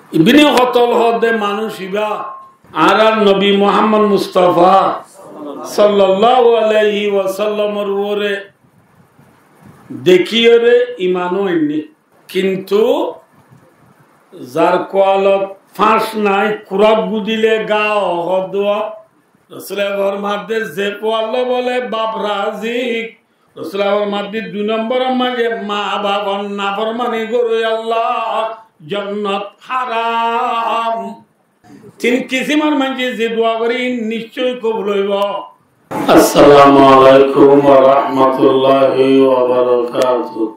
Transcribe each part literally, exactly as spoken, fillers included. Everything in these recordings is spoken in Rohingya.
Ibní Hótol hoódde manúic ibá añárar nobi Muhammod Mustafa sallallahu alaihi wasallamor uore dekíyore iman ó ainné. Kintu zar kualot fáñs nái, kurak gudile gaa ó hoódde. Rosule formadde ze kualla bole baf razi, Rosule formadde dui nombor maze ma bafor naformani goré Allah, jonnot haram. Tin kisimor maincé ze dua goré, niccoy kobul óibo. Assalamu alaikum wa rahmatullahi wa barakatuh.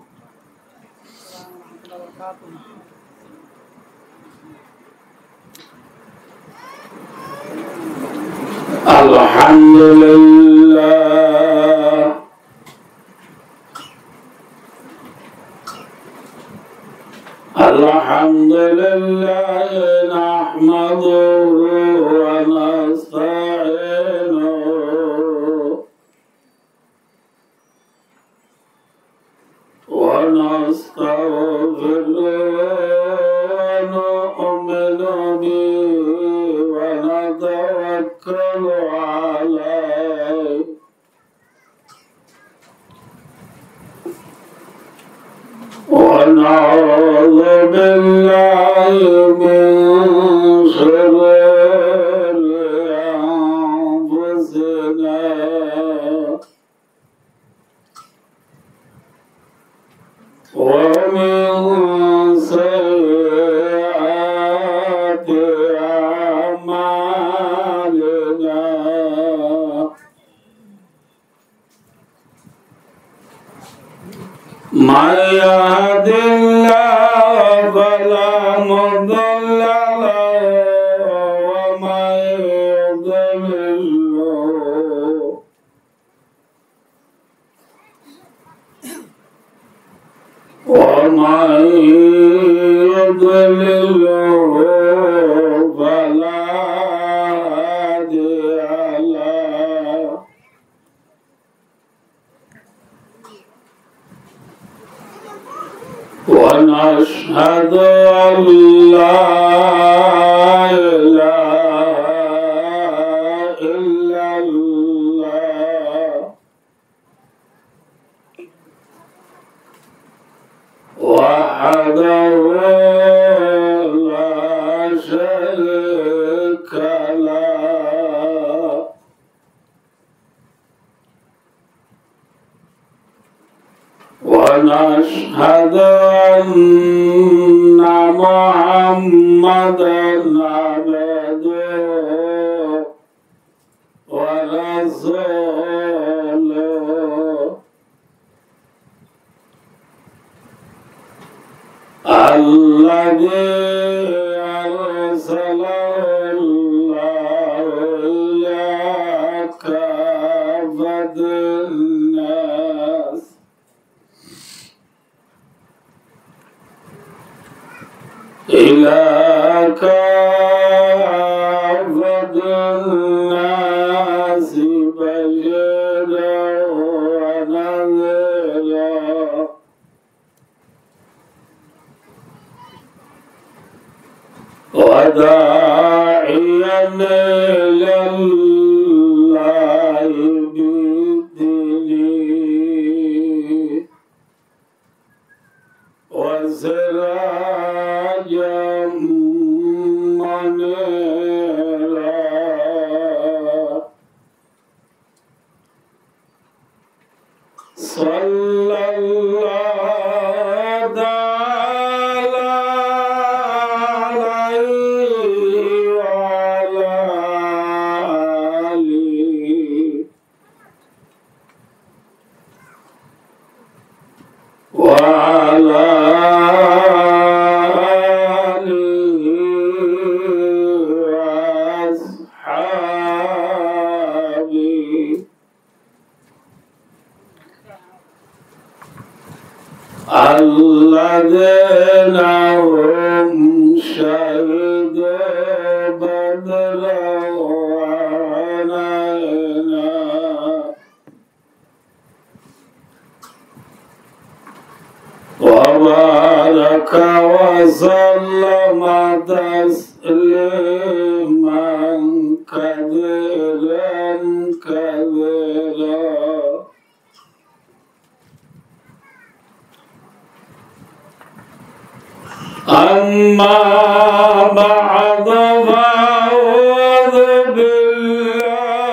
الحمد لله. الحمد لله نحمده ونستعينه ونستغفره ونؤمن به ونتوكل عليه ونعوذ بالله من شرور أنفسنا ومن سيئات أعمالنا. من يهد الله فلا مضل له ومن يضلل ومن يضلله فلا هادي له. ونشهد أن لا إله إلا الله وحده لا شريك له. ونشهد أن محمدا عبده ورسوله الذي أرسله الله إلى كافة الناس إلى كافة الناس بشيرا ونذيرا وداعيا إلى الله بإذنه وسراجا منيرا. صلى الله تعالى عليه وعلى آله وعلى آله وأصحابه الذين هم شهدوا بدرا وعينا وبارك وسلم تسليما كثيرا كثيرا. أما بعد، فأعوذ بالله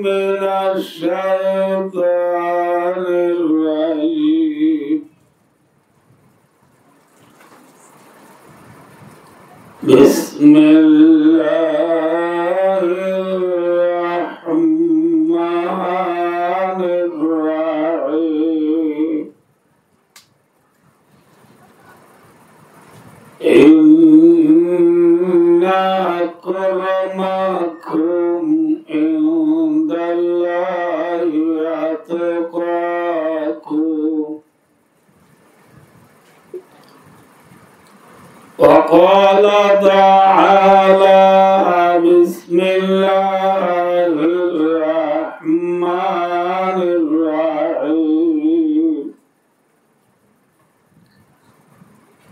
من الشيطان الرجيم. بسم الله الرحمن الرحيم. إن أكرمكم عند الله أتقاكم. وقال تعالى: بسم الله الرحمن الرحيم.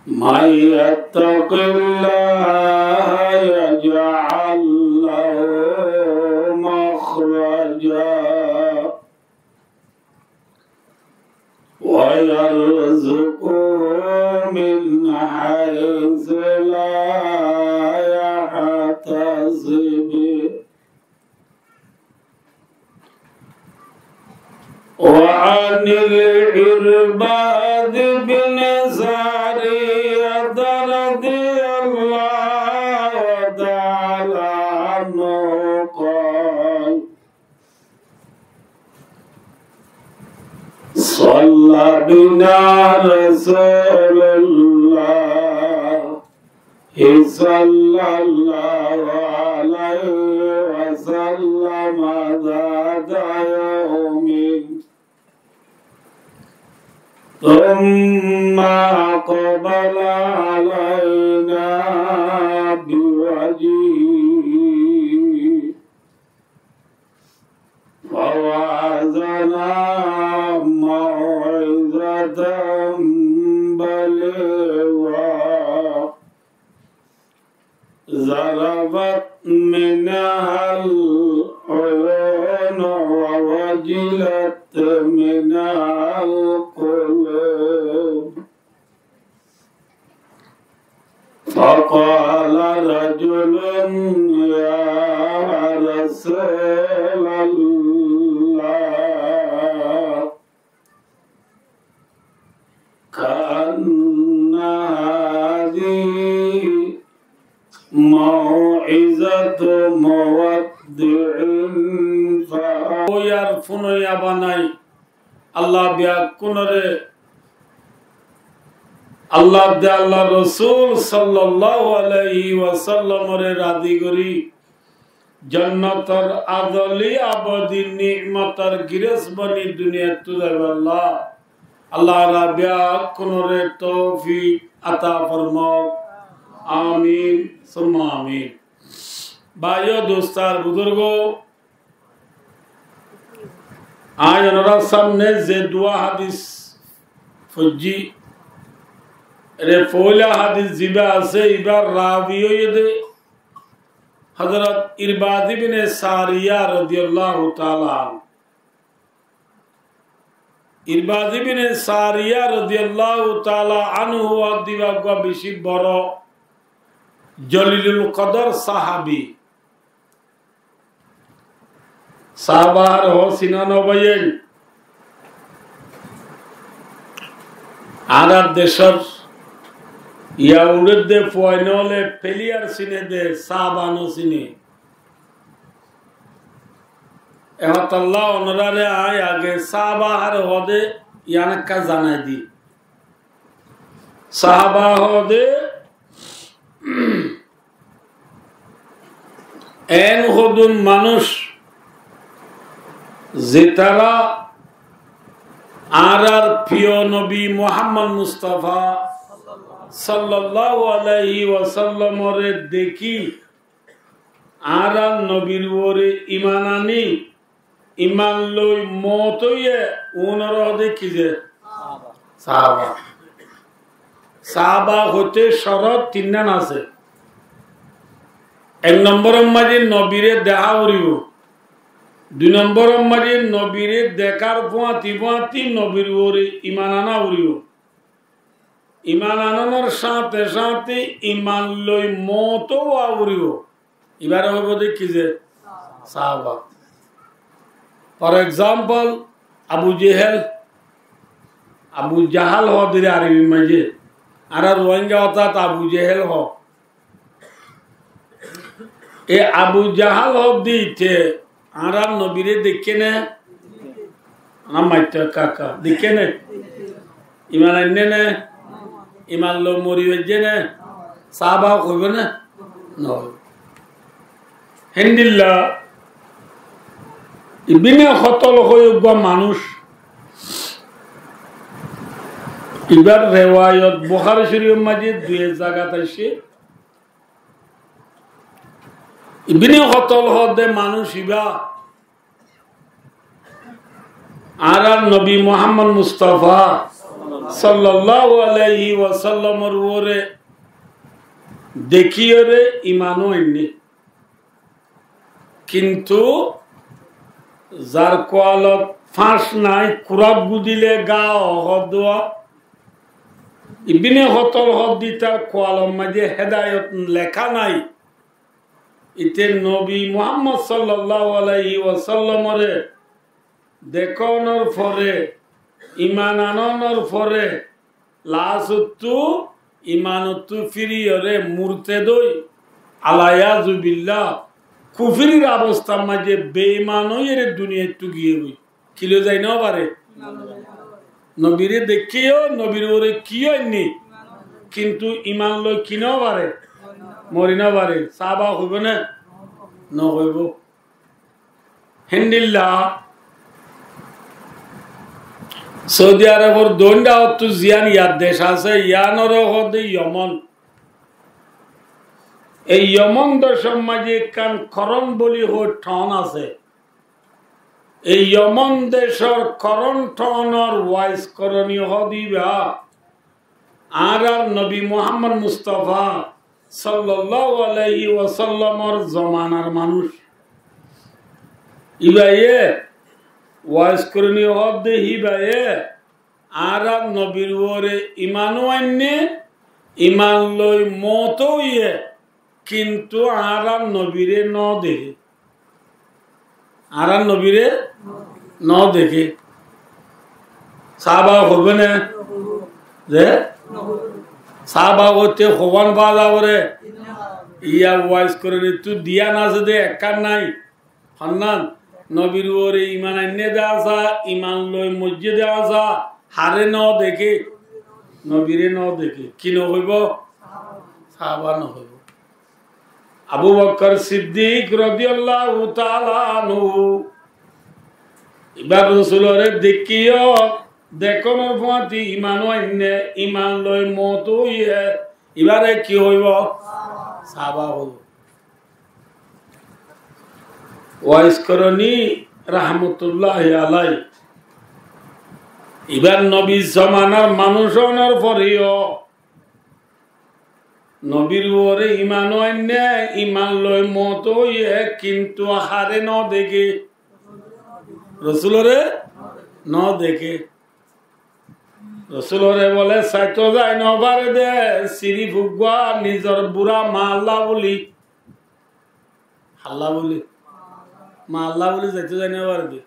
من يتق الله يجعل له مخرجا ويرزقه من حيث لا يحتسب. وعن العرباض بن سارية رضي الله تعالى عنه قال: صلى بنا رسول الله صلى الله عليه وسلم ذات يوم، ثم أقبل علينا بوجهه فوعظنا موعظة بليغة ذرفت منها العيون ووجلت منها القلوب. فقال رجل: يا رسول الله، كأن هذه موعظة مودع. Ói ar fúnoi abanai, Allah beggúnore, Allah de Allar Rosul sallallahu alaihi wasallamore razi gorí, jonnotor azoli abodi nimotor girós boni duniyattú zaiballa Allah añára beggúnore toufik ata formauk. Amin, summa amin. Báiyo, dustó ar buzurgó, añí onorar samne ze duwá hádis foijjí, ere foóila hádis zibá asé, ibár rawi óiye de Hozorot Irbad ibne Sariya rodiyallahu taala anhu. Irbad ibne Sariya rodiyallahu taala anhu ódde ibá uggwá beci boro jolilul kodor sahabi. Sahaba ar hoó sino no báiyain? Añárar decór ya uçédde fuain ókkole peliyar sine de, sahaba no sine. E hotálla onoráre añí age sahaba hare hoó de yián ekká zanai di. Sahaba hoó de en hodún manúic zetará añárar priyo nobi Muhammad Mustafa sallallahu alaihi wasallamore dekí añárar nobir uore iman aní, iman loi moot óiye, unoré hoó de ki ze? Sahaba. Saába hoité corot tinnán asé. Ek nombor or mazé nobiré deká foribó. Dui nombor or mazé nobiré dekár fúañti fúañti nobir uore iman aná foribó. Iman anonor cáñte cáñte iman loi moot ó ówa foribó. Ibáre hoibó de ki ze? Saába. For example, Abu Jehel, Abu Jahal hoó de Arobi mazé. Añára Ruáingga hotát Abu Jehel hoó. E Abu Jahal hoó de íte añárar nobiré deikké né? Añára maitto kaka deikké né? Iman ainné né? Iman loi mori faijjé né? Saába hoibó né? No. Héndilla ibine hotol hoi uggwá manúic. Ibár rewayot Buhári Córifor mazé dui zagat aiccé. Ibine hotol hoó de manúic ibá añárar nobi Muhammod Mustafa sallallahu alaihi wasallamor uore dekíyore iman ó ainné. Kintu zar kualot fañs nai, kurak gudile gaa hoó de, ibine hotol hoó de ítar kualor mazé hedayot leká nai. Íte nobi Muhammod sallallahu alaihi wasallamore dekónor fore, iman anonor fore, laásottú imanottú fíriyore murted ói, alaiyázubillah, kufurir abostár mazé beiman óiyore duniyaittú giyé goi. Ki loi zai no fare? Nobiré deikké yó, nobir uore ki yó ainné? Kintu iman loi ki no fare? Mori no fare. Saába hoibó né? No hoibó. Héndilla Saudi Arobor doindha ottú ziyán yar dec asé, yiánore hoó de Yomon. Ei Yomon decor mazé ekkán Koron buli hoi thon asé. Ei Yomon decor Koron thonor wais koroni hoó de ibá añárar nobi Muhammod Mustafa sallallahu alaihi wasallamor zomanar manúic. Ibáye wais koroni hoó de híbaye añárar nobir uore iman ó ainné, iman loi moot ó óiye, kintu añárar nobiré no deké. Añárar nobiré no deké. Saába hoibó né? Ze? Saába hoité hoibán faa zaibo re. Iya wais koronittú diyán asé de ekkán nai. Honnán, nobir uore iman ainné de asá, iman loi moijjé de asá, haré no deké? Nobiré no deké. Ki no hoibó? Saába no hoibó. Abu Bokkor Siddik rodiyallahu taala anhu, ibá Rosulore dekkíyo, dekónor fúañti iman ó ainné, iman loi moot óiye, ibáre ki hoibó? Saába hoibó. Wais Koroni rahmatullahi alai, ibár nobi zomanar manúic ónor foreyó nobir uore iman ó ainné, iman loi moot óiye, kintu haré no deké? Rosulore no deké. Rosulore bole saito zai no fare de, sirif uggwá nizor bura maálla buli. Halla buli? Maálla buli saito zai no fare de.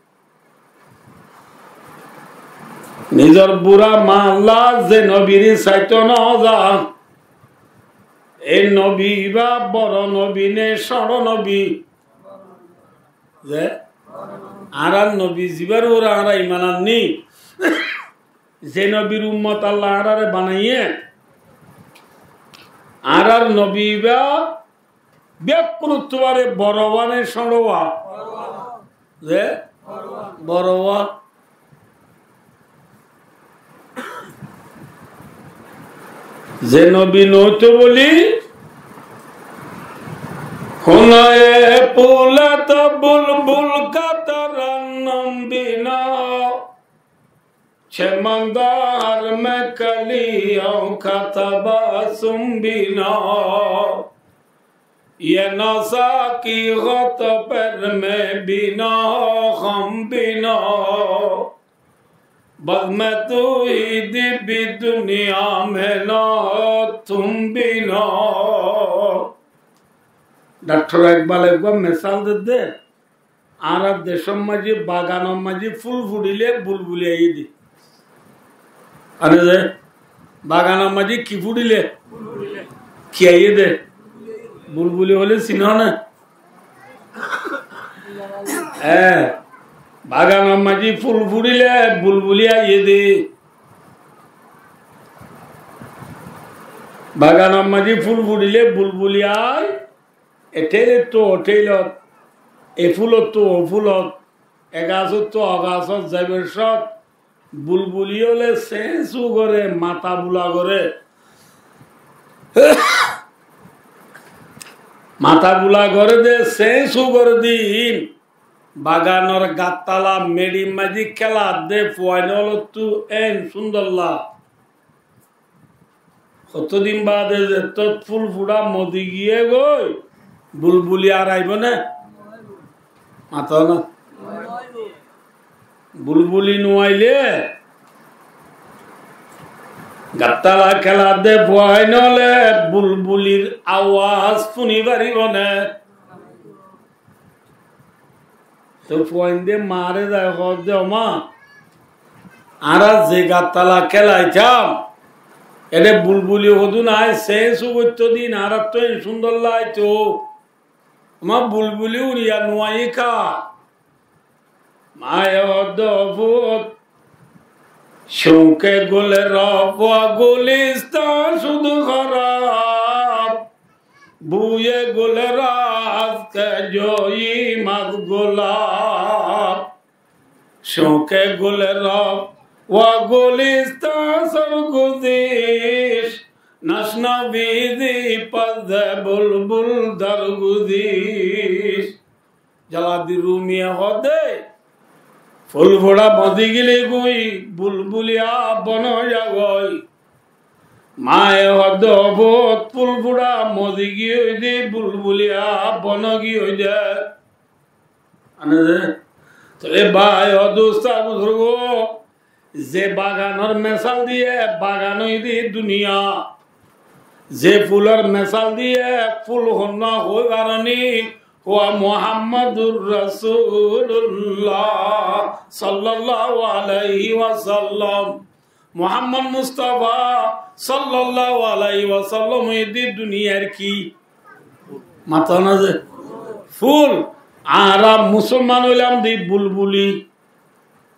Nizor bura maálla ze nobiré saito no za, e nobi ibá boro nobi né cóñço nobi? Ze añárar nobi zibár uore añára iman anní, ze nobir ummot Allah añárare banaiyé, añárar nobi ibá bekkúnottú boro boro né cóñço? Ze boro boro. Ze nobi noóito buli, hono e pulata bulbul kataran nobi no. شرمندہ ہر میں کلیوں کا تبسم بھی نہ ہو۔ یہ نشہ کی غوطہ پر میں بھی نہ ہو، غم بھی نہ ہو۔ بزم توحیدی بھی دنیا میں نہ ہو، تم بھی نہ ہو۔ ڈاکٹر اقبال اقبال مثال دے دے، Añárar decór maze baganor maze ful fuçile bulbuli aiyé de. Ane ze baganor maze ki fuçile? Ki aiyé de? Bulbuli hoile sino né? Hé, baganor maze ful fuçile bulbuli aiyé de. Baganor maze ful fuçile bulbuli ai. E théilottú o théilot, e fúlottú o fúlot, e gasóttu o gasót zaibar cót bulbuli óle seéñsu goré, mata bula goré. Mata bula goré de seéñsu goré de ín. Baganor gattala meçir maze kéla de fuain ólottú en cúndolla. Hottó din baade zettót ful fuça modi giyé goi, bulbuli ar aibó né? Mato na. Bulbuli no aile, gattala kéla de fuain óle bulbulir awaz fúni faribó né? Toi fuainde maáre zai hoódde, "Ó ma, añára ze gattala kélaitám, ede bulbuli hodún aái seéñsu goittó din, añárattú en cúndor laáito. Ó ma, bulbuli uñiya nuaiyí ká?" Maáye hoódde, "Ó fut, cóñke gule rof wa gulistán cúdu hóraf." بوی گل را از کجایی مد گلاب، شوک گل را و گلستان سرگذشت، نشنوی زی پز بلبل درگذشت۔ Jalaluddin Rumiye hoódde, ful fuça modi gile goi, bulbuliya bon ói za goi. Maáye hoódde, "Ó fut, ful fuça modi giyói de, bulbuliya bon giyói de." Ane ze, tóile bái, ó dustó buzurgó, ze baganor mesal diye, bagan óilde duniya. Ze fulor mesal diye, ful honnúa hoi faroní, huwa Muhammadur Rasulullah sallallahu alaihi wasallam. Muhammad Mustafa sallallahu alaihi wasallam óilde duniyar ki? Mato na ze? Ful. Añára musolman óilam de bulbuli.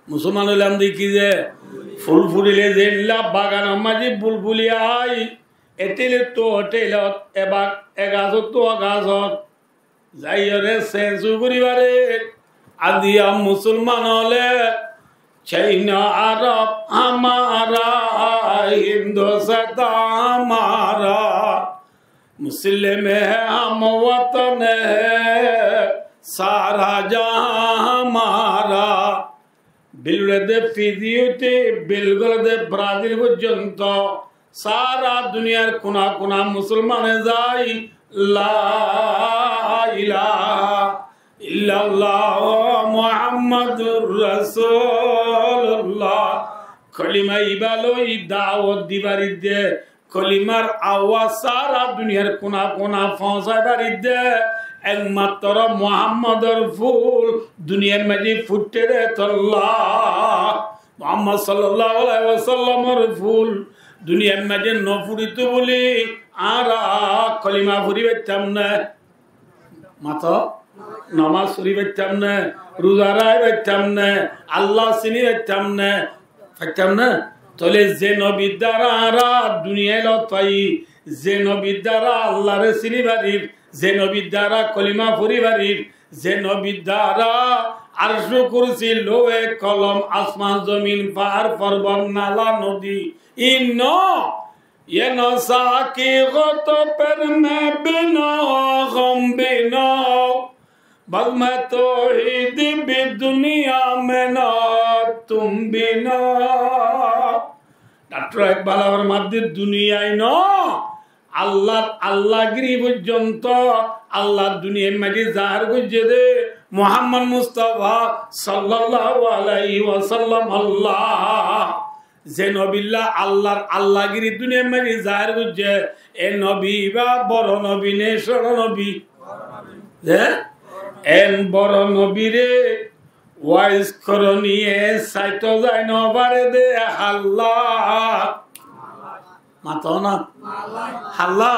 Musolman óilam de ki ze? Ful fuçile zeilla baganor maze bulbuli aái, e théilottú o théilot, e ba-, e gasóttu o gasót zaiyóre seéñsu gorí farer. Aziya musolman óle Cin, Arob amára, Hindustán amára, Muslim hai hum watan hai, sara jahan hamara. Bilure de Fiji óite bilgore de Brazil foijjonto sára duniyar kuna kuna musolmane zai, "La ilaha illallah Muhammadur Rasulullah." Kolima iba loi dawot di faridde, kolimar awaz sára duniyar kuna kuna foóñsai faridde, ekmatro Muhammador ful duniyar maze fuitte de tolla. Muhammad sallallahu alaihi wasallamor ful duniyar maze no fuçito buli añára kolima fori faittam ne? Mato, nomaz fori faittam ne? Ruza rái faittam ne? Allah sini faittam ne? Faittam ne? Tóile ze nobir dara añára duniyai lot fai, ze nobir dara Allahre sini farir, ze nobir dara kolima fori farir, ze nobir dara arsh, kursi, lohe, kolom, asman, zomin, fahar, forbot, nala, nodi, in no. یہ نشہ کی غوطہ پر میں بھی نہ ہو، غم بھی نہ ہو، بزم توحید بھی دنیا میں نہ ہو، تم بھی نہ ہو۔ Bála formar de duniyai no, Allar Allagiri foijjonto Allar duniyair maze zahér goijjé de Muhammod Mustafa sallallahu alaihi wasallam Allah. Ze nobilla Allar Allagiri duniyair maze zahér goijjé, e nobi íba boro nobi né cóto nobi? Ze en boro nobire wais koroniye saito zai no fare de halla. Mato na? Halla.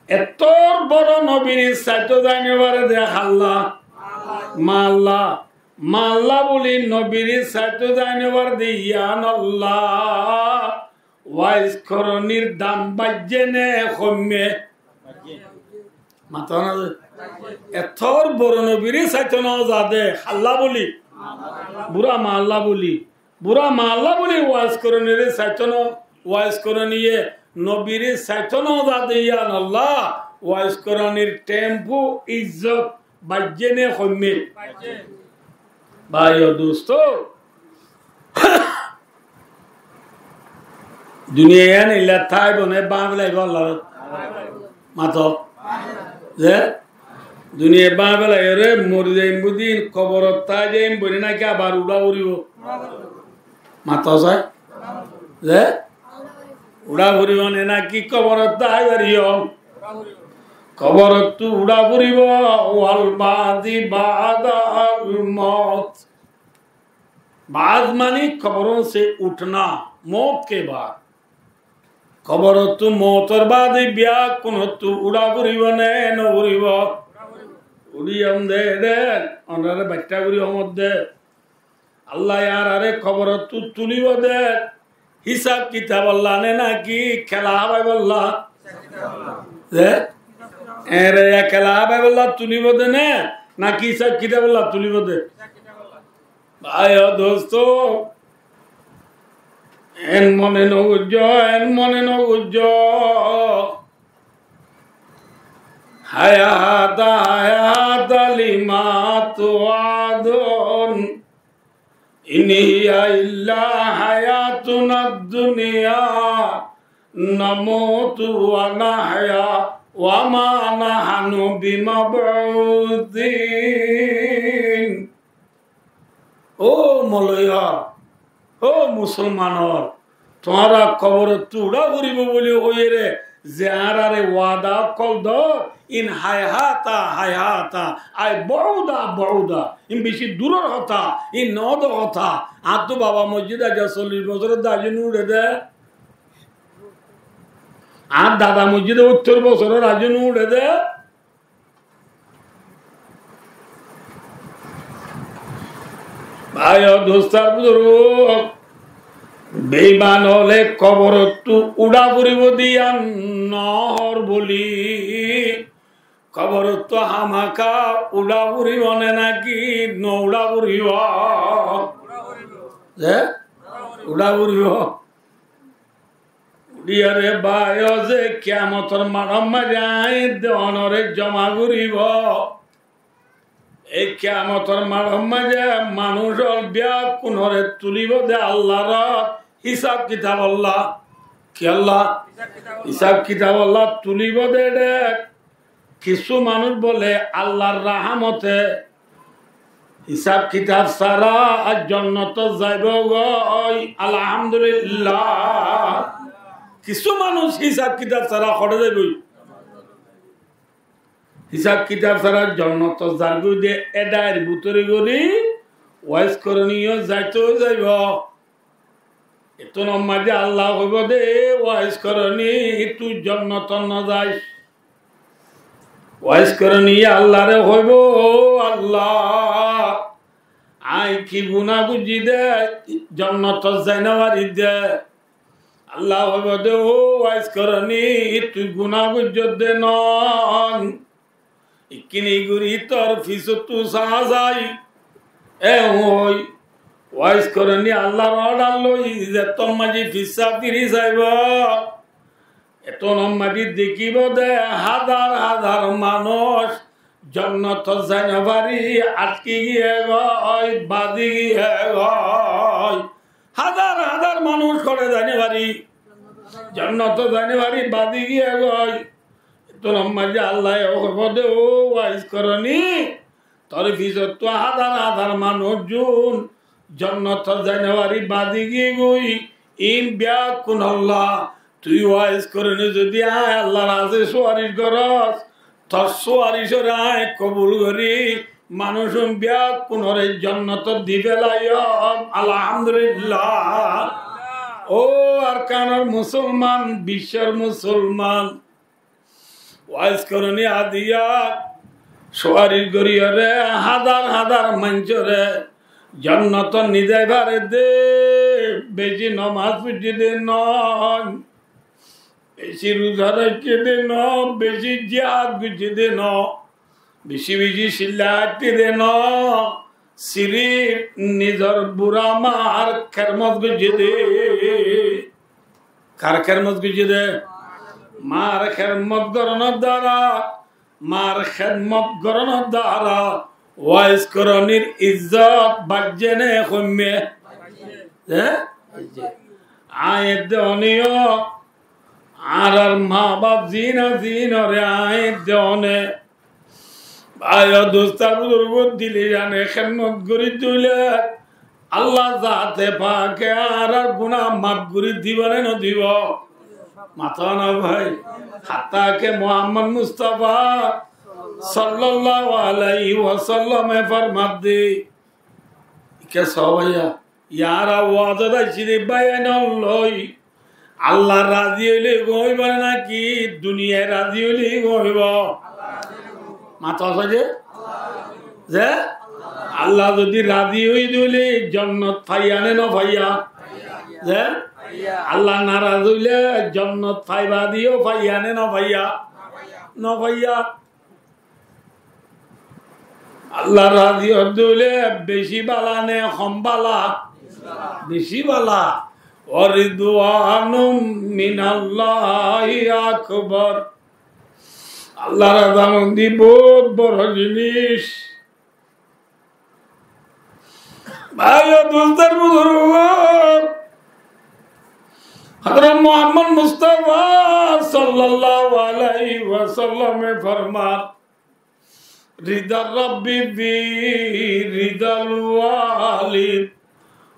Ettór boro nobire saito zai no fare de halla. Malla. Malla buli nobire saito zai no fare de yián Allah. Wais koronir dam baijjé né hoimmé? Mato na ze. Ettór boro nobire saito no za de halla buli. Bura malla buli. Bura malla buli wais koronire saito no, wais koroniye nobire saito no za de yián Allah. Wais koronir tempu izzot baijjé né hoimmé? Bái o dosto, duniyai yián illa táibo né báñgi félaibo Allar? Mato. Ze duniyai báñgi félaiyoré mori zaiyum buli koborot táibo né náki abar uçá foribo? Mato sai. Ze uçá foribo né náki koborot táibo? Koborottu uçá foribo. Wal baadi baadal mot. Baad mani koborot se uthna, mot ke baad. Koborottu motor baade biyakkúnottu uçá foribo né no foribo? Uçíyum de, de, onorare baiththá gorí hoómot de. Allah ye añárare koborottu tulibo de. Hísab kitab olla né náki kela hábaibolla? Ze? Ere ya kela hábaibolla tulibo de né náki hísab kitab olla tulibo de? Bái o dosto, en mone no goijjó, en mone no goijjó. Hayata, hayata lima tuadun. In hiya illa hayatuna dunya namutu wa nahya wa ma nahnu bimab'uthin. Ó moloyar, ó musolmanor, tuáñra koborottu uçá foribo buli hoiyére ze añárare wada ókkol dor, in hayhata, hayhata, ay bouda, bouda, in beci duror hotá, in noóde hotá. Añáttu baba mosjid aijja sollic bosóror de aijjó no uçé de. Añár dada mosjid óttor bosóror aijjó no uçé de. Bái o dostó buzurg, beiman ókkole koborottu uçá foribo de yián no hoór buli. Koborottu hámaka uçá foribo né náki no uçá foribo? Ze? Uçá foribo. Uçíyore bái o ze kiyamotor maçor maze aññí de onoré zoma goríbo. Ei kiyamotor maçor maze manúic ókkol beggúnoré tulíbo de Allar hísab kitab olla. Ki olla? Hísab kitab olla tulíbo de. Kissú manúic bóle Allar rahámote hísab kitab sára ar jonnotot zaibói. Alhamdulillah. Kissú manúic hísab kitab sára hoçé zaibói? Hísab kitab sára jonnotot zargói de, e dair bútore gorí waiz koróni yó zaito zaibo. Ettún maze Allah hoibo de, "Waiz koróni, tui jonnotot no zais." Waiz koróni Allahre hoibo, "O Allah, aññí ki guná goijjí de, jonnotot zai no fari de." Allah hoibo de, "O waiz koróni, tui guná goijjós de no." Ikkíni gorí tor fisóttu saá sai. E hoi, waiz koróni Allar ordar loi zettót maze fissá firi saibo. Ettún maze dekíbo de házar házar manúic jonnotot zai no fari atki giyé goi, bazi giyé goi. Házar házar manúic hoçé zaine fari? Jonnot zaine fari, badi giyé goi. Tór maze Allaye hóbor de, ó waiz koroni, tor fisottu házar házar manúic zun jonnot zaine fari badi giyé goi. In beggúnolla tui waiz koroni zodi añí Allar hañsé suwaric goros, tor suwaricore añí kobul gori, manúicun beggúnore jonnot di felaiyum. Alhamdulillah. Ó Arkanor musolman, biccor musolman, waiz koroni adiya suwaric goriyore házar házar maincóre jonnot nizai fare de, beci nomaz foijje de no, beci ruza raikké de no, beci jihad goijje de no, beci beci silla aitté de no, sirif nizor bura mar kermot goijje de. Kar kermot goijje de? Mar kermot goronor dara, mar kermot goronor dara waiz koronir izzot baijje ne hoimme? Hé? Añí edde one yo, añárar ma baf zin zin ore añí edde one. Bái o dustó buzurgó, dile jane kermot gori dile Allah zate pake añárar guná maf gori dibo ne no dibo? Mato na bái. Hatta ke Muhammad Mustafa sallallahu alaihi wasallame formadde, ke sobaiya, yara wazot aiccí de bái ainol loi, Allah razi óile gom óibo naki duniyai razi óile gom óibo? Mato asé de? Ze Allah zodi razi ói dile jonnot faiya ne no faiya? Ze Allah naraz óile jonnot faiba diyo faiya ne no faiya? No faiya. Allah razi ódde óile beci bála ne hom bála? Beci bála. Wa ridwanum minallahi akbar. Allah razamondi bout boro jinis. Bái o dustó buzurgó, Hazrat Muhammad Mustafa sallallahu alaihi wasallame formar, رضا الرب في رضا الوالد،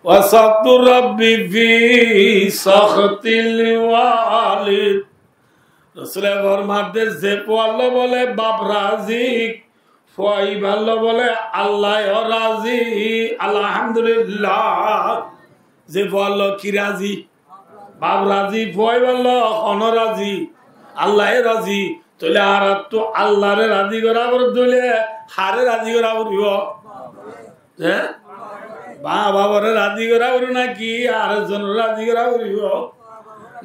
وسخط الرب في سخط الوالد. Rosule formadde, ze fualla bole baf razi, fua iballa bole Allah o razi. Alhamdulillah. Ze fualla ki razi? Baf razi, fua iballa hono razi? Allah e razi. Tóile añárattu Allah re razi gora foribo de óile, hare razi gora foribo? Hé? Ma baf ore razi gora foribo naki ar ekzon ore razi gora foribo?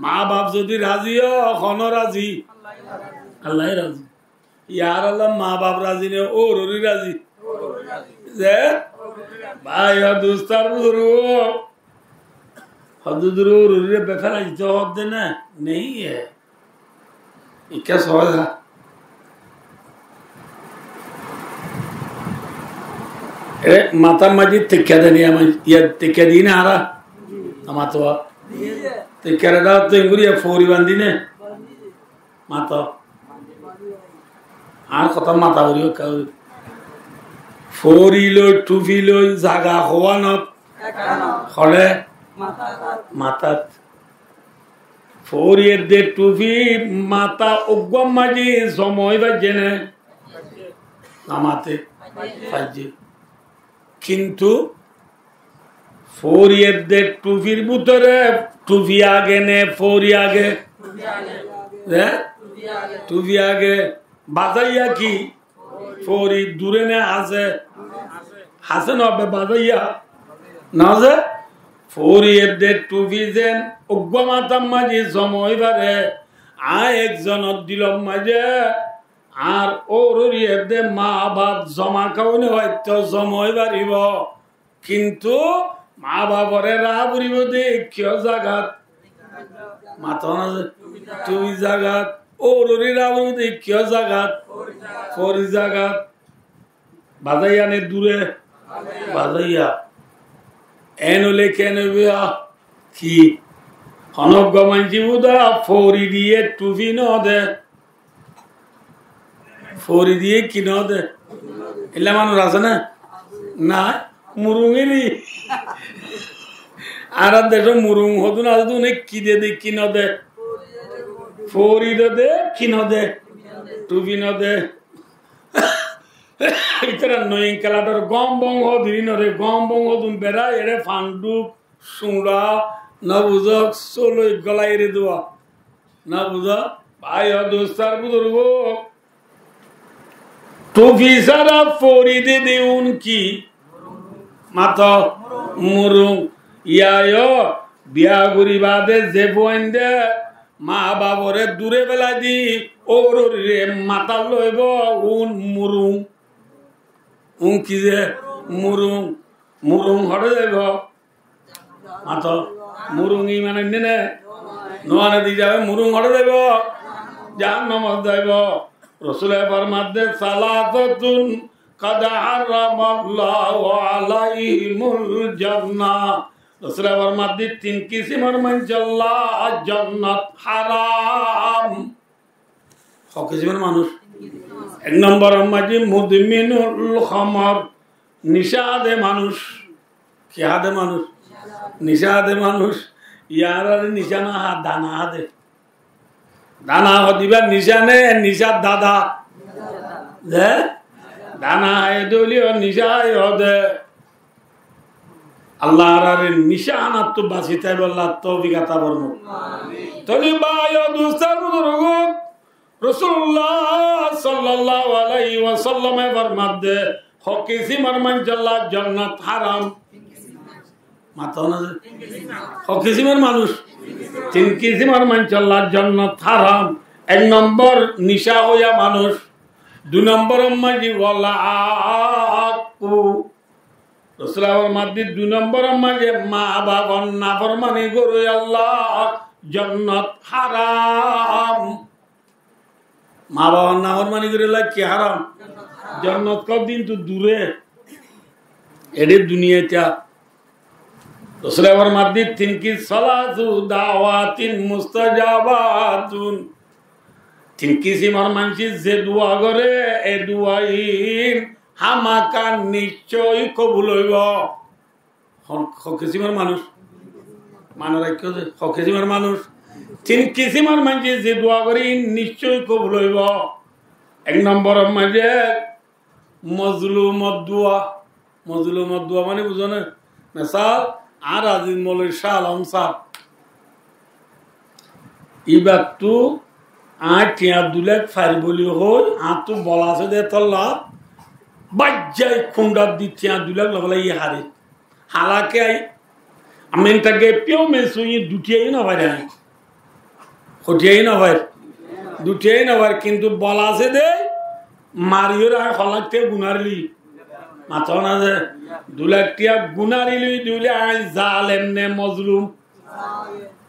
Ma baf zodi razi ó, hono razi? Allah e razi. Yar Allah, ma baf razi ne, óurori razi. Ze? Bái o dustó buzurgó, hoddur óurori re befela dito hodde na, nei e. Ikká soó za. E, matár maze tekka de ni, ama, iya tekka di na ara? Ama to. Tekka re da to enguri ya fori bandi ne. Mato. Añár hotá mata foribo ekka gori. Fori loi, tufi loi, zaga hoánot. Hole? Matát. Fori edde tufi mata uggwá maze zoma ói faijje ne? No mate. Faijje. Kintu fori edde tufir bútore tufi age ne fori age? Hé? Tufi age. Bazaiya ki? Fori dure ne hañse? Hañse no be bazaiya? No ze? Fori edde tufi zen uggwá matár maze zoma ói fare, añí ekzonor dilor maze añár óurori edde ma baf zoma kiyá no faitto, zoma ói faribo. Kintu ma baf ore raá foribo de kiyó zagat? Mato na ze? Tufi zagat. Óurori raá foribo de kiyó zagat? Fori zagat. Bazaiya ne dure? Bazaiya. Eén óile keén óibo? Ki? Honó uggwá maincé búda fori diyé tufi no de. Fori diyé ki no de? Eilla manúic asé né? Nái, murung eri. Añárar decót murung hodún asé de, une ki de de ki no de? Fori de de ki no de? Tufi no de. Ítara noin kelator gom bong hodún no de, gom bong hodún berai ere fanduk, suñra, no buzó, sóloi golai ere duwa. No buzó? Bái o dustó ar buzurgó, tufi sára fori de de un ki? Mato, murung. Yá yó, biya gori bade ze fuain de ma bafore dure félai di, óurorire matát loibo, un murung. Un ki ze? Murung. Murung hoçé zaibo? Mato, murung iman ainné né? No ane de hísabe murung hoçé zaibo? Jahannamot zaibo. Rosule formadde, "Salasatun qad harramallahu alaihimul jannah." Rosule formadde, tin kisimor maincólla jonnot haram. Ho kisimor manúic? Ek nombor or maze mudminul khamar, nicá há de manúic. Ki há de manúic? Nicá há de manúic. Yar ar nicá no há, dana há de. Dana hodibar nicá ne, nicár dada? Ze? Dana há de óile nicá há de. Allah añárare nicá hánattú basi táibolla toufik ata formok. Amin. Tóile bái o dustó ar buzurgó, Rosulullah sallallahu alaihi wasallame formadde, ho kisimor maincólla jonnot haram. Mato na ze? Ho kisimor manúic? Tin kisimor maincólla jonnot haram. Ek nombor nicá hoiya manúic. Dui nombor or maze wal aqu. Rosule formadde, dui nombor or maze ma bafor naformani goróyalla jonnot haram. Ma bafor naformani goróyalla ki haram? Jonnot hodún to dure. Ede duniyait. Rosule formadde, tin ki salasu da'watin mustajabatun. Tin kisimor maincé ze dua goré, e duain hámaka niccói kobul óibo. Ho, ho kisimor manúic? Mane raikko ze, ho kisimor manúic? Tin kisimor maincé ze dua goré, iín niccói kobul óibo. Ek nombor or maze mozlumor dua. Mozlumor dua mane buzó né? Mesal, añár aziz moloi Cáh Alom sáb. Íbattú aññí thiañ dui lak fair buli hoi, añáttu bol asé de tolla, baijjai kundar di thiañ dui lak loi félaiye hare. Halake aññí, amin tage piyó me suñi dutiya yó no fair aññí. Hotiya yó no fair. Dutiya yó no fair, kintu bol asé de, mariyóre aññí ho lak thiañ gunari loi. Mato na ze, dui lak thiañ gunari loi de óile aññí zalem ne mozlum?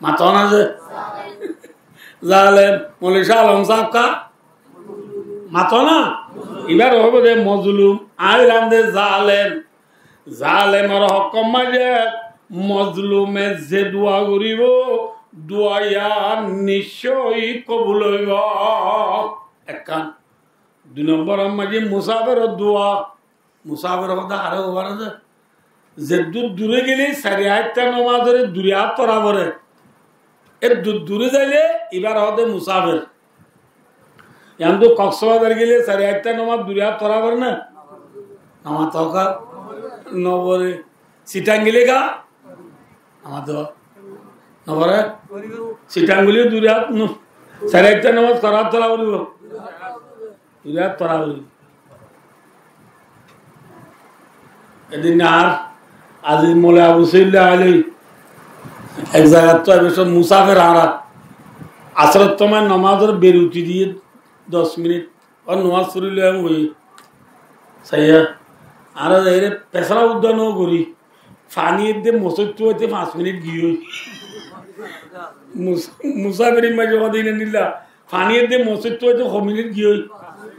Mato na ze? Zalem. Moloi Cáh Alom sáb ka? Mato na? Ibáre hoibo de mozlum. Aññí óilam de zalem. Zalemor hókor maze mozlume ze dua goribo, dua yían niccói kobul óibo. Ekkán. Dui nombor or maze musaferor dua. Musafer hoóde haré hoó fare de, zeddúr dure gele sari aitta nomazore duri át tora fore. Eddúr dure zaile ibáre hoóde musafer. Yián to Koksbazar gele sari aitta nomaz duri át tora fore né? Nomaz to ka no fore. Sitang gele ka? Nomaz to no fore. Sitang gele duri át no, sari aitta nomaz kora át tora foribo. Birat toraburi. Edin ar aziz Moloi Abu Saillah ailoi ek zagat to ebe sob musafer añára. Asrot tomar nomazor beruti diye dos minit. Or nomaz fori loi ami hoi. Saiya. Añára zaire pesara udda no gori. Fani edde mosjid tu aite fañs minit giyoi. Mus-, musafiri maze hode ine nilla. Fani edde mosjid tu aite ho minit giyoi.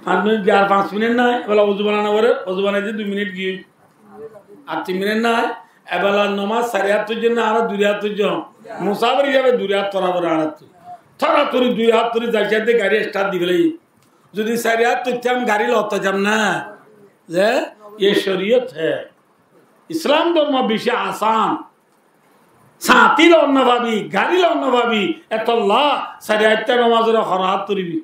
Fañs minit giyoi, ar fañs minit nai, ebela uzu banana fore, uzu banaite dui minit giyoi. Ar tin minit nai, Ebelar nomás sair hát foijjé né añára dui hát foijjé? Musafir hísabe dui hát tora fore añárattú. Toratori dui hát tori zai saidde gari start di félaiye. Zodi sair hát toittam gari lotta zam na. Ze, ye shoriyot hai. Islam dormo beci asan. Sáñti lon no fabi, gari lon no fabi, etolla sair hát nomás ore hor hát toribi?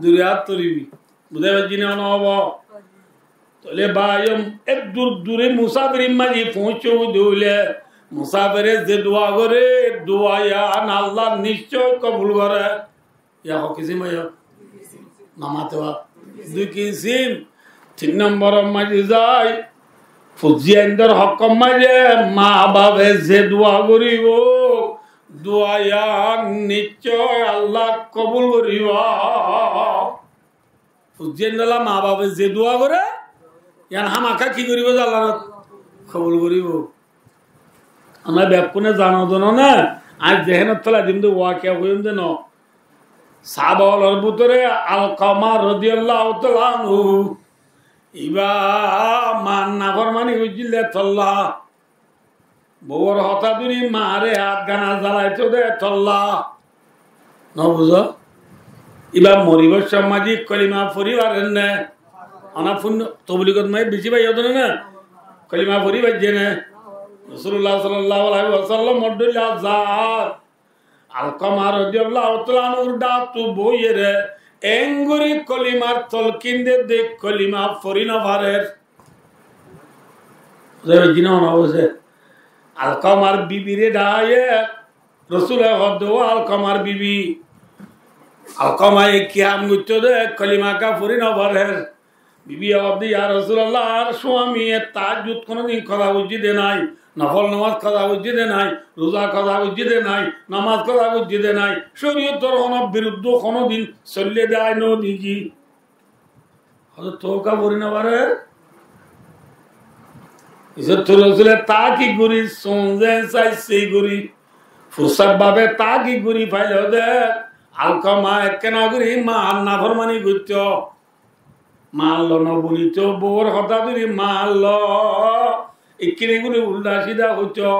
Dui hát toribi. Buzá faijjó né no? Óbo. Tóile bái, eddur dure musafiri maze foóñsi de óile, musafire ze dua gore, dua yián Allah niccoy kobul gore. Ya hó kisim bái? No mate bái. Dui kisim. Tin nombor maze zai, fuain dor hók maze ma bafe ze dua goribo, dua yián niccoy Allah kobul goribo. Fuain dor ma bafe ze dua gore, yián hámaka ki goribo? Ze Allah kobul goribo. Añára bekkúne zano de no né, añí zehénot félai dim de, wakiya hoiyum de no. Sáhaba ókkolor bútore Alkama rodiyallahu taala anhu, iba mar naformani goijjíl de etolla. Bouwor hotá dóri mare hát gana zalaito de etolla. No buzó? Iba moribar somot maze kolima fori farer né? Oná fúinno, tobligot maze beci bái ódde né? Kolima fori faijjé né? Rosulullah sallallahu alaihi wasallam or dóilla zar. Alkama rodiyallahu taala anhur dháttú bóiyore engori kolimar tolkin de de kolima fori no farer. Buzá faijjó né no buzá? Alkamar bibire dháiye, Rosule hoódde, "Ó Alkamar bibi, Alkamaye ki ham goittó de, kolima ekká fori no farer." Bibiye hoódde, "Ya Rosulallah, añár suamiye tahajjud honodin koza goijjé de nai, nofol nomás koza goijjé de nai, ruza koza goijjé de nai, nomás koza goijjé de nai, coriyotor hono biruddó honodin soille de ai no deki." Hoódde, "Tóu ekká fori no farer?" Isottú Rosule tahkik gorí, sónze sai sei gorí, fursat bábe tahkik gorí faile hoódde, Alkama ekkána gorí mar naformani goittó, mar loi no bunitó, bouwor hotá dóri mar loi ekkíni gorí uldha sidha hoitó.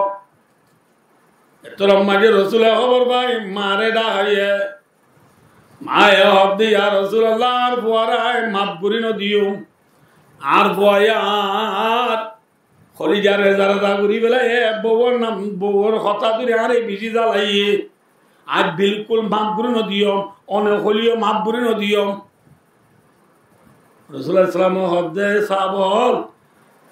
Ettór maze Rosule hóbor fai, mare dháiye. Maye hoódde, "Ya Rosulallah, añár fuare añí maf gorí no diyum. Añár fuaye añár holijar reza reza gorí félaiye, bouwor nam, bouwor hotá dóri añáre beci zalaiye. Añí bilkul maf gorí no diyum, one holiyo maf gorí no diyum." Rosul aláihis salame hoódde, "Sáhaba ókkol,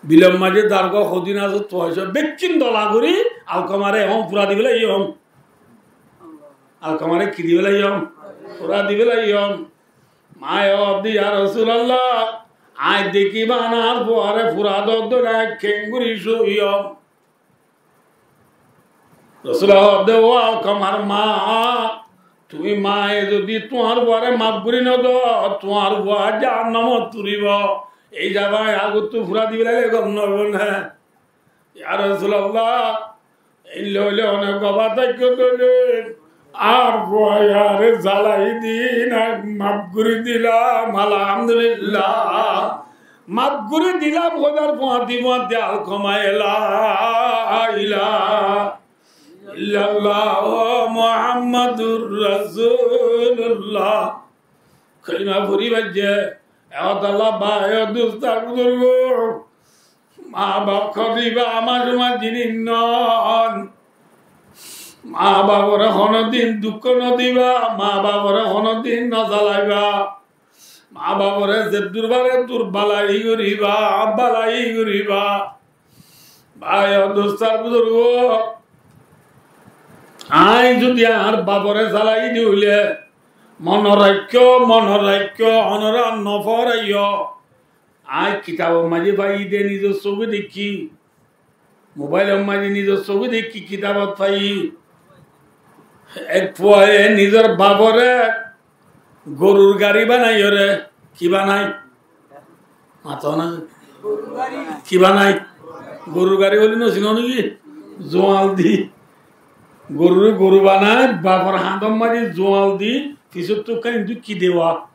bilor maze dargó hodin asó, tuáñra bekkún dola gorí Alkamare ehón fura di félaiyo." Alkamare ki di félaiyo? Fura di félaiyo. Maye hoódde, "Ya Rosulallah, añí dekíba añár fuare fura doddo nai, keéngorí soiyum?" Rosule hoódde, "Ó Alkamar ma, tuñí maye zodi tuáñr fuare maf gorí no do, tuáñr fua jahannamot foribo. Ei zaba agottú fura di félaiye gom no óibo né?" "Ya Rosulallah, eilla óile one goba táikko dóile, añár fuaye añáre zalai din, añí maf gorí dilam, alhamdulillah. Maf gorí dilam," hoibar fuañti fuañti Alkamaye la ilaha illallah Muhammadur Rasulullah kolima fori faijje. Ehón Allah bái, ó dustó buzurgo, ma baf hoó de ibá amar sumar jinis no. Ma bafore honodin dukko no diba, ma bafore honodin no zalaiba. Ma bafore zeddur fare eddur balai goriba, balai goriba. Bái ó dustó buzurgo, añí zodi añár bafore zalai di óile, mone raikkó, mone raikkó, onora no foraiyo. Añí kitabor maze faiyí de, nizor sóge dekí, mobailor maze nizor sóge dekí, kitabot faiyí. Ek fuaye nizor bafore gorur gari banaiyóre, ki banai? Mato na. Ki banai? Gorur gari buli no sino niki? Zual di. Gorur goru banai, bafor hañdor maze zual di, fisottú ekkan hintu ki dewa?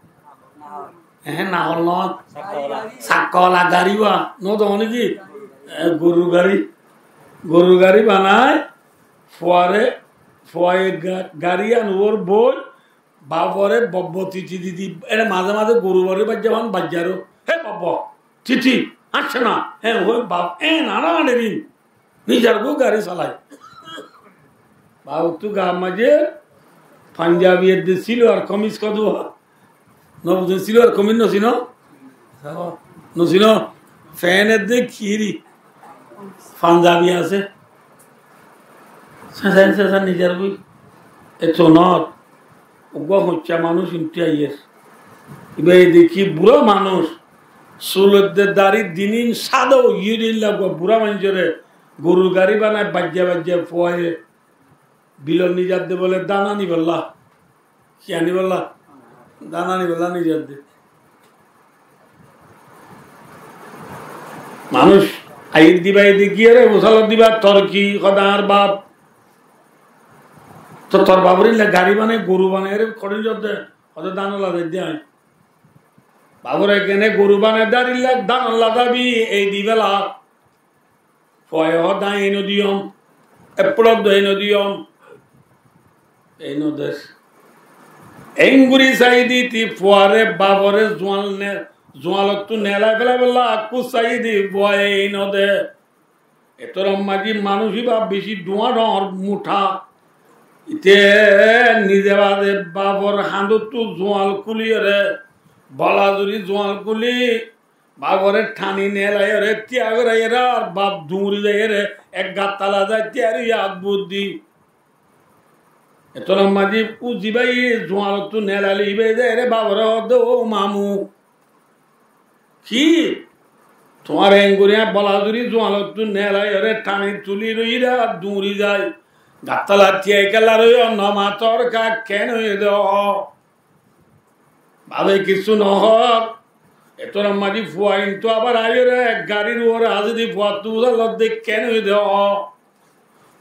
Ehe, nahol no. Sakka ola gari ba, no dóro niki? E, gorur gari. Gorur gari banai, fuare, fuaye ga-, gari an uore boi, bafore bobbo titi didi, ene maze maze goru bore bajja fan bajjaro. He bobbo, titi, asé na. He hoi baf, e nana anerin. Nizar gó gari salai. Bafottu ga maze Punjabi edde silwar komiz kodu. No buzo, silwar komiz no sino? No sino? Fen edde kiri. Punjabi asé. Sesa, sesa, nizar gó. E sonot. Uggwá hoicca manúc inti aiyer. Iba e deki bura manúc. Sul edde dari dinin sada oiye de illa uggwá bura manúcore gorur gari banai bajja bajja fuaye. Bilot nizar de bole dana nibolla. Ki anibolla? Dana nibolla nizar de. Manúc aiyér diba, ede giyóre fusálot diba, tor ki, hoó de añár baf. To tor bafore illa gari banai, goru banai, ere korin zodde, hoó de dana ladai de añí. Bafore kene goru banai, dari illa dana ladabi, ei dibela. Fuaye hoó de añí ei no diyum, e furot do ei no diyum, ei no der. Enguri saidi ti fuare bafore zual ne, zualottu nelai felai bolla akku saidi fuaye ei no de. Etor mazi manúc iba beci duá dor muta. Ite nize baze bafor handottu zual kuliyore, bola zuri zual kuli, bafore tani nelaiyore, tiya goraiyore, ar baf duri zaiyore, ek gattala zai tiyari yad buddi. Etor mazi uzi bái zualottu nelaile iba zaiyore bafore hoó de, "O mamu, ki? Tuáñr enguri bola zuri zualottu nelaiyore tani tuli roiyore duri zai. Gattala tiyai kella roiyo, no mator ka, ken oiye de hoó." Bafe kissú no hoór. Etor mazi fua intu abar aiyóre garir uore asé de fuattu fusállo de ken óiye de hoó.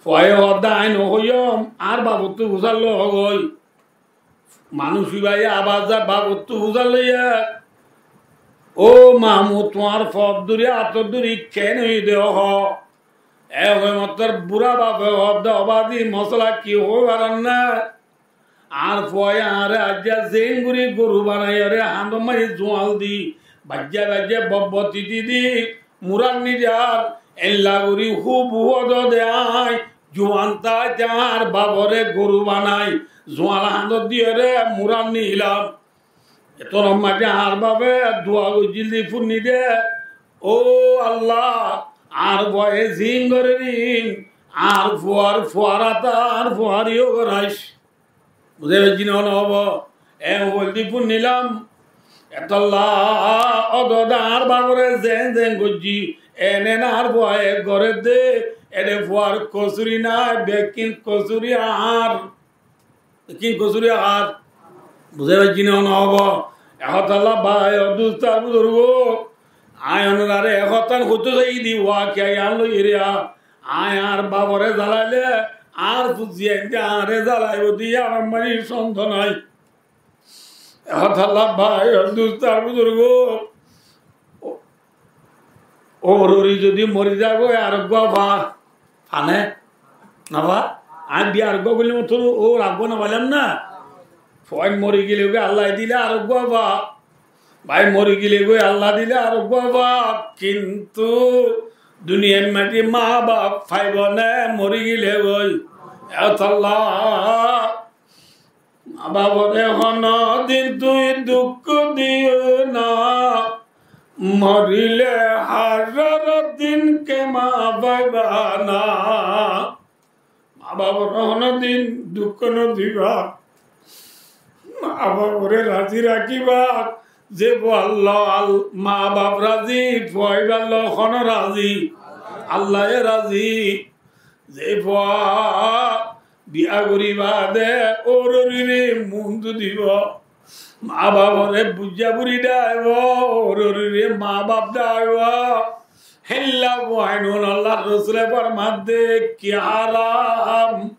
Fuaye hoó de añí no hoiyum, añár bafottu fusállo hoó goi. Manúc ibaye abar za bafottu fusállo ye. Ó mamu, tuáñr fot duri, ator duri ken óiye de hoó. E hoi mottor bura bafe hoó de, ó bazi, mosola ki hoi faron na? Añár fuaye añáre aijja zeénguri goru banaiyóre, handot maze zual di, baijja baijja bobbo titi di, muran nizar, ella gori hub huodode añí, juan táite añár bafore goru banai, zual handot diyóre muran nilam. Etor maze añár bafe dua goijjíl de funní de, "Ó Allah, añár fuaye zeén gorer ín, añár fuar fuar ata, añár fuar yo gorais." Buzá faijjó né no? Óbo, e hoil de funnílam. Etolla ódode añár bafore zeén zeén goijjí, ene añár fuaye gorer de, ede fuar kosuri nai, bekkín kosuri añár. Bekkín kosuri añár. Buzá faijjó né no? Óbo, e hotalla bái, ó dustó ar buzurgó, añí onorare e hotán hoitó saiyí de, wakiya yián loiyóre, añí añár bafore zalaile, añár fuain de añáre zalaibo de, yián añár maze sonde nai. E hotalla bái, ó dustó ar buzurgó, ó, ó, orori zodi mori zagói, ar uggwá fa, fa né? No fa? Añí biya ar uggwá goillé mottor ó ar uggwá no failam na? Fuain mori gile goi, Allah dile ar uggwá fa. Bái mori gile goi, Allah dile ar uggwá fa. Kintu duniyar maze ma baf faibo né mori gile goi? Etolla Ma bafore hono din tui dukko diyo na, morile harar din kemá faiba na. Ma bafore hono din dukko no diba. Ma bafore razi rakiba. Ze fua loi ma baf razi, fua ibar loi hone razi? Allah ye razi. Ze fua biya gori bade ór orire mundu dibo, ma bafore buzza buri daibo, ór orire ma baf daibo. Hélla fuain ókkol Allar Rosule formadde ki haram?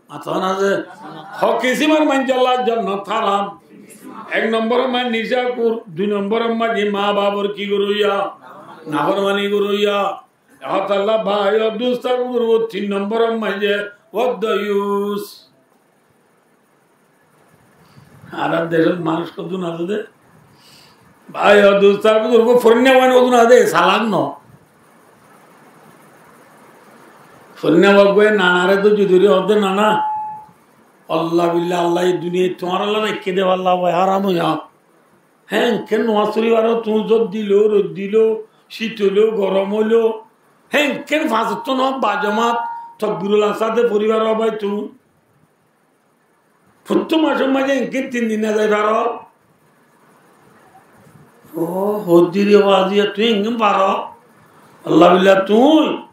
Mato na ze? Hó kisimor maincólla jonnot haram. Ek nombor maze nicakur, dui nombor maze ma bafor ki goróya? Naformani goróya. Ehótalla bái o dustó buzurgó, tin nombor or maze waddayus. Añárar decót manúic hodún asé dé? Bái o dustó buzurgó, forinna bái hodún asé dé, salak no. Forinna bái nanare dóijje dóri hoó dé, "Nana, Allah billah, Allah, e duniyait tuáñralla raikké dé, Allah bái, háram óiya." Héen, keén nomás fori faro tuñí? Zór dilo, roid dilo, cít óilo, gorom óilo, héen, keén fañs ottó nomás bajomát tokbirul asá de fori faro bái tuñí? Fottí macór maze héen keén tin din no zai faro? Ó, hoddúre waziya tuñí héen keén faro? Allah billah tuñí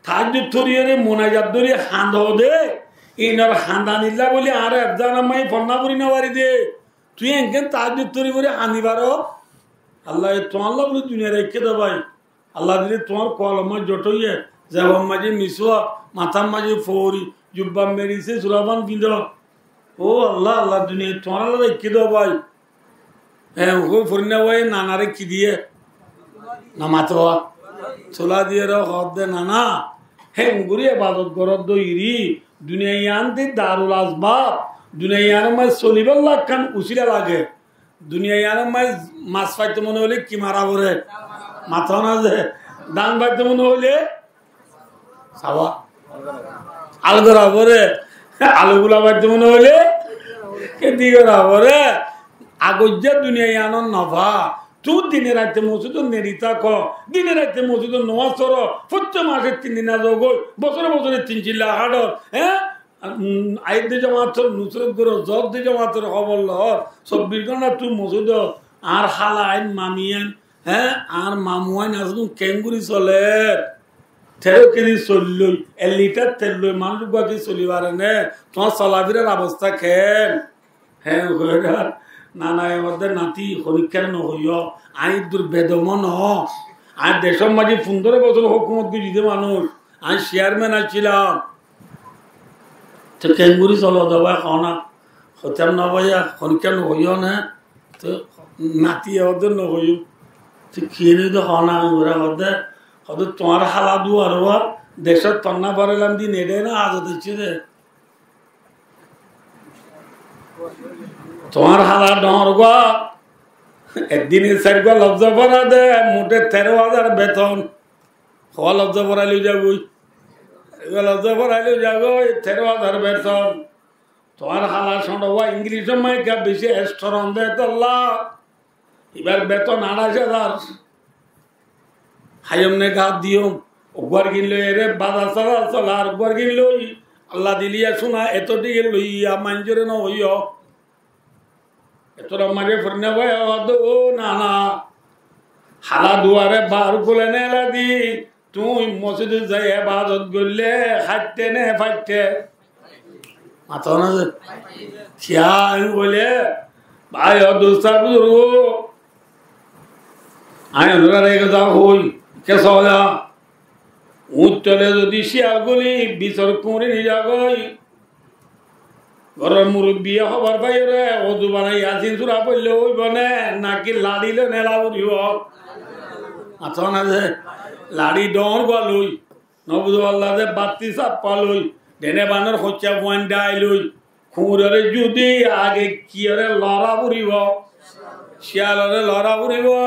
tahajjud fori ore munajat dóri hañdo dé, inor hañdanilla buli añára ek zana maze fonná fori no fari dé. Tuñí héen keén tahajjud fori fori hañdi faro? Allah ye tuáñlla buli duniyait raikké dé bái. Allah dile tuáñr kualor maze zot óiye, zebor maze miswak, matár maze fori, jubba merise, surafán fiñdo. Ó Allah, Allah duniyait tuáñralla raikké dé bái. Héen, ó forinna bái nanare ki diye? No mato. Tula diye re hoó dé, "Nana, héen gorí ebadot goró dé iri, duniyai yián dé darul asbab, duniyai yián or maze solibálla ekkán usila lage." Duniyai yián or maze mas faitó mone óile ki mara fore? Mato na ze. Dán faitó mone óile sawa. Al gora fore. Alu gula faitó mone óile keti gora fore. Agoijja duniyai yián or nofa. Tuñí dine raite mosjidot neri táko. Dine raite mosjidot nomás foro. Fottí mace tin din no zagói. Bosóre bosóre tin cilla hátor. Hé? Ar, um, aiyér de jomaator nusrot goró, zoór de jomaator hóbor loó, sobbic gónta tuñí mosjidot. Añár hála ain, mami ain, hé, añár mamu ain asé dé, keéngorí solér? Teró kedi soil loi, ek litar tel loi manúic uggúa ki soli fare né? Tuáñr solafirar obosta keén? Hé, hoór, nana e hoódde, "Nati, honikkáre no hoiyó, añí eddur bedom no. Añí decór maze fundoro bosór hókumot guzide manúic, añí ciyarmen accílam." Te keéngorí solo de bái, hoó na. Hoitám na bái, honikká no hoiyó né. Te nati e hoódde no hoiyó. Te kiyé de hoó na, añí gura hoódde, hoódde tuáñr hála duar uwar, decót fonná farailam dé, ede na azad óiye de. Tuáñr hála dhoóñr gua, ek dine sair gua lofzó fora de, muté teró házar beton. Hoó lofzó forai loi zagói. Lofzó forai loi zagói, teró házar beton. Tuáñr hála cóñço gua Ingilícor maze beci strong de tolla. Ibar beton añçáic házar. Háiyom né gat diyom. Uggwar gin loi ere bazar sazar solar, uggwar gin loi Allah diliya suna eto dige loiya maincóre no hoiyo. Eto maze forinna bái hoódde, "Ó nana, hála duare bar gule nela di, tuñí mosjidot zai ebadot goille háitte né faitte?" Mato na ze. Kiyá? Añí hoile, bái o dustó buzurgó, añí onorare ek hotá hoi, ke soya, uñth tole zodi ciyal guli bisor kuñri ni zagói, góror murubbiye hóbor faiyóre, ozu banai Yasin sura foille óibo né, naki laçi loi nela foribo? Mato na ze, laçi dhoóñr gua loi. No buzó Allah de, batti sappa loi, dene banor hoicca fuain dai loi, kuñrore zudi age kiyore lora foribo? Ciyalore lora foribo,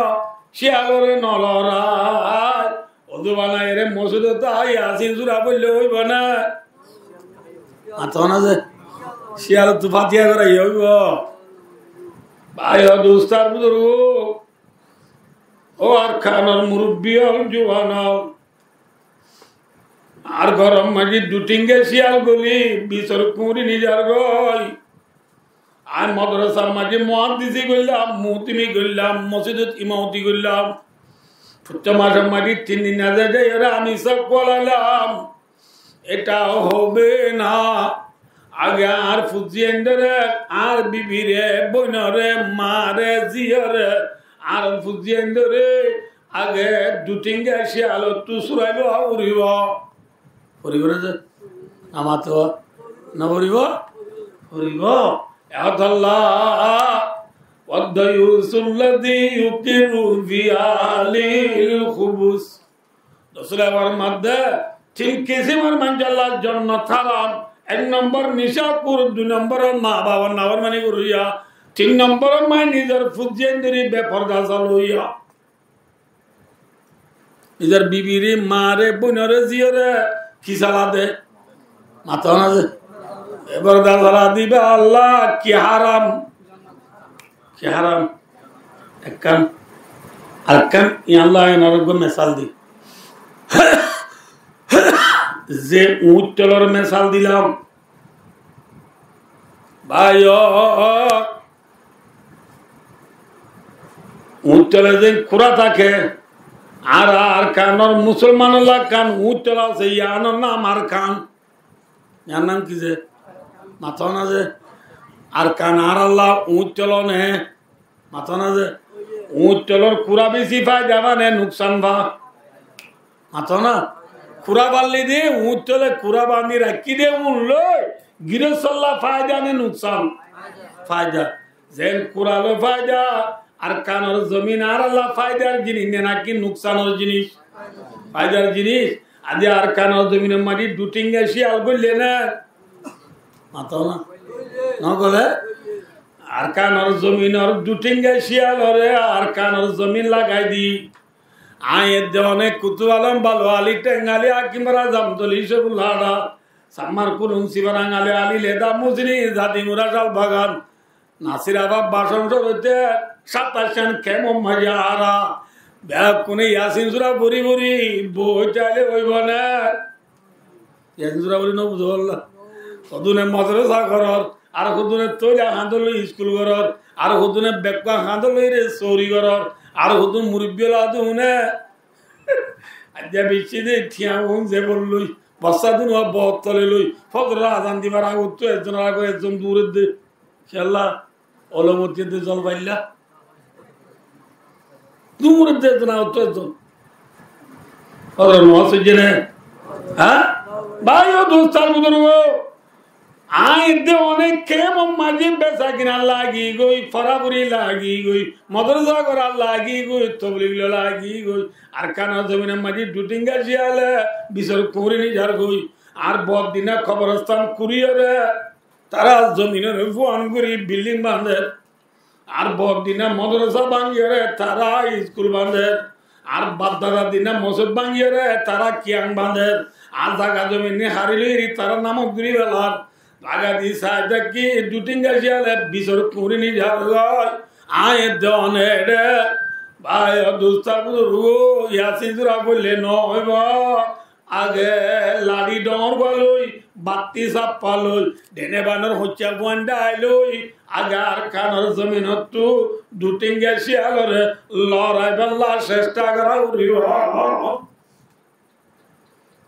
ciyalore no lorai. Ozu banai ere mosjidot ai Yasin sura foille óibo né? Mato na ze, ciyalottu fatiha goraiya óibo. Bái o dustó buzurgó, ó Arkanor murubbi ól, juwan ól, añár góror maze dui tin gua ciyal guli bisor kuñri ni zargói. Añí modorasar maze muhaddisi goillam, muhtimi goillam, mosjidot imamoti goillam. Fottí macor maze tin din no zai zai ore añí saf kolailam. Eta hobe na. Age añár fuain dóre, añár bibire, boinore, mare, ziyore, añár fuain dóre, age dui tin gua ciyalottu surai loa foribo. Foribo né ze? Amar to no foribo? Foribo. Ehótalla, والديوث الذي يقر في أهله الخبث. Rosule formar de, tin kisimor manúcolla jonnot háram. Ek nombor nicá kur, dui nombor ma bafor naformani goróya, tin nombor ma nizor fuain dóri beforda saloya. Nizor bibire, mare, boinore, ziyore ki sala de? Mato na ze. Beforda sala diba Allah ki háram? Ki háram? Ekkán, arekkán, iyan Allah enor uggwá mesal di. Ze uñitolor mesal dilam, bái o, uñitole ze kura táke, añára Arkanor musolmanolla ekkán uñitol asé, iyanor nam Arkan. Iyanor nam ki ze? Mato na ze. Arkan añáralla uñitol ne. Mato na ze. Uñitolor kura beci faida fa ne nuksan fa? Mato na. Kura bañdile de, uñitole kura bañdi raikké de, un loi girostolla faida ne nuksan? Faida. Zen kura loi faida, Arkanor zomin añáralla faidar jinis ne naki nuksanor jinis? Faidar jinis. Aijja Arkanor zominor maze du thinga ciyal goille ne? Mato na. No gole? Arkanor zominor du thinga ciyalore Arkanor zomin lagai di. Añí edde onek Kutub Alom, Balu Ali, Theng Ali, Hakim Razam, Doli Cefullah Haça, Sammar Kurun, Sibarang Ali, Ali Leda, Musini, Zadi Mura, Cál Bagan, Nasir Abad, Bacon Cór óite Sattais Cán kemor maze añára beggúne Yasin sura fori fori boi táile óibo né? Yasin sura fori no buzó bolla. Hodúne modorosa gorór, ar hodúne toila hañdor loi iskul gorór, ar hodúne bekkúa hañdor loi re sóri gorór, ar hodún murubbi ókkol hodúne aijja beci de thiañ un zebor loi, bossa dun uwa bor tole loi, fozoror azan dibar agottú ezzon ar ago ezzon dur edde. Kiyólla? Olomoti edde zol failla. Dur edde ezzon agottú ezzon. Fozoror nomaz foijje né? Há? Bái o dustó ar buzurgó, añí edde onek kemor maze besa kina lagi goi, fora fori lagi goi, modorosa gora lagi goi, toblig lowa lagi goi, Arkanor zominor maze du thinga ciyale bisor kuri ni zar goi, ar bor dine koborostan kuriyore, tará zominore fuan gori bilding bañder, ar bor dine modorosa báñgiyore tará iskul bañder, ar bafdadar dine mosjid báñgiyore tará kiang bañder, ar zaga zomin ni hári loi tará namot gori felar. Zaga di sai táki du thinga ciyale bisor kuri ni zar goi. Añí edde onek re, bái o dustó ar buzurgó, Yasin sura foille no óibo. Age lari dhoóñr gua loi, batti sappa loi, dhene banor hoiccá fuain dhai loi, age Arkanor zominottú du thinga ciyalore lorai balla cesta gora foribo.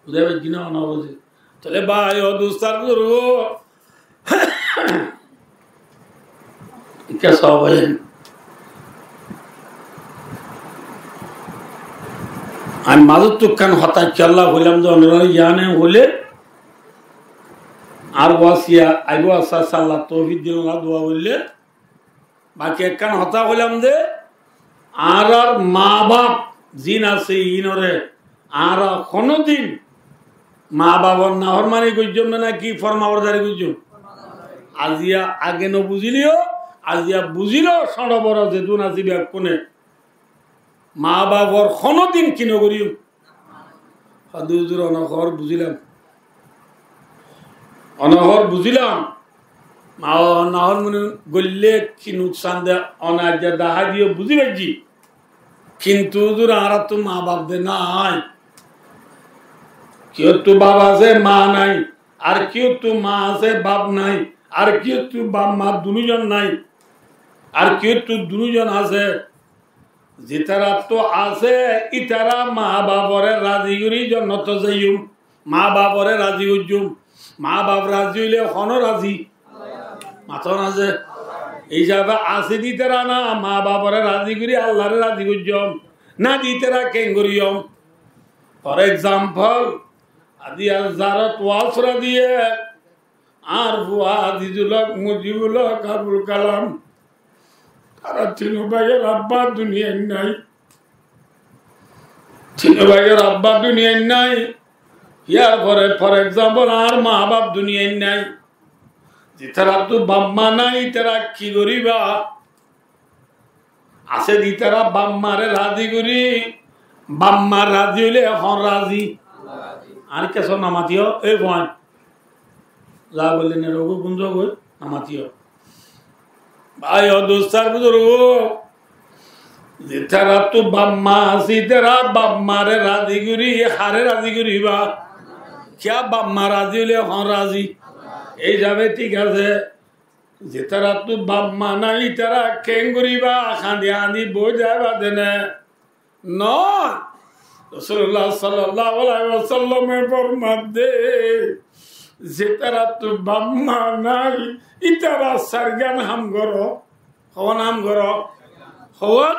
Buzá faijjó né? Óna buzí. Tóile bái o dustó ar buzurgó, Ikká sóo bái, añí mazóttu ekkán hotá kiyólla hoilam de, onora yían hoilé, añár wasiya aibó, asá, Allah toufik diyók, Allah dua hoilé, baki ekkán hotá hoilam de, añárar maa baf zin asé, inore añára honódin maa bafor naformani goijjóm né, náki formaborodari goijjóm? Aziya age no buzíleo, aziya buzílo, cóñço boro zedún así bekkúne. Maa bafor honódin ki no goijjóm? Há de huzur, one hoór buzílam. One hoór buzílam. Maa bafor naformani goillé ki nuksan de, one aijja dahái diyó, buzí faijjí. Kintu huzur, añárattú maa baf de nái. Kiyóttu baf asé, maa nái. Ar kiyóttu maa asé, baf nái. Ar kiyóttu baf maa dunúzon nái. Ar kiyóttu dunúzon asé. Zitarattú asé, ítara maa bafore razi gorí jonnot zaiyum. Maa bafore razi goijjum. Maa baf razi óile hone razi? Matón asé? Hísabe asé de ítara na, maa bafore razi gorí Allahre razi goijjum. Nái de ítara keén goijjum? For example, aijja zarot waz fora diye, añár fua Azizul Hok, Mujibul Hok, Abul Kalam, tará tino báiyor abba duniyait nái. Tinó báiyor abba duniyait nái. Yar fore, for example, añár maa baf duniyait nái. Zitarattú baf maa nái, ítara ki goríba? Asé de ítara baf maare razi gorí, baf maa razi óile ehón razi. Añár kessú no matiyó, ei fuain. Za bolle ne rogo gunzo goi, no matiyó. Bái o dustó ar buzurgo, zitarattú baf maa asé, ítara baf maare razi gorí, hare razi goríba? Kiyá baf maa razi óile ehón razi. Ei hísabe thík asé. Zitarattú baf maa nái, ítara keén goríba? Hañdi hañdi boi zaiba dene? No. Rosulullah sallallahu alaihi wasallame formadde, zitarattú baf maa nái, ítara sairgán ham goró. Hon ham goró? Hon?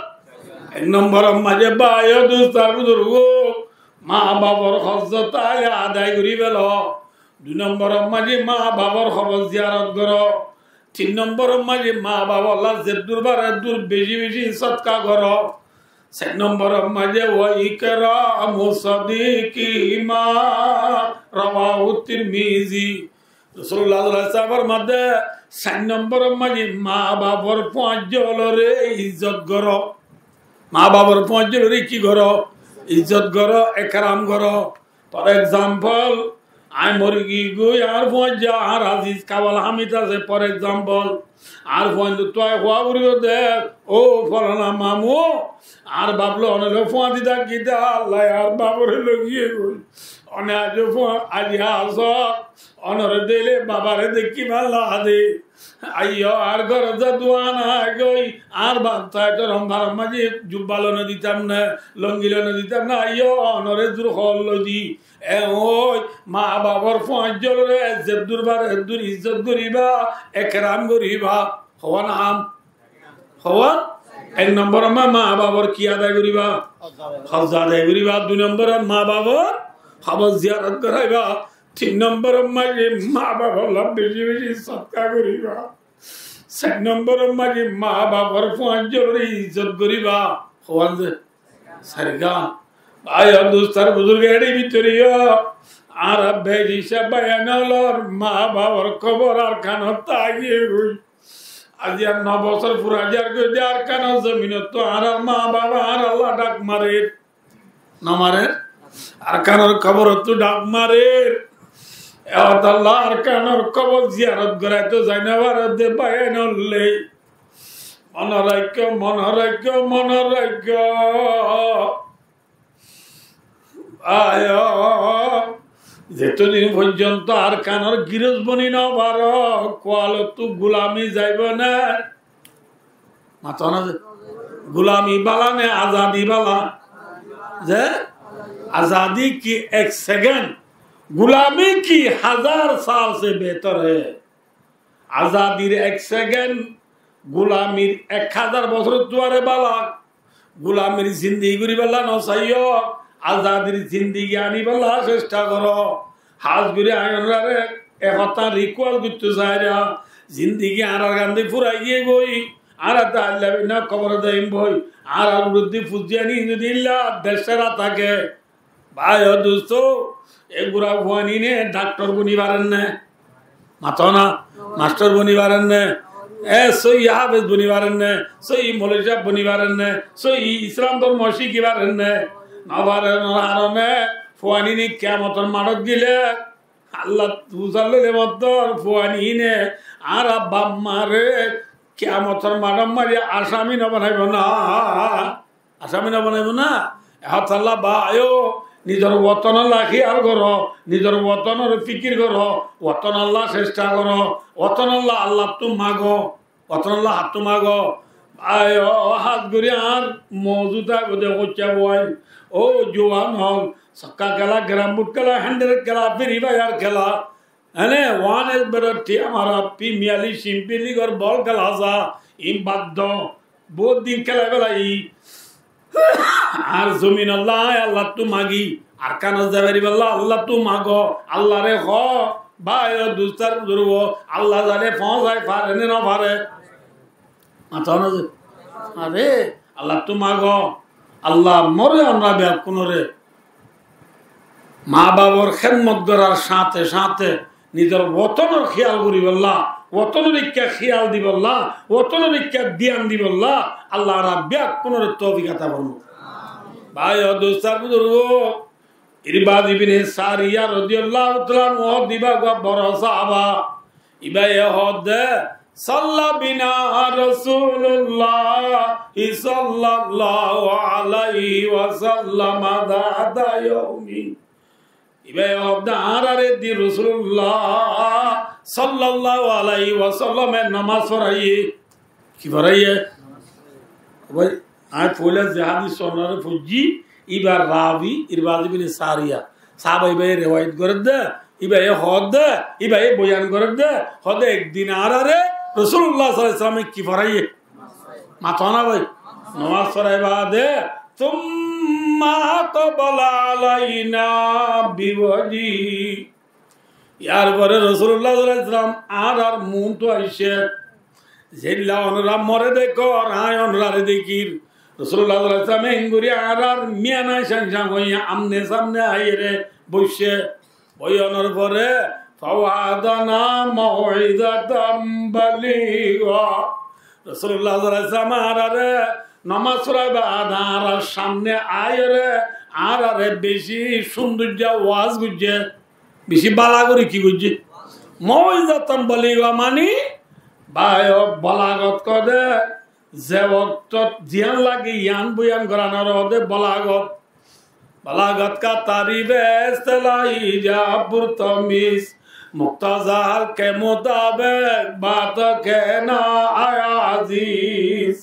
Ek nombor or maze bái o dustó ar buzurgo, maa bafor hozzot aile adai gorí felo. Dui nombor or maze maa bafor kobor ziyarot goró. Tin nombor or maze maa bafolla zeddur fare eddur beci beci sodka goró. Sair nombor or maze wa ikramu sadiqihima, rawahu Tirmizi. Rosulullah sallallahu alaihi wasallam formadde, sair nombor or maze maa bafor fuañjolore izzot goró. Maa bafor fuañjolore ki goró? Izzot goró, ekram goró. For example, añí mori giyí goi, añár fuañja, añár aziz kabal hamit asé, for example, añár fuaindottú añí hoó foribo de, ó folana mamu, añár baf loi one loi fuañti tákida, Allaye añár bafore loi giyé goi. One aijjó fuañ, aijjó asó, onore deile babare dekí bála de. Aiyó, añár górot za duwa nai goi, añár baf tai toron farar maze jubba loi no ditam né, longi loi no ditam né, aiyó, onore zur hol loi di. E ói, maa bafor fuañjolore zeddur fare eddur izzot goríba, ekram goríba. Hon ham? Hon? Ek nombor or maze maa bafor ki adai goríba? Hozz adai goríba. Dui nombor or maze maa bafor kobor ziyarot goraiba. Tin nombor or maze maa bafolla beci beci sodka goríba. Sair nombor or maze maa bafor fuañjolore izzot goríba. Hon ze? Sairgán. Bái o dustó ar buzurgo, eri bútore yó añára beci sá bái ainolor maa bafor kobor Arkanot táki goi. Aijja no bosór fura zar goi de Arkanor zominottu añárar maa bafe añáralla dhak marer. No marer? Arkanor koborottú dhak marer. E hotalla Arkanor kobor ziyarot goraito zai no farer de bái ainol loi. Mone raikkó, mone raikkó, mone raikkó. Aiyó, zetodin foijjonto Arkanor girós boni no faro, kualottú gulami zaibo né? Mato na ze? Gulami bála né azadi bála? Ze? Azadi ki ek sekend? Gulami ki hazar sal se behtor hai? Azadir ek sekend gulamir ek hazar bosórottú aró bála. Gulamir zindigi goríbolla no saiyó, azadir zindigi aníbolla cesta goró. Hás gorí añáráre e hotá rikuwes goittó sair, zindigi añárar gán di furai giyé goi, añára de ailla bina kobore zaiyum goi, añárar uore di fuzzi aní zodi illa decára táke, bái o dustó, e gura fuain íne daktor boni farer né? Mato na, mastor boni farer né? E sóiyi háfez boni farer né? Sóiyi moulovi sáb boni farer né? Sóiyi Islam dormo cíki farer né? No farer, no farer. Fuain íne kiyamotor maçot gile, Allattú fusár loile mottor fuain íne añára baf mare kiyamotor maçot maze asami no banaibo né? Asami no banaibo né? E hotalla bái o, nizor wotonolla hiyal goró, nizor wotonor fikir goró, wotonolla cesta goró, wotonolla Allattú mago, wotonolla hattú mago. Bái o, hás gorí añár mouzu táibo de hoicca fuain. Ó juwan ókkol, sokka kéla, keram bud kéla, héndel kéla, firi fayar kéla. Ene, wan es better ti amara Premier League, Champions League or bol kéla za, in bad do. Bout din kélai félai. Ar zominolla añí Allattú magi, Arkanot zai faribálla Allattú mago, Allare hoó, bái o dustó ar buzurgo, Alla zaile foóñsai fare né no fare? Mato na ze? Are, Allattú mago. Allah more onora beggúnore mabafor hédmot gorar sáñte sáñte nizor wotonor héyal goríbolla, wotonor ikká héyal dibolla, wotonor ikká diyan dibolla Allah añára beggúnore toufik ata formouk. Bái o dustó buzurgó, Irbad ibne Sariya rodiyallahu taala anhu hoódde ibá uggwá boro sáhaba. Ibáye hoódde, "Salla bina Rasulullah sallallahu alaihi wasallam zata yaumin." Ibáye hoódde, "Añáráre edin Rosulullah sallallahu alaihi wasallame nomás foráiye." Ki foráiye? Bái, añí foila ze hádis onaré foijjí, ibár rawi Irbad ibne Sariya. Sáhaba ibáye rewayet gorédde, ibáye hoódde, ibáye boyan gorédde, hoódde ek din añáráre Rosulullah sallallahu alaihi wasallame ki foráiye? Mató na bái? Nomás foráiye baade, "Summa aqbala alaina biwajhi." Yar fore Rosulullah sallallahu alaihi wasallam añárar muúntu aiccé. Zeilla onora more dekór, añí onorare dekír. Rosulullah sallallahu alaihi wasallam engori añárar miyana cán cán óiye amne samne aiyóre boiccé. Boiyonor fore, "Fawa'adana maw'izatan baligha." Rosulullah sallallahu alaihi wasallam añárare nomás foráiye baade añárar samne aiyóre añárare beci cúndor waz goijjé. Beci bála gorí ki goijjé? Maw'izatan baligha mani, bái o, balagot hoódde ze októt ziyán lage yían boyan goranore hoódde balagot. Balagot ka tarif estelahi za purtamis, muktazal ke mutabek baat kehna ay aziz.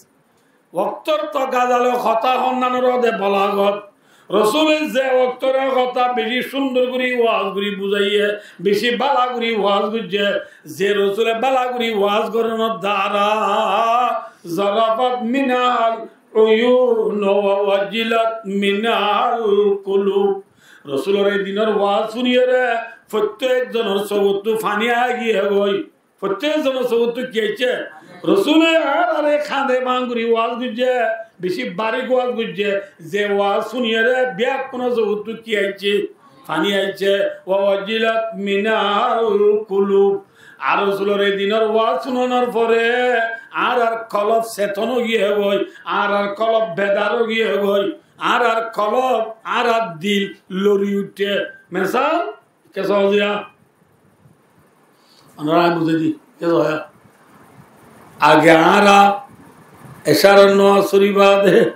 Októr tokazale hotá hoónnanore hoódde balagot. Rosule ze októre hotá beci cúndor gorí waz gorí buzáiye, beci bála gorí waz goijjé, ze Rosule bála gorí waz gorónor duara zarafat minhal uyun wa wajilat minhal kulub. Rosulor e dinor waz fúniyóre fottí ekzonor sókottú faní aigiyé goi. Fottí ekzonor sókottú ki aiccé? Rosule añárare kañde bang gorí waz goijjé, beci barík waz goijjé, ze waz fúniyóre beggúnor sókottú ki aiccé? Faní aiccé. Wa wajilat minhal kulub. Ar Rosulor e dinor waz fúnonor fore añárar kolob seton óigiyé goi, añárar kolob bedar óigiyé goi, añárar kolob, añárar dil lori uiththé. Mesal, Kessú hoó ziya? Onora añí buzái di, kessú hoó? Age añára ecár nomás fori baade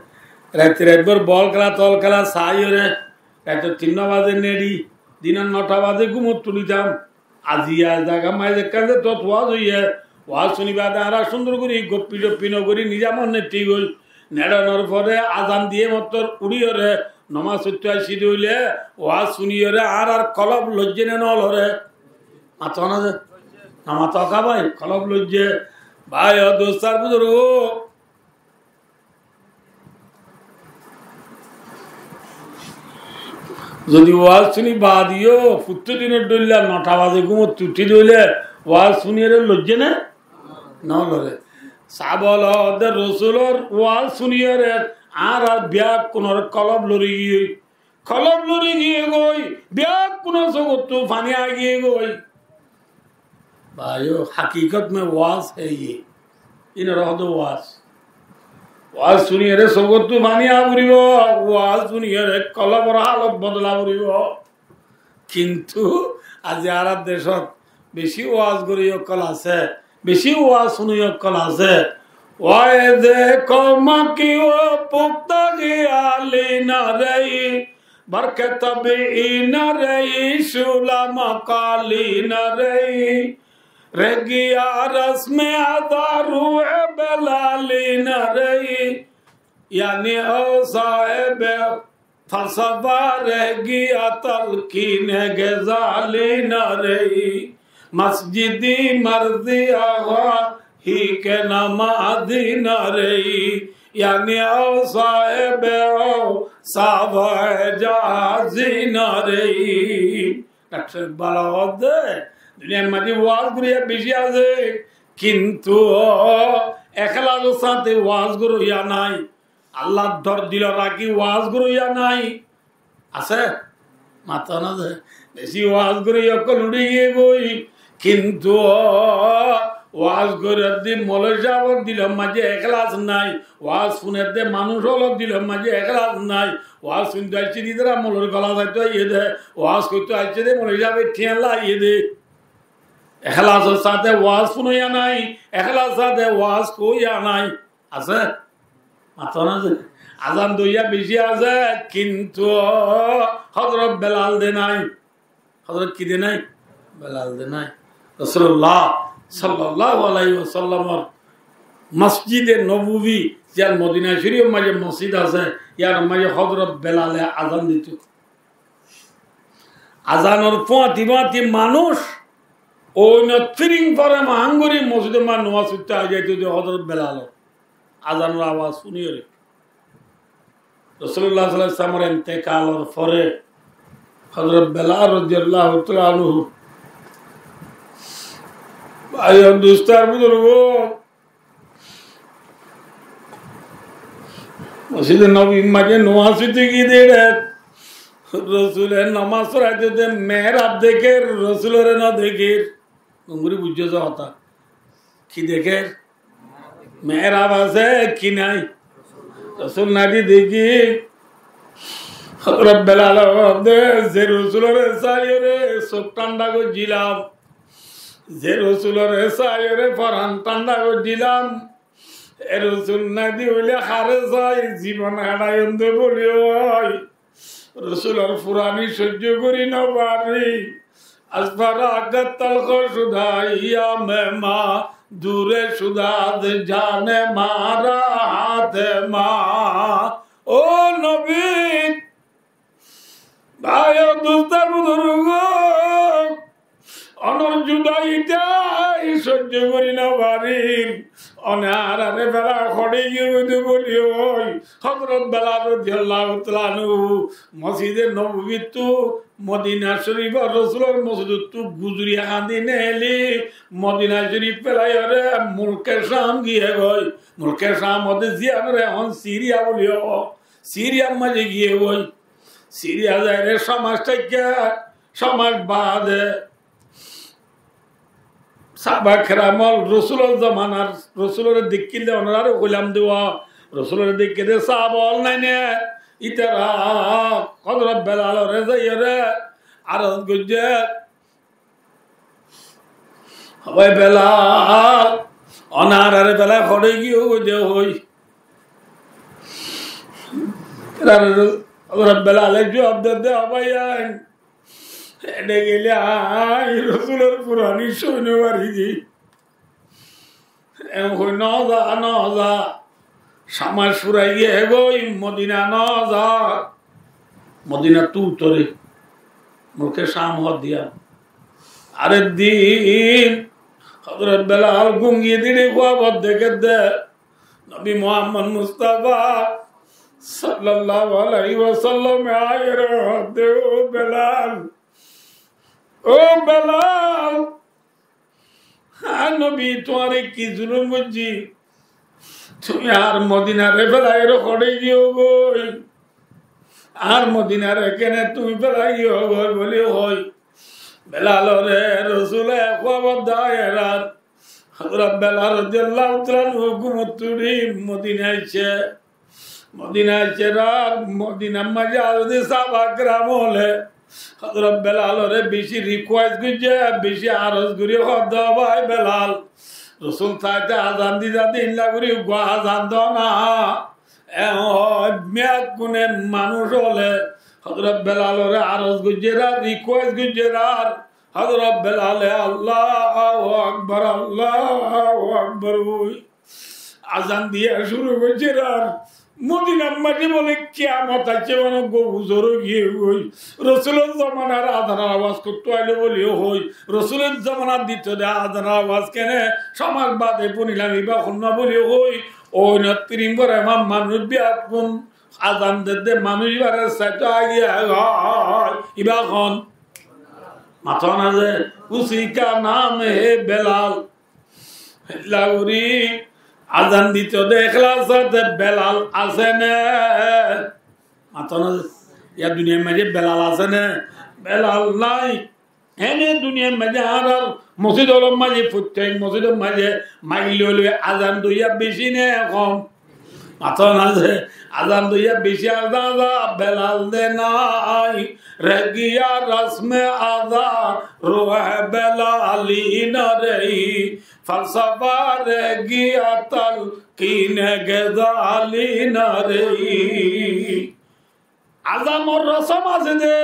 raite raitbór bol kéla, tol kéla saiyóre, raite tinta baze neçi, dinor nota baze gúmot uçítam. Aziya zaga maiz ekkán zeçé waz óiye, waz fúni baade añára cúndor gorí goppi toppi no gorí nizam onne thík óil. Neçonor fore azan diye mottor uçíyóre nomás foittó aiccí de óile, waz fúniyóre añárar kolob loijjé né no lore? Mató na ze? No mató ká bái, kolob loijjé. Bái o dustó buzurgó, zodi waz fúni baade yó fottí dinor dóilla nota baze gúmot uçí de óile, waz fúniyóre loijjé né? No lore. Sáhaba ókkole hoódde Rosulor waz fúniyóre añárar beggúnor kolob lori giyé. Kolob lori giyé goi, beggúnor sókottú faní aigiyé goi. Bái o, hakikot mein waz hai ye. Inore hoódde waz. Waz fúniyóre sókottú faní aá foribó, waz fúniyóre kolobor halot bodola foribó. Kintu aijja añárar decót beci waz goróiya ókkol asé, beci waz fúnoiya ókkol asé. Wáize koumaki ó pukta giyali narei, barke tabi'i narei, shula makali narei, reh giya rasme ada ruhe belali narei, yani ó sáhebe Falsafa reh giya talkine Gezali narei, masjidi marziya hike namazi narei, yani ó sáhebe ó sáhebe jahazi narei. Daktor Iqbal hoódde, duniyar maze waz goróiya beci asé, kintu ó eklasor sáte waz goróiya nai. Allar dor dilot rakí waaz goróiya nái. Asé? Mató na ze. Beci waaz gorí ókkol uçí giyé goi. Kintu waaz gorédde moloi sábor dilor maze ekhlas nái. Waaz fúnedde manúic ólor dilor maze ekhlas nái. Waaz fúnto aiccé de ítara moloi gola zaito aiyé de. Waaz hoito aiccé de moloi sábe thiañ loi aiyé de. Ekhlasor sáte waaz fúnoiya nái. Ekhlasor sáte waaz hoóiya nái. Asé? Mató na ze. Azan doiya beci asé, kintu Hozrot Belal de nái. Hozrot ki de nái? Belal de nái. Rosulullah sallallahu alaihi wasallamor Mosjide Nobowi, ziyán Modina Corifor maze mosjid asé, yar maze Hozrot Belale azan dito. Azanor fúañti fúañti manúic oinot firing fore mahán gorí mosjidor maze nomaz foitto aái zaito de Hozrot Belalor azanor abas fúniyóre. Rosulullah sallallahu alaihi wasallamor entekalor fore Hozrot Belal radiyallahu taala anhu, bái, dustó ar buzurgó, Mosjide Nobir maze nomaz foitto giyé de, Rosule nomaz foraito de mehrab dekér, Rosulore no dekér. Gom gorí buijjó ze hotá. Ki dekér? Mehrab asé ki nái? Rosul nái de ki? Hozrot Belale hoódde, ze Rosulore saiyóre suk thánda goijjílam, ze Rosulore saiyóre foran thánda goijjílam, e Rosul nái de óile haré sai zibon haçaiyum de buli hoói. Rosulor furani soijjo gorí no fari. از فراقت تلخ شد ایام ما، دور شد از جان ما راحت ما. Ó Nobi, bái, dustó ar buzurgó, onor judai ítara soijjo gorí no farir. One añárare felai hoçé giyói de buli hoói, Hozrot Belal radiyallahu taala anhu Mosjide Nobowittú Modina Corifor Rosulor mosjidottú guzori hañdi neeli Modina Corif felaiyóre mulke Cam giyé goi. Mulke Cam ódde ziyánore ehón Siriya buli hoó, Siriyar maze giyé goi. Siriya zaiyóre só mac táikke, só mac baade sáhaba keram ól Rosulor zomanar, Rosulore dekkíle onoráre hoilam de, Rosulore dekkíle sáhaba ól nái né, ítara Hozrot Belalore zaiyóre aroz goijjé, "Ó bái Belal, one añárare felai hoçé giyói de?" hoói. Hozrot Belale juab de de, "Ó bái, ain, ede geile añí Rosulor furani sói no fari de. En hoi no za, no za. Só mac furai giyé goi, Modina no za. Modinattú utore." Mulke Cam hoó diya. Arek din Hozrot Belal gúm giyé de, de kuabot deké de Nobi Muhammod Mustafa sallallahu alaihi wasallame aiyóre hoó de, "Ó Belal, ó Belal, añí Nobi tuáñre ki zulum goijjí? Tuñí añár Modinare felaiyóre hoçé giyói goi? Añár Modinare kene tuñí felai giyói goi?" buli hoói. Belalore Rosule kuabot daháiyérar. Hozrot Belal radiyallahu taala anhu gúmottú uçí Modina aiccé. Modina aiccé ar Modinar maze ar de sáhaba keram ókkole Hozrot Belalore beci request goijjé, beci aroz gorí hoó de, "Ó bái Belal, Rosul táite azan di zade, illa gorí uggwá azan do na." E, ó, beggún manúic ókkole Hozrot Belalore aroz goijjé ar request goijjé ar Hozrot Belale Allahu Akbar, Allahu Akbar buli azan diya cúru goijjé ar Modinar maze bóle kiyamot aiccé, mane gó uzor ói giyé goi. Rosulor zomanar azanor abas hottú ailó buli hoói. Rosulor zomanar dito de azanor abas kene só mac baade fúnilam, ibá hon na buli hoói. Óinot firing fore ma-, manúic beggún azan de de manúic ibáre saito aigiyé goi. Ibá hon? Mató na ze, "اسی کا نام ہے بلال۔" Illa gorí Azan dito de eklas sáte Belal asé né? Mató na ze. Yá duniyar maze Belal asé né? Belal nai. Ene duniyar maze añárar mosjid ólor maze, fottek mosjidor maze mail loi loi azan doiya beci né kom? Mató na ze, azan doiya beci, azan za Belal de nai. رہ گیا رسم ادا روح بلالی نہ رہی، فلسفہ رہ گیا تلقین غزالی نہ رہی۔ Azanor rosom asé de,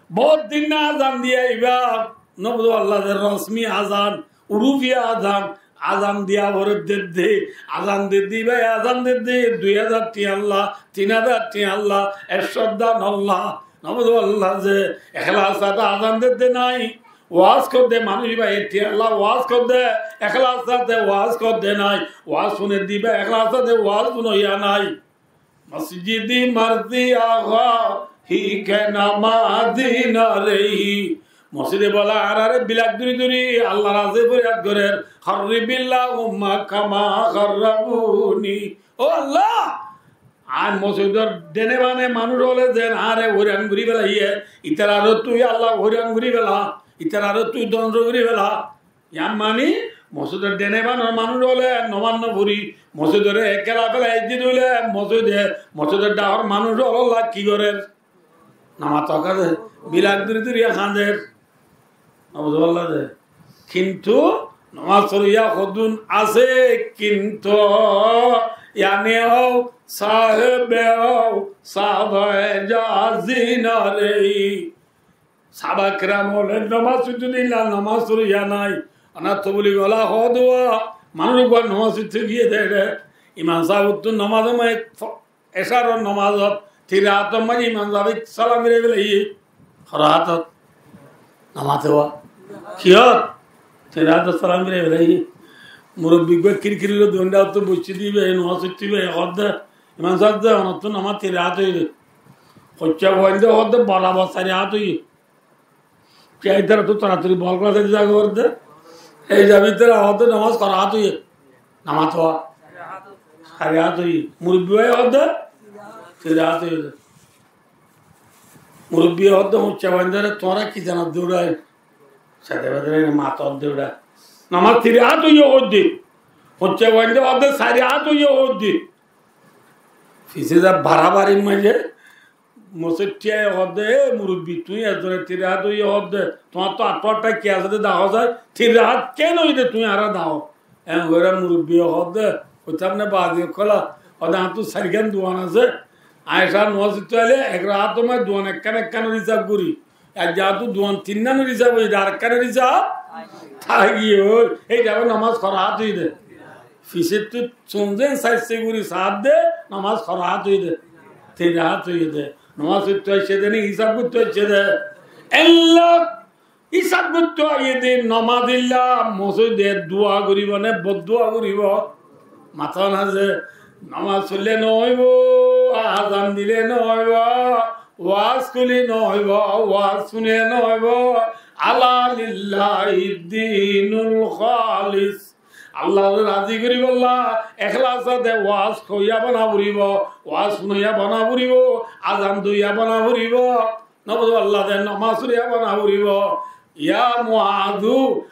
bóut din na azan diya ibá, no buzó Allah de rosmi azan, urufi azan, azan diya fore de de, azan de de ibá, azan de de, dui házar tiya Allah, tin házar tiya Allah, ekcó dan Allah, no buzó Allah de eklas sáte azan de de nai, waz kor de manúc ibá, tiya Allah waz kor de, eklas sáte waz kor de nai, waz fune de ibá, eklas sáte waz funoiya nai. مسجدی مردی آقا ہی کہ نمازی نہ رہی۔ Mosjide bola añárare bilak duri duri Allahr hañse foriyad gorer, خرب اللهم كما خربوني. Ó Allah, añí mosjidor dene bane manúc óle zen añáre hoiran gori felaiyé, itarare tui Allah hoiran gori fela, itarare tui dóngco gori fela. Yar mani, mosjidor dene banor manúc óle nomaz no fori, mosjidore ekela felai di dile, mosjide, mosjidor dahor manúc óle ki gorer? Nomaz to kade, bilak duri duri kander. Nomaz óla de. Kintu nomaz foriya hodún asé, kintu, yani, ó sáhebe, ó sáhebe ejazi no rehí. Sáhaba keram ókkole nomaz foijjé de, illa nomaz foriya nai. Onar tobligwala hoó de, manúc uggwá nomaz foitte giyé de, imam sáb ottú nomaz, ecár nomazot, tin rakátor maze imam sábe salam firai felaiyé. Hó rakátot? Nomaz wa. Kiyót? Tin rakátot salam firai felaiyé. Murobbi uggwá kirkiri loi duwanda ottú boiccé de, nomaz foitte hoó de, imam sáb de, onottú nomaz tin rakát óiye de. Hoiccá fuain de hoó de borabor sair rakát óiye. Kiyá ítara tu toratori bol class e zaga gorer de. Ei zabi ítara hoó de nomaz hó rakát óiye? Nomaz wa. Sair rakát óiye. Murobbi uggwá hoó de? Tin rakát óiye de. Murobbi hoó de hoiccá fuain de tuáñra ki zanot de uçai? Sede bedre matot de uçai. Nomaz tin rakát óiye hoó de. Hoiccá fuain de hoó de sair rakát óiye hoó de. Fise za barabarir maze mosjid tiya hoó de, e murobbi, tuñí ekzone tin rakát óiye hoó de, tuáñr to añctó añctó ki asé de dahó sai, tin rakát ken óiye de tuñí añáre dahó. En hoiyóre murobbi hoó de, hoitam ne bazi okkol, hoó de añáttu sairgán duan asé, añí ecár nomaz foitte aile ek rakátor maze duan ekkán ekkán hísab gorí, ar zehetu duan tinnán hísab óiye de, arekkán hísab táki giyé, ei hísabe nomaz hó rakát óiye de. Fisottu sunzen sairse gori saá de, nomaz hó rakát óiye de? Tin rakát óiye de. Nomaz foitte aiccé de né, hísab goitte aiccé de? Ella hísab goitte aiccé de, nomaz illa mosjide dua goribo né boddua goribo? Mató na ze, nomaz foille no óibo, azan dile no óibo, waz goille no óibo, waz funile no óibo. ألا لله الدين الخالص. Allahr razi goribolla, eklas sáte waz hoiya bana foribo, waz funoiya bana foribo, azan doiya bana foribo. No buzó Allah de, nomaz foriya bana foribo. يا معاذ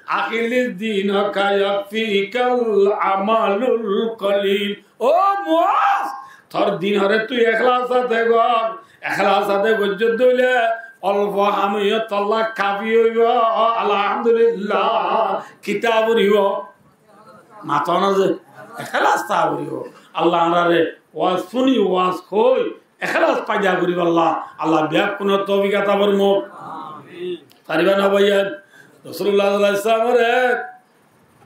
أخلص دينك يكفيك العمل القليل. Ó Muaz, tor dinore tui eklas sáte gor, eklas sáte goijjó de óile olfo ham óiye tolla kafi óibo. Alhamdulillah, kitab foribo. Mató na ze, eklas sáte foribo. Allah añárare waz funi, waz hoi, eklas foida goribolla Allah beggúnore toufik ata formok. Amin. Fariba na báiyain? Rosulullah sallallahu alaihi wasallam ore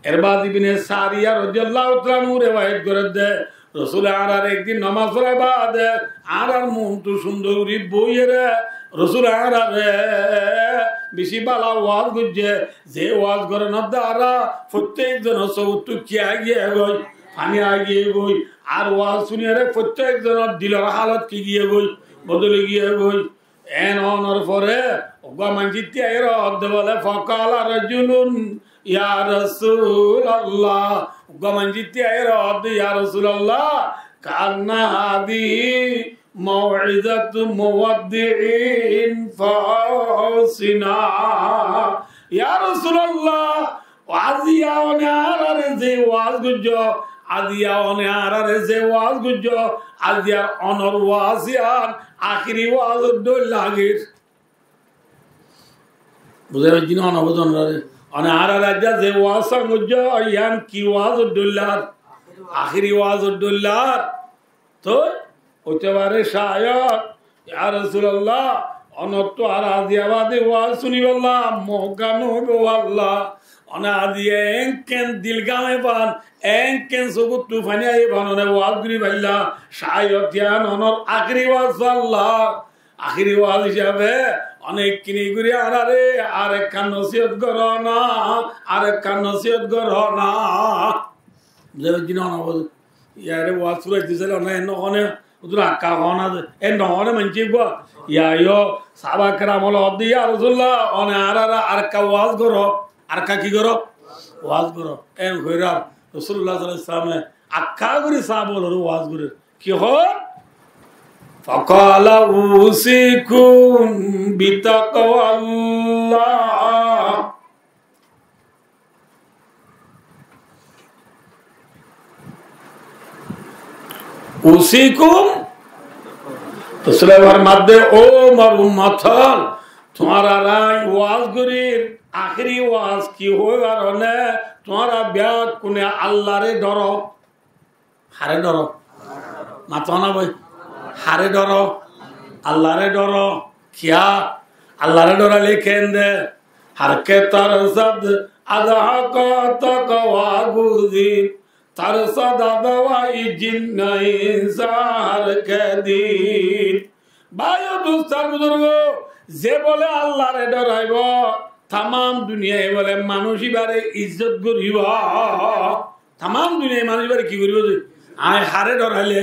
Irbad ibne Sariya rodiyallahu taala anhu rewayet gorer de, Rosule añárare ek din nomaz forai bade añárar muúntu cúndor gori boiyére Rosule añárare beci bála waz goijjé, ze waz goronor duara fottek zonor sókottu ki ai giyé goi, faní ai giyé goi. Ar waz funiyére fottek zonor dilor halot ki giyé goi, bodoli giyé goi. En ónor fore uggwá maincé tiyai ere hoó de bóle, فقال رجل Ya Rasulallah, uggwá maincé tiyai hoódde, ya Rasulallah, كأن هذه موعظة مودع فأوصنا. Ya Rasulallah, aijja one añáráre ze waz goijjó, aijja one añáráre ze waz goijjó, aijjar onor waz yián ahéri waz dóilla lager. Buzá faijjó né, no buzá faijjó né? One añáráre aijja ze waz goijjó, yián ki waz dóilla? Ahéri waz dóilla. Toi óite fare cáyod, ya Rasulallah, onottú ar aijja bade waz fúnibolla mouka no óibo balla. One aijja enkén dil gam fan, enkén sukóttu faní aiyé fan, one waz gorí failla, cáyod yián onor ahéri waz balla. Ahéri waz hísabe one kini gorí añáráre arekkán nosiyot goró na, arekkán nosiyot goró na. Buzá faijjó né, no buzá? Yare waz fúrai diyé, no, no hone, uddúr ekká hone, e no hone maincé uggwá. Yá yó, sáhaba keram ókkole hoódde, ya Rasulallah, one añáráre arekká waz goró, arekká ki goró? Waz goró. En hoiyóre Rasulullah sallallahu alaihi wasallame ekká gorí sáhaba ókkolore waz gorer. Ki hoó? فقال أوصيكم بتقوى الله. أوصيكم, Rosule formar de, ó mor ummot ókkol, tuáñrare añí waz gorir, ahéri waz ki hoibar óile, tuáñra beggúne Allare dóro. Hare dóro? Mató na bái? Hare dóro? Allare dóro. Kiyá? Allare dóraile keén de? Har ke tarsad az Hak taqwa guzin, tarsad az wai jin nahi sa har ke din. Bái o dustó buzurgó, ze bóle Allare dóraibo, tamam duniyai bóle manúic íbare izzot goríbo. Tamam duniyai manúic íbare ki goríbo de? Añí hare dóraile,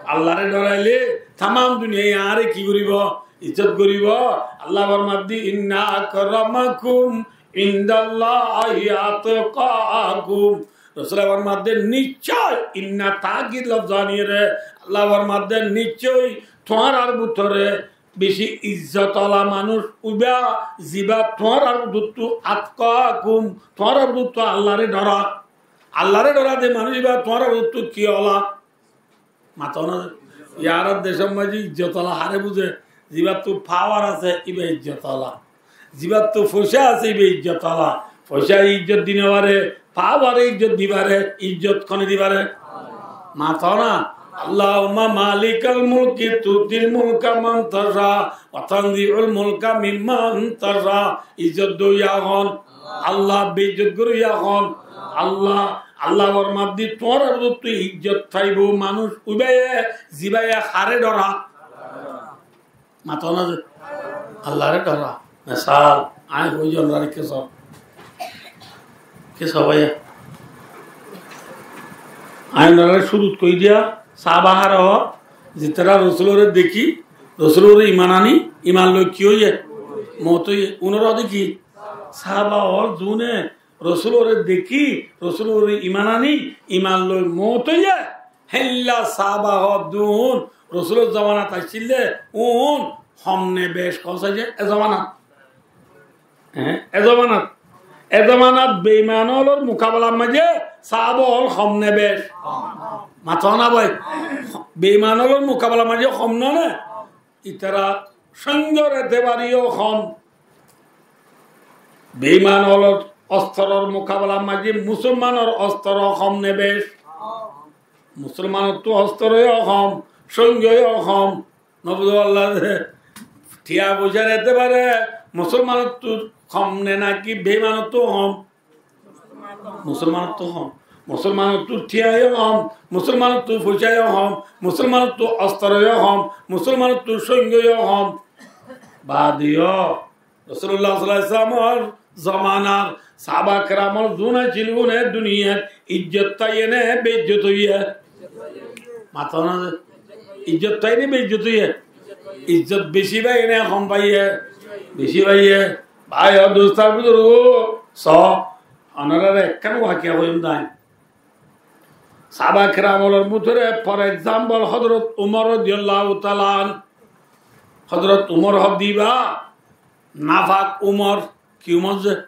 Allare dóraile, tamam duniyai añáre ki goríbo? Izzot goríbo. Allah formar de, إن أكرمكم عند الله أتقاكم. Rosule formar de, niccói, inna taakid lofz aniyóre, Allah formar de, niccói tuáñrar bútore beci izzot ola manúic uiba, ziba tuáñrar bútottu atqakum, tuáñrar bútottu Allare dóra. Allare dóra de manúic íba tuáñrar bútottu ki ola? Mató na de. Yar decór maze izzot ola hare buzé? Zibattu pawar asé, íba izzot ola. Zibattu foicá asé, íba izzot ola. Foicá izzot di no fare, paware izzot di fare, izzot kone di fare? Mató na. اللهم مالك الملك تؤتي الملك من تشاء وتنزع الملك ممن تشاء. Izzot doya hon? Allah. Beizzot goróya hon? Allah. Allah formar de, tuáñrar bútottu izzot faibo manúic uibaye, zibaye hare dóra. Mató na de. Allare dóra. Mesal, añí hoiyí onórar kessú. Kessú bái. Añí onórar cúrut hoi diya, sáhaba hare hoó, zitará Rosulore dekí, Rosulore iman aní, iman loi ki óiye? Mout óiye. Unóra de ki? Sáhaba ókkol zune Rosulore dekí, Rosulore iman aní, iman loi mout óiye, héilla sáhaba ókkol dun, Rosulor zomanat accíl de, un hom ne bec hoó saiyé, e zomanat? Eé, e zomanat, e zomanat beiman ókkolor mukabelar maze sáhaba ókkol hom ne bec? Mató na bái. Beiman ókkolor mukabelar maze hom no ne? Itará sóinggor etebare yó hom. Beiman ókkolor ostoror mukabelar maze musolmanor ostor hom ne bec? Musolmanottu ostor yó hom, sóinggo yó hom. No buzó Allah de. Thiañ foicár etebare musolmanottu hom ne náki beimanottú hom? Musolmanottu hom. Musolmanottu thiañ yó hom, musolmanottu foicá yó hom, musolmanottu ostor yó hom, musolmanottu sóinggo yó hom. Bade yó Rosulullah sallallahu alaihi wasallamor zomanar sáhaba keramor zun accíl, une duniyat izzot táiye ne beizzot óiye? Mató na de. Izzot táiye ne beizzot óiye? Izzot beci faiye ne hom faiye? Beci faiye. Bái o dustó buzurgó, só, onoráre ekkán wakiya hoiyum dé. Sáhaba keram ólor bútore, for example, Hozrot Umar rodiyallahu taala anhu. Hozrot Umar hoó de ibá, nafak Umar, ki Umar ze?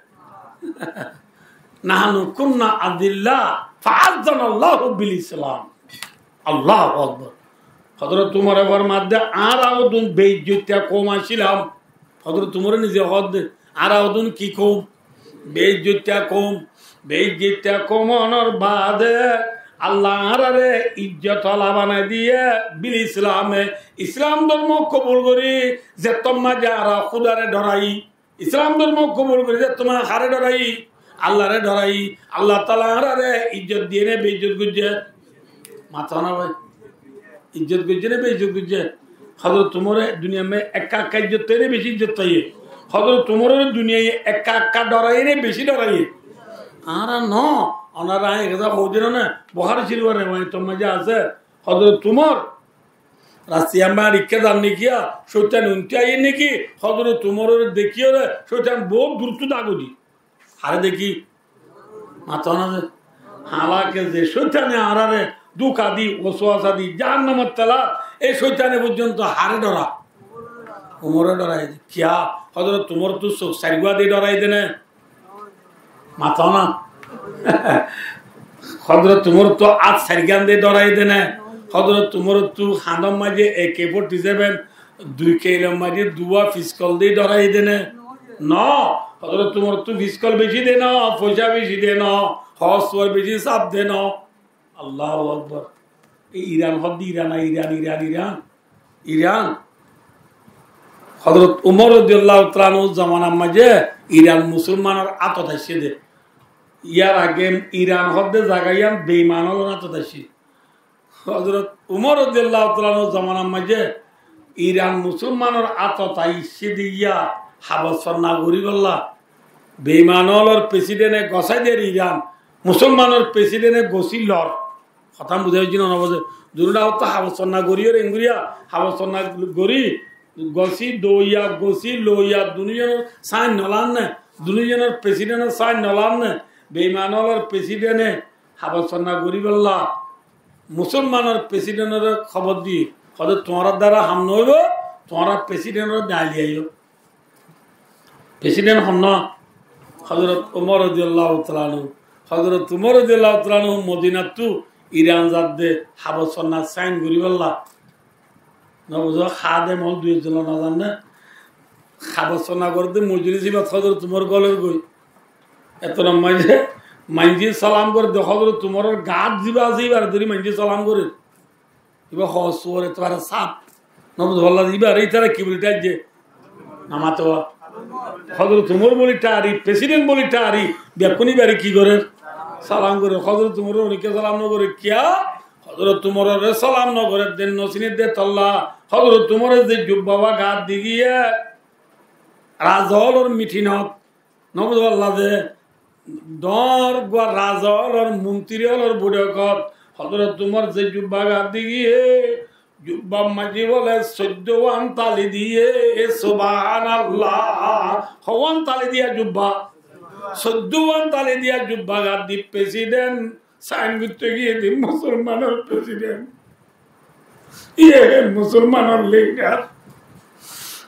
Nahnu kunna azilla, fa azzana Allahu bil Islam. Allahu Akbar. Hozrot Umare formar de, añára ódun beijjotiya koum accílam. Hozrot Umare nize hoó de, añára ódun ki koum? Beijjotiya koum. Beijjotiya koum ónor baade Allah añárare ijjot ola banai diye bil Islame. Islam dórmo kobul gorí, zettót maze añára Húdare dhorai. Islam dórmo kobul gorí zettót maze hare dhorai? Allahre dhorai. Allah taala añárare ijjot diye né beijjot goijje? Mató na bái. Ijjot goijje né beijjot goijje? Hozrot Umare duniyai ekka ekka ijjot faiye né beci ijjot faiye? Hozrot Umare duniyai ekka ekka dhoraiyé né beci dhoraiyé? Añára no, onára añí ekka hoó de no né, Buhári Córifor rewayot or maze asé, Hozrot Umar rasta iyar maze rikká zar né kiya, cóitane untí aiyé né ki, Hozrot Umarore dekíyore cóitan bout durottu dagi di. Hare dekí, mató na ze. Halake ze cóitane añárare dúka di, woswasa di, jahannamor tela, e cóitane foijjonto hare dhora? Umare dhorai de. Kiya? Hozrot Umarottú suk sairgua di dhorai de né? Mató na. Hozrot Umarottú át sairgán di dhorai de né? Hozrot Umarottú hañdor maze A K forty seven, dui keilor maze duwa fiskol di dhorai de né? No. Hozrot Umarottú fiskol beci de no, foisa beci de no, hór suwar beci saf de no. Allahu Akbar. E Iran hoó de, Iran, Iran, Iran, Iran. Iran. Hozrot Umar rodiyallahu taala anhu zomanar maze Iran musolmanor átot aiccé de. Iyar age Iran hoó de zaga iyan beiman ólor átot aiccé. Hozrot Umar rodiyallahu taala anhu zomanar maze Iran musolmanor átot aiccé de, iya habos forna goríbolla. Beiman ólor presidente gosái der Iran, musolmanor presidente gosí lor. Hotá buzá faijjó né no buzá? Dunúa ottu habos forna gorí, ore enguriya habos forna gorí, gosí doiya, gosí loiya, dunúzonor sain no lan né, dunúzonor presidentor sain no lan né, beiman ólor presidente habos forna goríbolla musolmanor presidentor hóbor di, hoó de, tuáñrar duara ham no óibo, tuáñra presidentore daili aiyó. President hon no? Hozrot Umar rodiyallahu taala anhu. Hozrot Umar rodiyallahu taala anhu Modinattú Iran zar de habos forna sain goríbolla. No buzó, hadem ól dui zon no zan né? Habos forna gorer de mojlis ibat Hozrot Umar goler goi. Eto maze, maze salam gorer de Hozrot Umaror gat ziba asé, ibare dóri maze salam gorer. Iba hór suwar, eto bára saf. No buzó, ibare itara ki buli thaijje? No mato. Hozrot Umar buli tari, president buli tari, bekkún ibare ki gorer? Salam gorer. Hozrot Umarore onekke salam no gorer. Kiya? Hozrot Umarore salam no gorer de, no siner de tolla. Hozrot Umare ze jubba ba gat di giyé, raza ólor mitinot, no buzó, Allah ze dor gua raza ólor, montiri ólor boitókot Hozrot Umar ze jubba gat di giyé, jubbar maze bole soiddó wan tali diyé, subhanallah. Hó wan tali diya jubba? Soiddó wan tali diya jubba gat di president sain goitté giyé de musolmanor president. Iye musolmanor leader.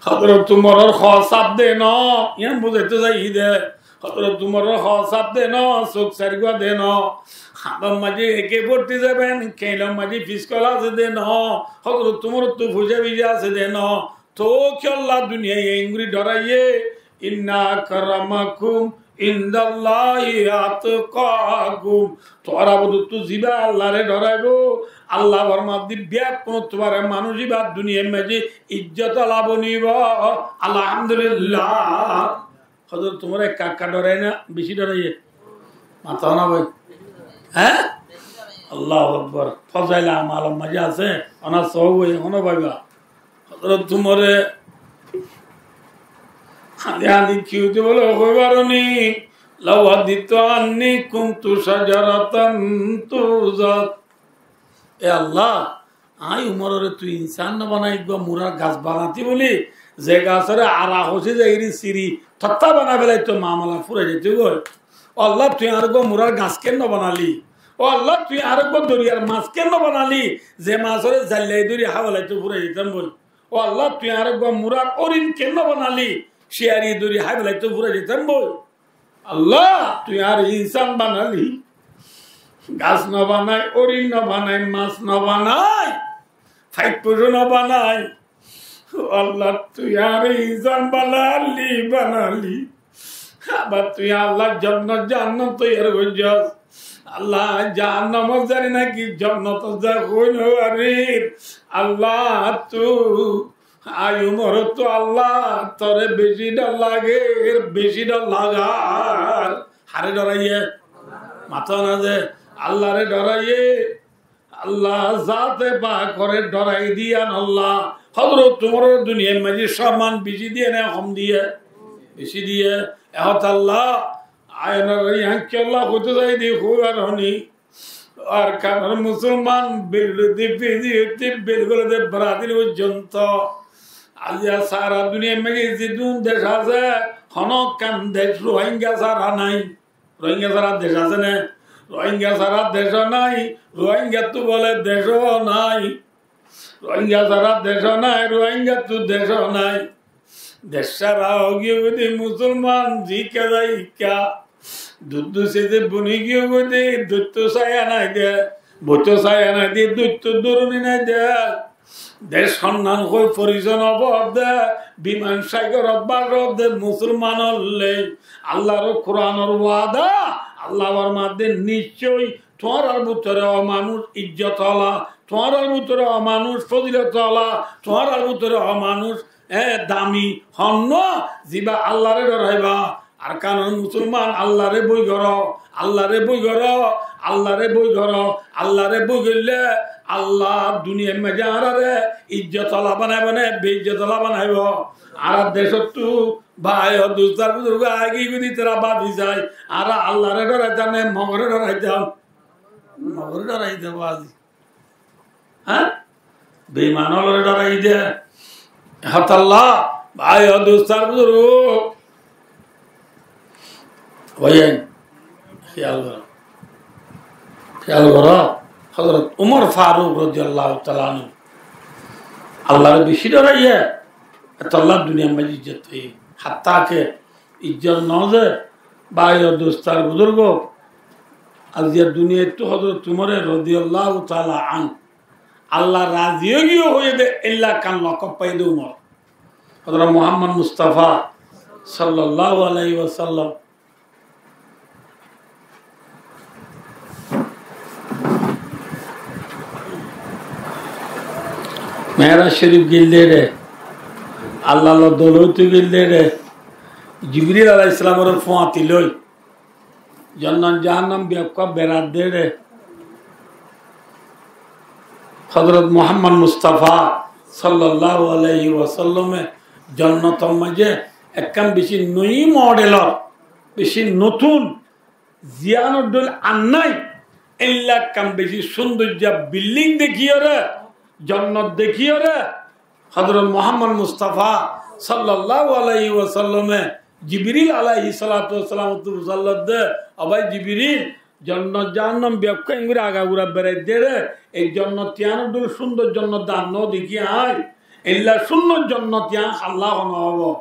Hozrot Umaror hór saf de no, iyan buzaito saiyí de. Hozrot Umaror hór saf de no, suk sairgua de no. Hañdor maze A K forty seven, keilor maze fiskol asé de no. Hozrot Umarottú foisa beci asé de no. Tóu kiyólla duniyai enguri dhoraiyé? Inna akramakum indallahi atqakum. Tuáñrar bútottu ziba Allahre dhoraibo, Allah formar de bekkúnottú bára manúic iba duniyar maze ijjot ola bonibo. Alhamdulillah. Hozrot Umare ekka ekka dhorai na beci dhoraiyé? Mato na bái. Há? Allahu Akbar. Fazail Amal or maze asé, onar sóob óiye, hono bái ba. Hozrot Umare hañdi hañdi ki óiye bole hoi faro ni, "Law wadditu anni kuntu shajaratan tu'zar." E Allah, añí Umarore tui insán no banai, eggúa murar gas banati buli, ze gasore ara hosi zairi siri totta banai felaito, mamala furai zaito goi. Ó Allah, tui añáre eggúa murar gas ken no banali? Ó Allah, tui añáre eggúa doriyar mas ken no banali? Ze masóre zaillai dóri hábelaitó fúrai ditam boi. Ó Allah, tui añáre eggúa murar orin ken no banali? Ciyari dóri hábelaitó fúrai ditam boi. Allah, tui añáre insan banali. Gas no banai, orin no banai, mas no banai, faic pocu no banai. Ó Allah, tui añáre insan banali, banali. Abar tui Allah jonnot jahannam toiyar goijjós. Allah, jahannamot zani naki jonnot za hoi no farir. Allah, tui ai umorottu Allah, tore beci dor lager, beci dor lagar. Hare doraiyé? Mató na ze, Allahre doraiyé. Allah zate pakore dorai diyan Allah. Hozrot Umorore duniyar maze somman beci diye ne hom diye? Beci diye. Ehón Allah, ayanor iyan ki Allah hoito sai di hubar honi. Arkanor musolman, Brazil, Fiji, Brazil, Brazil foijjonto. Aijja sara duniyar maze zedún dec asé, honó ekkan dec Rohingya sara nai. Rohingya sara dec asé né? Rohingya sara dec nai, Rohingyattu bole dec nai. Rohingya sara dec nai, Rohingyattu dec nai. Dec sara ói giyé goi de musolman, zikka zai ikka. Duddu seze boni giyé goi de, duittu saya nai de. Boittu saya nai de, duittu duruni nai de. Dec honnan hoi foriso no fo de, biman sagorot báso de musolmanor loi. Allahr Kuranor wada, Allah formade, niccoi tuáñrar bútore ó manúc ijjot ola, tuáñrar bútore ó manúc fozilot ola, tuáñrar bútore ó manúc, e, dami honnúa, ziba Allahre dhoraiba. Arkanor musolman, Allahre boi goró, Allahre boi goró, Allahre boi goró, Allahre boi goille Allah duniyar maze añárare ijjot ola banaibo né, beijjot ola banaibo? Añárar decottu bái o dustó buzurgo aigiyé goi de, tará báfi sai, añára Allahre dhoraitam né Mogore dhoraitam? Mogore dhoraitam azi. Há? Beiman ólore dhoraiye de. Ehón Allah, bái o dustó buzurgo. Óiye, hiyal goró. Hiyal goró. Hozrot Umor Faruk rodiyallahu taala anhu Allahre beci dhoraiye, etolla duniyar maze ijjot óiye. Hatta ke ijjot no ze, bái o dustó buzurgo, aijja duniyattu Hozrot Umore rodiyallahu taala anhu Allah razi ói giyé hoiyé de, illa kan lokop faiyé de Umor. Hozrot Muhammad Mustafa sallallahu alaihi wasallam Me'raj Corif giyé de, Allahr loi dóla óito giyé de, Jibril aláihis salamore fuañti loi, jonnot jahannam beggún berai de. Hozrot Muhammad Mustafa sallallahu alaihi wasallame jonnotor maze ekkán beci noi modelor, beci notun, ziyanor dhoil ar nai, illa ekkán beci sundorja bilding dekiyóre, jonnot dekiyóre, Hozrot Muhammad Mustafa sallallahu alaihi wasallame Jibril aláihis salatu wassalamottu fusár lodde, "Ó bái Jibril, jonnot jahannam beggún engori agagura berai de re, ei jonnot iyanor dhoil sundor jonnot ar no dekí añí, illa sundor jonnot iyan halla hone óibo?"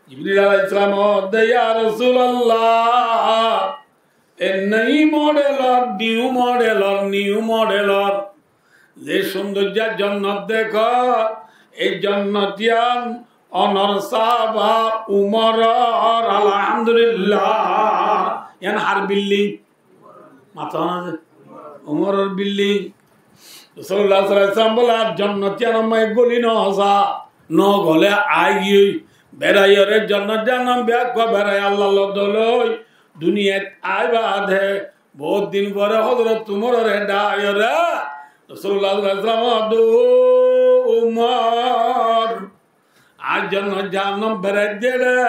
Jibril aláihis salam hoódde, "Ya Rasulallah, e noi modelor, new modelor, new modelor ze sundorja jonnot dekó, ei jonnot iyan onor sáhaba Umoror, alhamdulillah." Iyan har bilding? Mató na ze? Umoror bilding. Rosulullah sallallahu alaihi wasallam bole, "Ar jonnot iyanor maze goli no za, no gole aigiyói, beraiyóre jonnot jahannam beggún berai Allahr loi dóla ói, duniyat aiba de." Bout din fore Hozrot Umorore dhaiyóre Rosulullah sallallahu alaihi wasallam hoódde, "Ó Umor, añí jonnot jahannam berai de re,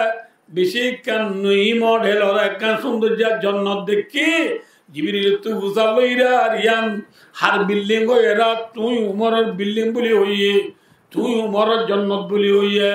beci ekkán noi modelor ekkán sundorja jonnot dekkí, Jibrilottú fusár loiyóre, ar iyan har bilding hoiyóre, tuñí Umoror bilding buli hoiyé, tuñí Umoror jonnot buli hoiyé,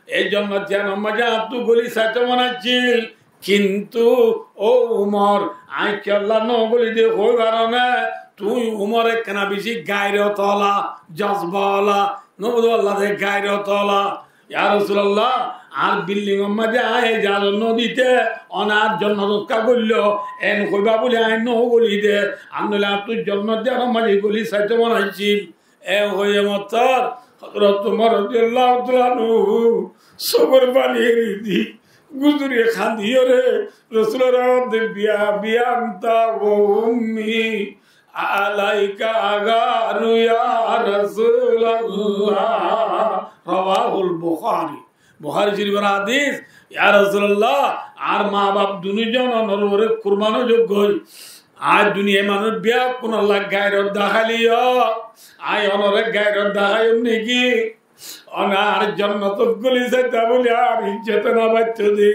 ei jonnot iyanor maze añáttu goli saito mone accíl, Kintu ó Umor, añí kiyólla nógoli de hoóibar né, tuñí Umor ekkána beci gairot ola, jozba ola, nóbuzó Allah de gairot ola. Ya Rasulallah, añár bildingor maze añáre ijazot nódite, one añár jonnot okká goilló, en hoiba buli añí nógoli de, ar noile añáttu jonnot de añár maze goli saito mon accíl. E hoiye mottor Hozrot Umar rodiyallahu taala anhu sókor faní eri di, guzuri kandiyóre Rosulore hoódde, "Bi abi anta wa ummi, alaika agharu ya Rasulallah." Rawahul Bukhari. Bukhari Córifor hadis, "Ya Rasulallah, añár maa baf dunúzon onor uore kurban ói zouk goi. Añí duniyai manúic beggúnolla gairot deháileyo, añí onore gairot deháiyum niki? One añáre jonnotot goli saita buli añár ijjote no baitto de,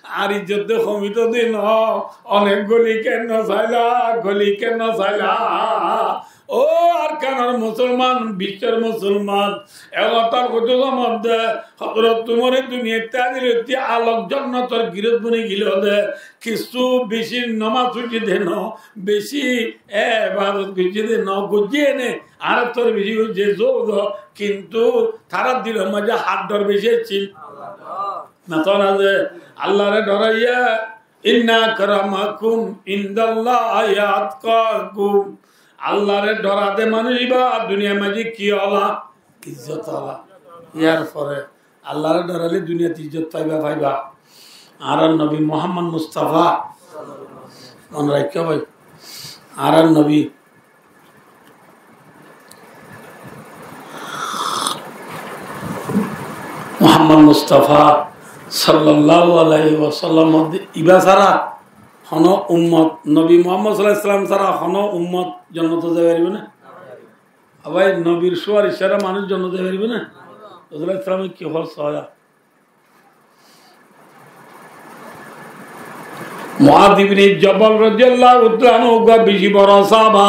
añár ijjote homito de no, one goli ken no saila, goli ken no saila?" Ó Arkanor musolman, biccór musolman, e hotá hoitó somot de, Hozrot Umore duniyait tákile alok jonnotor girot boni giló de, kissú beci nomaz foijjé de no, beci ebadot goijjé de no, goijjé ene, añárattú beci goijjé, zóo do, kintu tarár dilor maze har dor beci accíl. Mato na ze, Allahre dhoraiyé, "Inna akramakum indallahi atqakum." Allahre dhorade manúic iba duniyar maze ki ola? Izzot ola. Yar fore Allahre dhoraile duniyat izzot faiba, faiba. Añárar nobi Muhammad Mustafa, mone raikko bái, añárar nobi Muhammad Mustafa sallallahu alaihi wasallam iba sára hono ummot, nobi Muhammad sallallahu alaihi wasallam sára hono ummot jonnot zai faribo né? Abar nobir suwaric sára manúic jonnot zai faribo né? Rasul sallallahu alaihi wasallam ki hoór? Muaz ibne Jabal radiyallahu taala anhu uggwá beci boro sáhaba.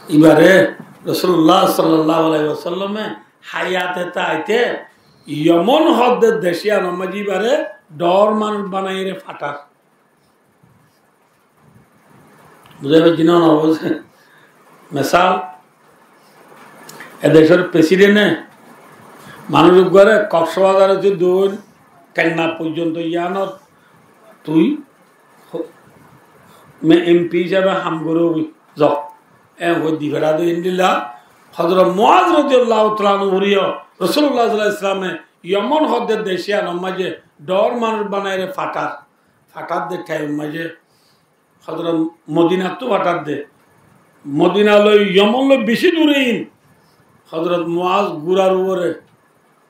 Ibare Rasulullah sallallahu alaihi wasallame hayate táite Yomon hoó de dec iyanor maze ibare dhoóñr manúic banaiyóre fathár. Buzá faijjó né, no buzá? Mesal, e decór presidente manúic uggwáre Koksbazar ottú dóil Tengna foijjonto iyanot tui ho-, me-, M P hísabe ham gorógi, zo. E hoi di fera de endilla. Hozrot Muaz rodiyallahu taala anhu huriyo Rasulullah sallallahu alaihi wasallame Yomon hoó de dec iyanor maze dhoóñr manúic banaiyóre fathár. Fathár de thaim maze Hozrot Modinattú fathár de. Modina loi Yomon loi beci dure in. Hozrot Muaz gurar uore.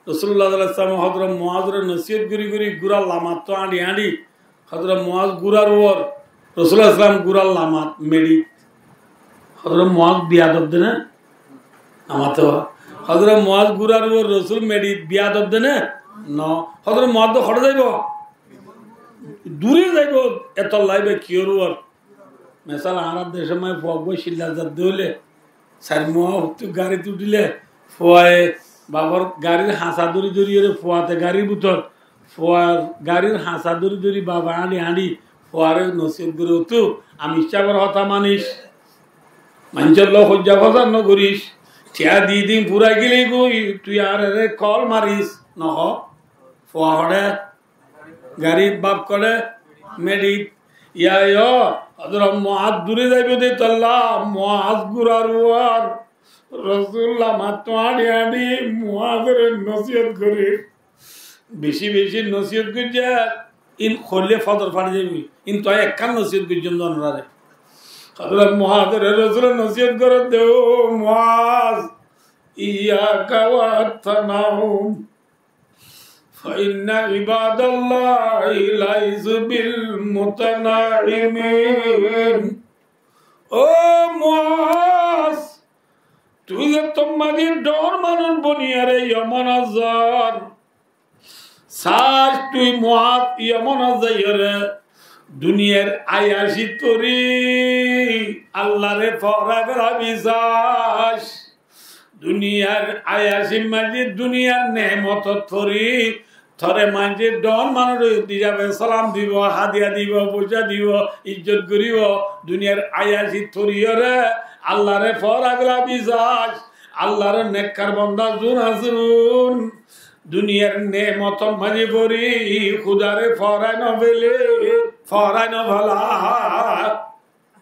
Rasulullah sallallahu alaihi wasallam Hozrot Muazre nosiyot gori gori gurar lamattú añçi añçi. Hozrot Muaz gurar uor. Rasulullah sallam gurar lamat meçit. Hozrot Muaz biyadob de né? Amar to Hozrot Muaz gurar uor, Rosul meçit, biyadob de né? No. Hozrot Muaz to hoçé zaibo? Dure zaibo, etolla iba kiyór uor? Mesal, añárar decór maze fua uggwá cilla zadde óile, sair muá hottú garit uthile, fuaye bafor garir hañsa dóri dóri ore fuate garir bútore Fuar garir hañsa dóri dóri babe añçi añçi fuare nosiyot gore, "Ó tu, amir sábor hotá manis, maincór loi hoijja fosar no goris, thiañ di din furai gele goi, tui añáre kol maris," no hoó. Fua hoçé? Garir, baf hoçé? Meçit. Yá, yó, Hozrot Muaz dure zaibo de tolla, Muaz gurar uor, Rosul lamattú añçi añçi Muazre nosiyot gorer. Beci beci nosiyot goijjé, in hoile fodor fari zaibo. Kintu añí ekkán nosiyot goijjum de onoráre. Hozrot Muazre Rosule nosiyot gorer de, "Ó Muaz, iyyaka wat tanaum, fa inna ibadallahi laisu bil mutanaimin." Ó Muaz, tui ze tommá di dhoóñr manúic boniyóre Yomon zor, Sac tui Muaz Yomon zaiyóre duniyar ayaci tori Allaré foórai félaibi sac. Duniyar ayaci maze duniyar neemot tori Tore maincé dhoóñr manúic óiye de hísabe salam dibo, hádiya dibo, foicá dibo, ijjot goribo, duniyar ayaci toriyóre Allaré foórai fela bisáic, Allar nekkar bonda zun asé zun, duniyar neemotor maze fori Húdare foórai no fele, foórai no fela.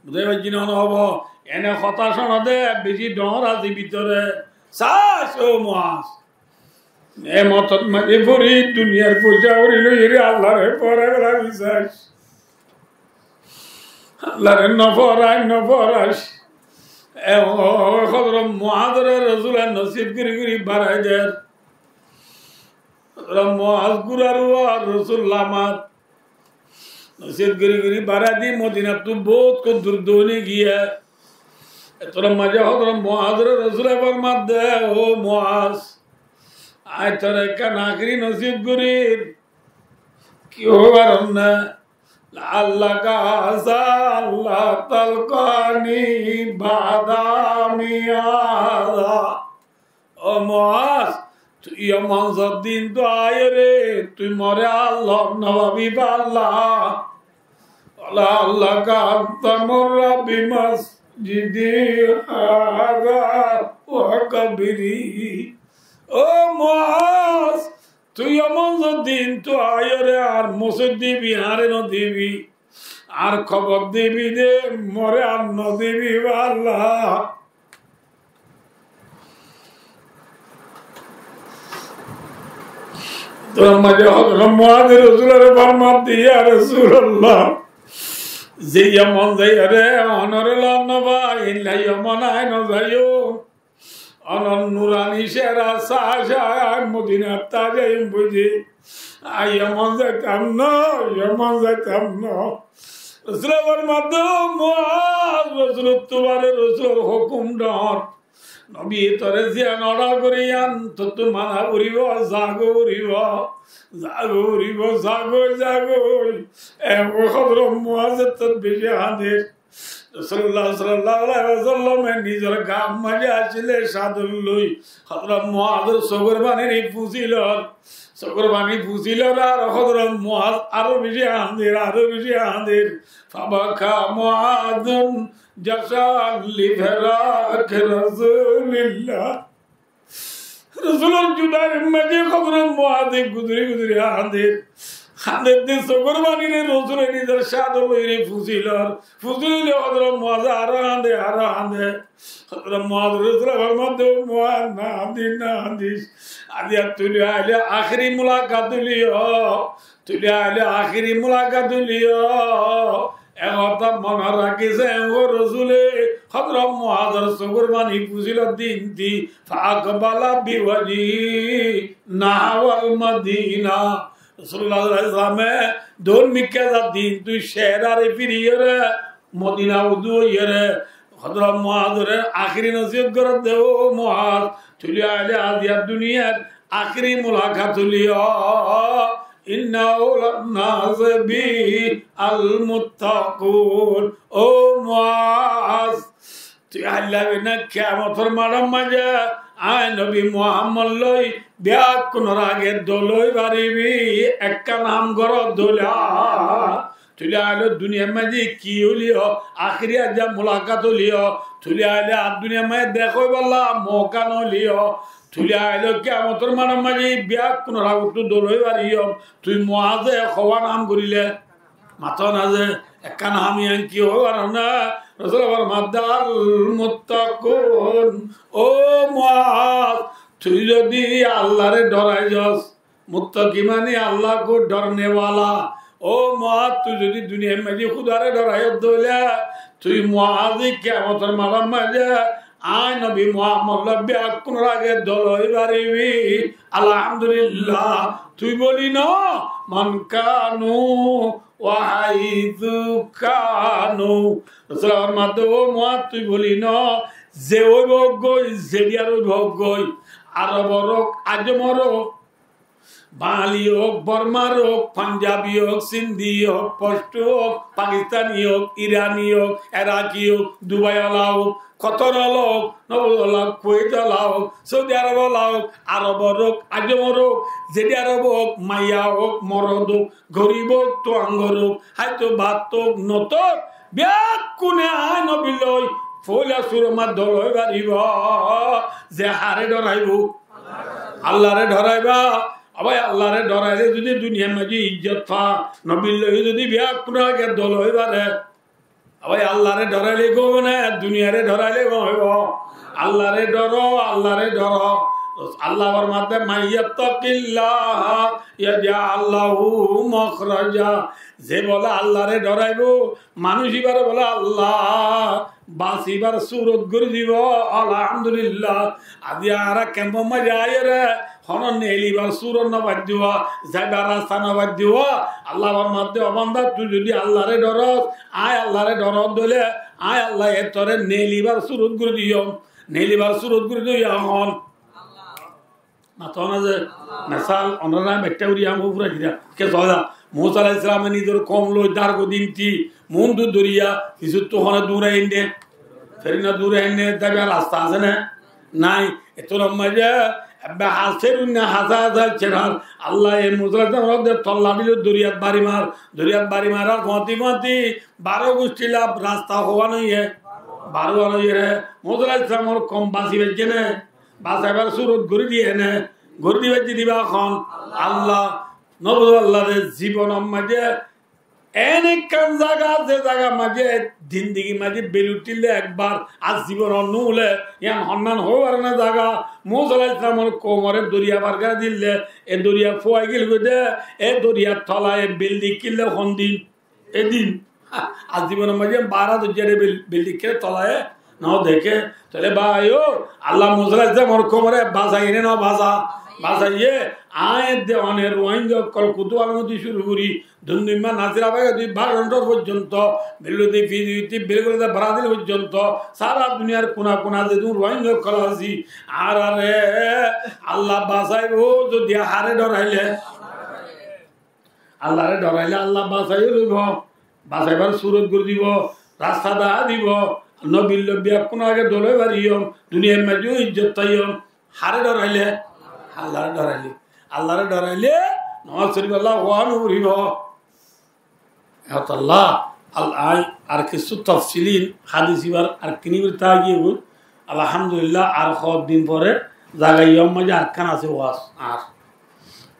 Buzá faijjó né? Ene hotá cúno de beci dhoóñr asé bútore. Saic ó Muaz, neemotor maze fori duniyar foicá fori loiyóre Allaré foórai fela bisáic. Allaré no foórai, no foórai. E, ó, ó, Hozrot Muazore Rosule nosiyot gori gori barai der. Hozrot Muaz gúrar uore, Rosul lamat. Nosiyot gori gori barai di Modinattú bout dur dóri giyé. Etor maze Hozrot Muazore Rosule formar de, ó Muaz, añí tore ekkán ahéri nosiyot gorir. Ki hoór né? لعلك عسى ألا تلقاني بعد عامي هذا. Ó Muaz, tui Yomon zor din tui aiyóre, tui more ar lor no fabi balla. ولعلك أن تمر بمسجدي هذا وقبري. Ó Muaz, tui Yomon zor din tui aiyóre ar mosjid dibi, añáre no dibi. Ar kobor dibi de, more ar no dibi balla. Tor maze Hozrot Muaze Rosulore formar de, ya Rosulallah, ze Yomon zaiyóre onore lor no fai, illa Yomon añí no zaiyum. Onor nurani cehera sai sai Modinat aijjum buzi. Añí Yomon zaitam no, Yomon zaitam no. Rosule formar de, Muaz, Rosulottú bade Rosulor hókum dhoóñr. Nobiye tore ziyán order goijjé yián tottú mana foribo, za goi foribo, za goi foribo, za goi, za goi. E Hozrot Muaz ettót beci hañder. Rosulullah sallallahu alaihi wasallame nizor gaar maze accíl de cádor loi Hozrot Muazor sókor faníre fusi lor. Sókor faní fusi lor ar Hozrot Muaz aró beci hañder, aró beci hañder. فبكى معاذ جشعا لفراق رسول الله. Rosulor judair maze Hozrot Muaze guzori guzori hañder. Hañder de sókor faníre Rosule nizor cádor loire fusi lor. Fusi loile Hozrot Muaze aró hañde, aró hañde. Hozrot Muaz Rosule formar de, Muaz, no hañdis, no hañdis. Aijja tui loi aile ahéri mulakat óiliyo. Tui loi aile ahéri mulakat óiliyo. E hotá mone rakís, e ó Rosule Hozrot Muazor sókor faní fusi lor din tui فأقبل بوجهه نحو المدينة. Rosulullah sallallahu alaihi wasallame dór mikká zar din tui ceherare firiyóre Modina uzu óiyore Hozrot Muazore ahéri nosiyot gorer de, ó Muaz, tui loi aile aijja duniyar ahéri mulakat óiliyo. إن أولى الناس بي المتقون. Ó Muaz, tui ailla bena kiyamotor maçor maze añí nobi Muhammod loi beggúnor age dol ói faribi, ekkán ham goror dol. Tui loi aile duniyar maze ki óiliyo, ahéri aijja mulakat óiliyo. Tui loi aile ar duniyar maze dehá óibolla mouka no óiliyo. Tui loi aile kiyamotor maçor maze beggúnor agottú dol ói fariyo. Tui Muaze howán ham gorile, mato na ze ekkán ham, yián ki hoó ar na? Rosule formar de, المتقون. Ó Muaz, tui zodi Allare dhorai zos, muttaki mani Allah ko dhorne wala. Ó Muaz, tui zodi duniyar maze Húdare dhorai zos de óile, tui Muaze kiyamotor maçor maze añí nobi Muhammod loi beggúnor age dol ói faribi. Alhamdulillah. Tui boli no, من كانوا وحيث كانوا. Rosule formar de, ó Muaz, tui boli no, ze óibo goi, ze diyar óibo goi, Arobor ók, Ajomor ók, Bangali ók, Bormar ók, Panjabi ók, Sindhi ók, Pashto ók, Pakistani ók, Irani ók, Iraki ók, Dubai wala ók, Kotor ola ók, Nobul ola ók, Kuwait ola ók, Saudi Arab ola ók, Arobor ók, Ajomor ók, zedi Arob ók, maiya ók, morod ók, gorib ók, tuangor ók, háito bát ók, no tók, bekkúne añí Nobiloi foila surot dol ói faribó. Ze hare dhoraibo? Allahre dhoraiba. Ó bái, Allahre dhoraile zodi duniyar maze ijjot fa, Nobiloi zodi bekkúnor age dol ói fare, ó bái, Allahre dhoraile gom ne, duniyare dhoraile gom óibo? Allahre dhoro, Allahre dhoro. Allah formade, "Man yattaqillaha yaj'al lahu makhraja." Ze bole Allahre dhoraibo, manúic ibare bole Allah basibar surot gori dibo. Alhamdulillah. Aijja añára kempor maze aiyóre hono nelibar surot no faidde, zaibar rasta no faidde. Allah formade, "Ó banda, tui zodi Allahre dhoros, añí Allahre dhorot dóile, añí Allaye tore nelibar surot gori diyum." Nelibar surot gori diyum hon. Mato na ze, mesal, onora metta gori am fura dira. Ke soda, Musa aláihis salame nizor koum loi dargo din ti, mundu doriya, fisuttu hone dure inde. Ferina dure inde, zaibar rasta asé ne? Nai. Etun maze, ebbe haserun ne hasa hasa cherar. Allaye Musa aláihis salamore de tolla dilo doriyat bari mar. Doriyat bari marar foti foti, baro gusti lab rasta howa noye. Baro noye re. Musa aláihis salamor koum basi faijje ne? Basaibar surot gori diye ne? Gori dibar zimma hon? Allah. Nobul Allah de zibonor maze en ekkán zaga, ze zagar maze zindigir maze bel uthile ekbar, ar zibonot no ule, yián honnan hoi fare na zaga. Musa aláihis salamor koumore doriya far gori dile, e doriya fuai gel goi de, e doriyar tolaye bel dekkile hondin? Edin. Ar zibonor maze bara dojjare bel, bel dekke tolaye no dekke. Toile bái o, Allah Musa aláihis salamor koumore basaiye ne no basa-, basaiye? Añí de one Rohingya okkol Kutualganj ottú curu gori, Dunduimma Nazirabad ottú Bangladesh forjonto, Bangladesh, Fiji ottú Brazil forjonto, sara duniyar kuna kuna zedún Rohingya okkol así, añárare Allah basaibo zodi hare dhoraile. Allahre dhoraile Allah basai loibo, basaibar surot gori dibo, rasta dahái dibo, Nobiloi bekkúnor age dol ói fariyum, duniyar maze ijjot faiyum. Hare dhoraile? Allahre dhoraile. Allahre dhoraile nomaz foribálla hua no foribo. Ehtolla, al-, ai, ar kissú tafsili hadis ibar ar kini gori táki giyé goi. Alhamdulillah, ar hoddin fore zaga iyar maze ar ekkán asé waz. Ar,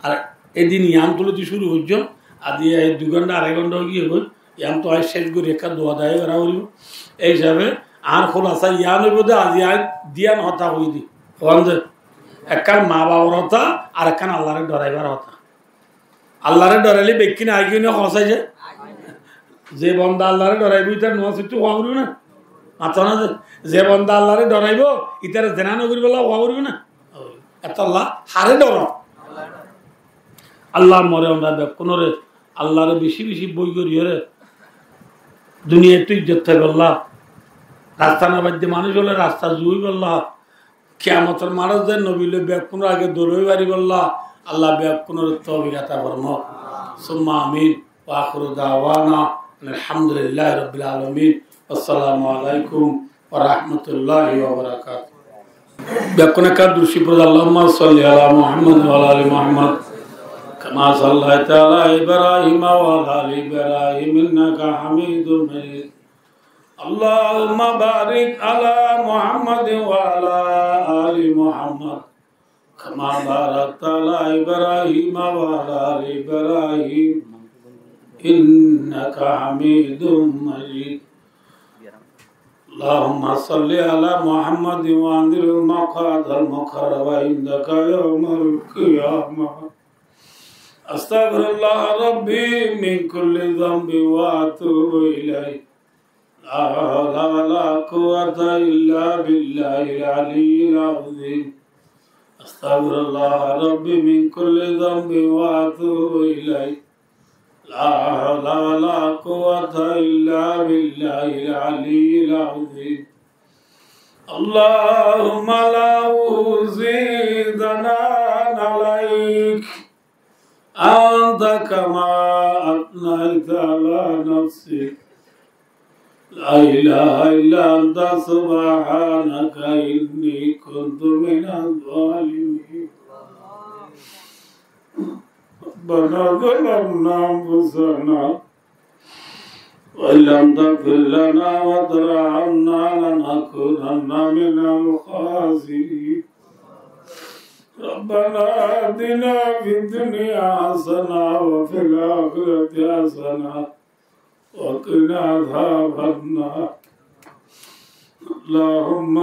ar edin yián tulóti curu goijjum, aijja e dui gonta, arai gonta ói giyé goi. Yián to añí cec gori ekká dua dai gora foribo. Ei hísabe añár hulasa yián óibo de, aijja añí diyan hotá hoi di. Hoán de, ekkán ma babor hotá, ar ekkán Allahre dhoraibar hotá. Allahre dhoraile bekkún aigiyé né, hoó sai ze? Ze banda Allahre dhoraibo, ítare nomaz foitto hua foribo na? Mato na ze? Ze banda Allahre dhoraibo, ítare zena no goribálla hua foribo na? Ehtolla hare dhoro. Allah more onora bekkúnore Allahre beci beci boi goriyóre duniyattú ijjot faibálla, rasta no faidde manúic ókkole rasta zui bálla, Kiyamotor maçot ze Nobiloi bekkúnor age dol ói faribálla Allah bekkúnore toufik ata formok. Summa amin. Wa akhiru da'wana anil hamdulillahi rabbil alamin. Assalamu alaikum wa rahmatullahi wa barakatuh. Bekkúne ekká durud corif fori, Allahumma salli ala Muhammad wa ala ali Muhammad kama sallaita ala Ibrahim wa ala ali Ibrahim innaka hamidum majid. اللهم بارك على محمد وعلى آل محمد كما باركت على إبراهيم وعلى آل إبراهيم إنك حميد مجيد. اللهم صل على محمد وأنزله المقعد المقرب عندك يوم القيامة. أستغفر الله ربي من كل ذنب وأتوب إليه. لا حول ولا قوة إلا بالله العلي العظيم. أستغفر الله ربي من كل ذنب وأتوب إليه. لا حول ولا قوة إلا بالله العلي العظيم. اللهم لا أحصي ثناء عليك أنت كما أثنيت على نفسك. لا إله إلا أنت سبحانك إني كنت من الظالمين. ربنا ظلمنا أنفسنا وإن لم تغفر لنا وترحمنا لنكونن من الخاسرين. ربنا آتنا في الدنيا حسنة وفي الآخرة حسنة وقنا عذاب النار. اللهم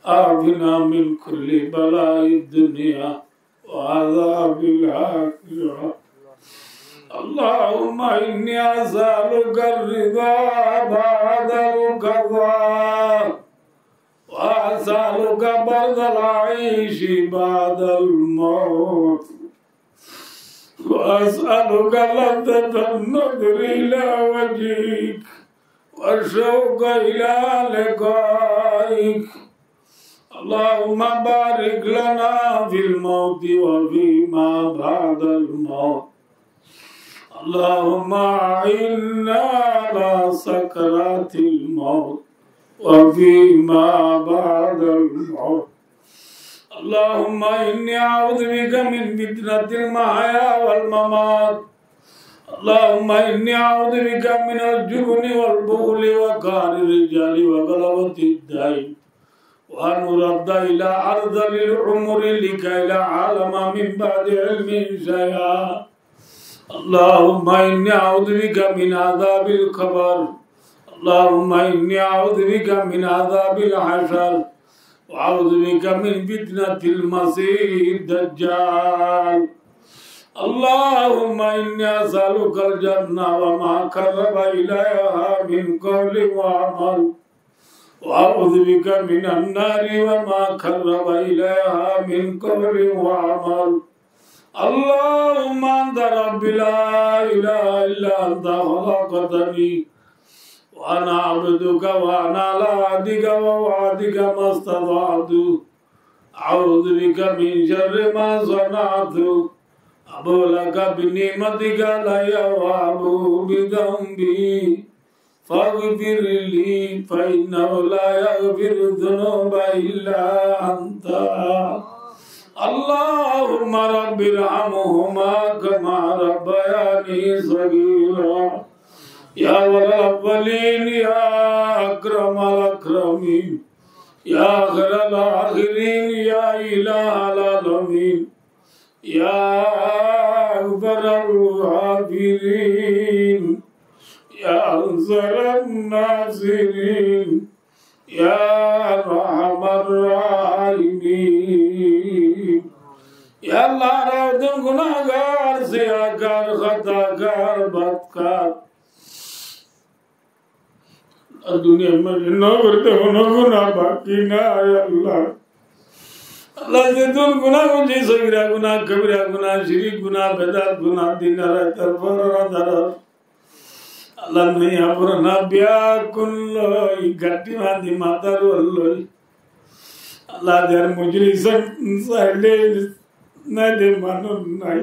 عافنا من كل بلاء الدنيا وعذاب الآخرة. اللهم إني أسألك الرضا بعد القضاء، وأسألك برد العيش بعد الموت، وأسألك لذة النظر إلى وجهك والشوق إلى لقائك. اللهم بارك لنا في الموت وفيما بعد الموت. اللهم أعنا على سكرات الموت وفيما بعد الموت. اللهم إني أعوذ بك من فتنة المحيا والممات. اللهم إني أعوذ بك من الجبن والبخل وقهر الرجال وغلبة الدين، وأن أرد إلى أرذل العمر لكي لا أعلم من بعد علم شيئا. اللهم إني أعوذ بك من عذاب القبر. اللهم إني أعوذ بك من عذاب الحشر. وأعوذ بك من فتنة المسيح الدجال. اللهم إني أسألك الجنة وما قرب إليها من قول وعمل. وأعوذ بك من النار وما قرب إليها من قول وعمل. اللهم أنت ربي لا إله إلا أنت خلقتني وأنا عبدك وأنا على عهدك ووعدك ما استطعت. أعوذ بك من شر ما صنعت. أبوء لك بنعمتك علي وأبوء بذنبي فاغفر لي فإنه لا يغفر الذنوب إلا أنت. اللهم رب ارحمهما كما ربياني صغيرا. يا أول الأولين، يا أكرم الأكرمين، يا آخر الآخرين، يا إله العالمين، يا أكبر الغافرين، يا أنصر الناصرين، يا أرحم الراحمين. Ya Allah, añára beggún gunágar, siyagar, hátagar, badkar. Ar duniyar maze no gorí de hono guná baki nai, Allah. Allah, zeddún guná goijjí, sogira guná, kabira guná, cirik guná, bedat guná, din ar rait ar foror ar darar, Allah, naiya furana beggún loi, gathí bandi matár uore loi. Allah, der mojlis saile nai de manúc nai.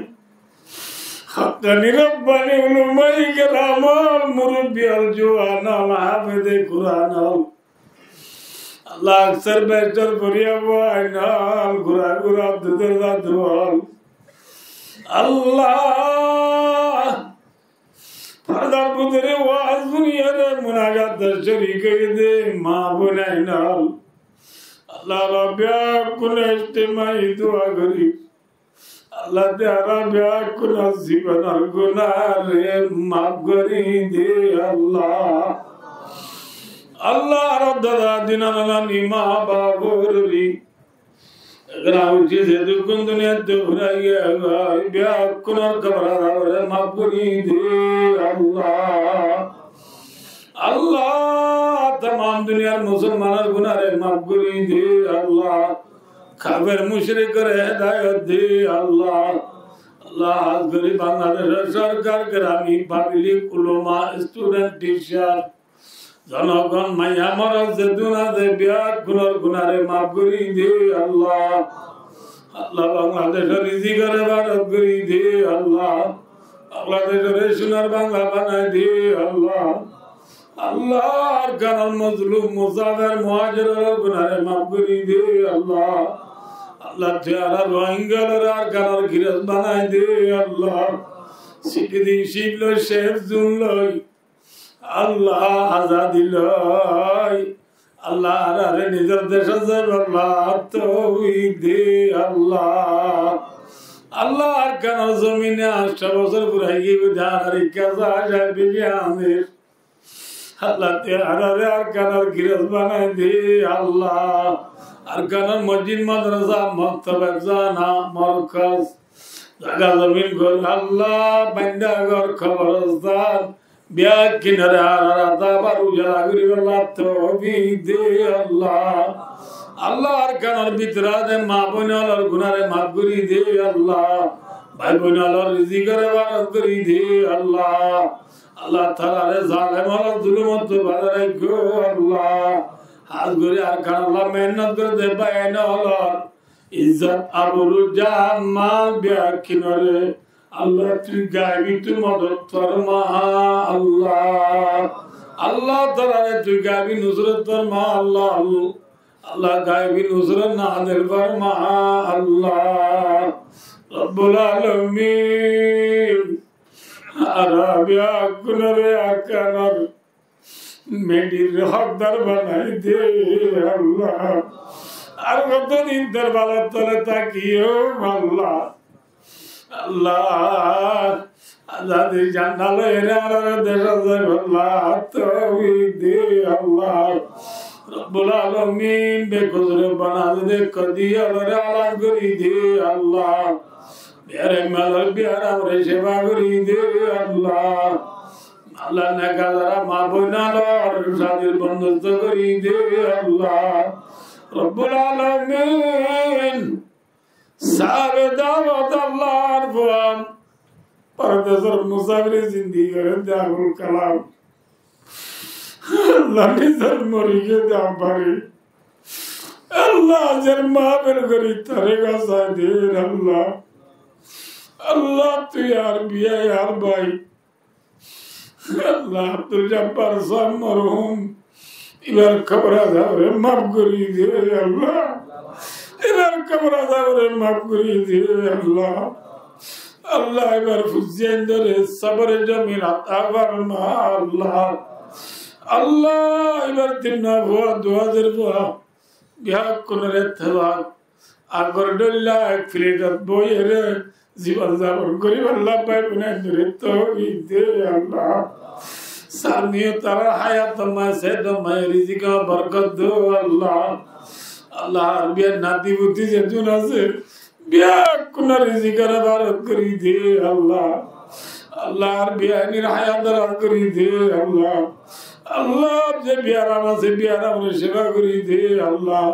Haqqani Rabbani ulamaye keram ol, murubbi ol, juwan ol, hafeze Quran ol. Allah, aksar beshtor foriya fuain ol, gura gura dudor dadu ol. Allah, fordar bútore waz fúniyore, munajat ot corik óiye de maa boin ain ol. Allah, añára beggúne ijtimai dua gorí. Allah, de añára beggúnor zibonor gunáre maf gorí de, Allah. Allah, añárar dada dinanani, maa baforé, Eggúa uçí zeddún duniyat tú fúrai giyói, beggúnor kobor azabore maf gorí de Allah. Allah, tamam duniyar musolmanor gunáre maf gorí de Allah. Kafer muchrikore hedayot de Allah. Allah, hás gorí Bangladecor sorkar, gerami, public, ulama, student, teacher, zonogon, maiya morot zeddún asé, beggúnor gunáre maf gorí de Allah. Allah, Bangladecor rizikore barokot gorí de Allah. Bangladecore sonar Bangla banai de Allah. Allah, Arkanor mozlum musafer muhajir ókkolor gunáre maf gorí de Allah. Allah, tui añára Rohingya ókkolore Arkanor girós banai de Allah. Citizen ship loi, safe zone loi, Allah, azadi loi, Allah, añárare nizor decót zaibar Allah, toufik de Allah. Allah, Arkanor zomine añcto bosór furai giyé de, añárar ikká zai zai bibi amir. Allah, tui añárare Arkanor girós banai de Allah. Arkanor mosjid, madrasa, maktab, hefzana, morkaz, zaga zomin gor Allah, bainda gor, koborostan, biyakkúnore añárar ata abar ujala goríballa toufik de Allah. Allah, Arkanor bútore de ma boin ókkolor gunáre maf gorí de Allah. Bái boin ókkolor rizikore barak gorí de Allah. Allah, tarare zalem ókkolor zulumottu bazai raikko Allah. Hás gorí Arkanot mehénnot gorí de bái boin ókkolor izzot, abru, jan, mal biyakkúnore Allah, tui gaibittú modot forma Allah. Allah, tarare tui gaibi nusrot forma Allah. Allah, gaibi nusrot nazil forma Allah. Rabbul Alamin, añára biyakkúnore Arkanor meçir hókdar banai de Allah. Ar hoto din tor balar tole tákiyum Allah. Allah, azadi zanda loi añárare decót zaibar Allah, toufik de Allah. Rabbul Alamin, bekosure bana de kodi ókkolore halas gorí de Allah. Biyaram ókkolor biyaramore cefa gorí de Allah. Allah, nekazara ma boin ókkolor cádir bondobost gorí de Allah. Rabbul Alamin, sábe dawot Allah, añár fua pordesor musafiri zindigi gorer de Abul Kalam. Allah, nizor mori giyé de abbare. Allah, aijjar maáfel gorí tare gosai de Allah. Allah, tui añár biyai, añár bái Allah, Abdul Jabbar sáb morhum, ibar kobor azabore maf gorí de Allah. Ibar kobor azabore maf gorí de Allah. Allah, ibar fuain dore sobore jamil ata forma Allah. Allah, ibar tinna fua, duazar fua, biyakkúnor ettefak, agor dhoilla ek filetot boiyóre zibon zabon goríballa bái boin ókkolore toufik de Allah. Samiyo tarar hayator maze, sehetor maze, rizikot borkot do Allah. Allah, añár biyar nati futi zedún asé, biyakkúnor rizikore barak gorí de Allah. Allah, añár biyainor hayat daraz gorí de Allah. Allah, ze biyaram asé, biyaramore cefa gorí de Allah.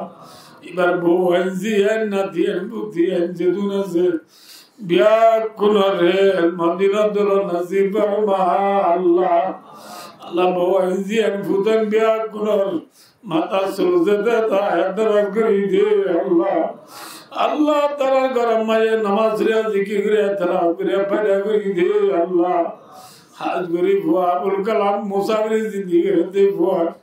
Ibar bou ain, zi ain, nati ain, futi ain zedún asé, biyakkúnore elmor dinor doulot nosib forma Allah. Allah, bou ain, zi ain, fut ain biyakkúnor matár sul zedún asé, hayat daraz gorí de Allah. Allah, tarar gorór maze nomaz foriya, zikir goriya, telawot goriya, foida gorí de Allah. Hás gorí fua Abul Kalam musafiri zindigi gorer de fua.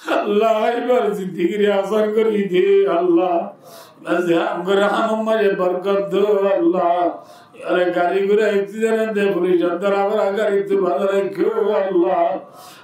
Allah, ibar zindigire asan gorí de Allah. Ibar ze ham gorer, hamor maze borkot do Allah. Ibare gari gura accident de, fulic dara fora garittú bazai raikko Allah.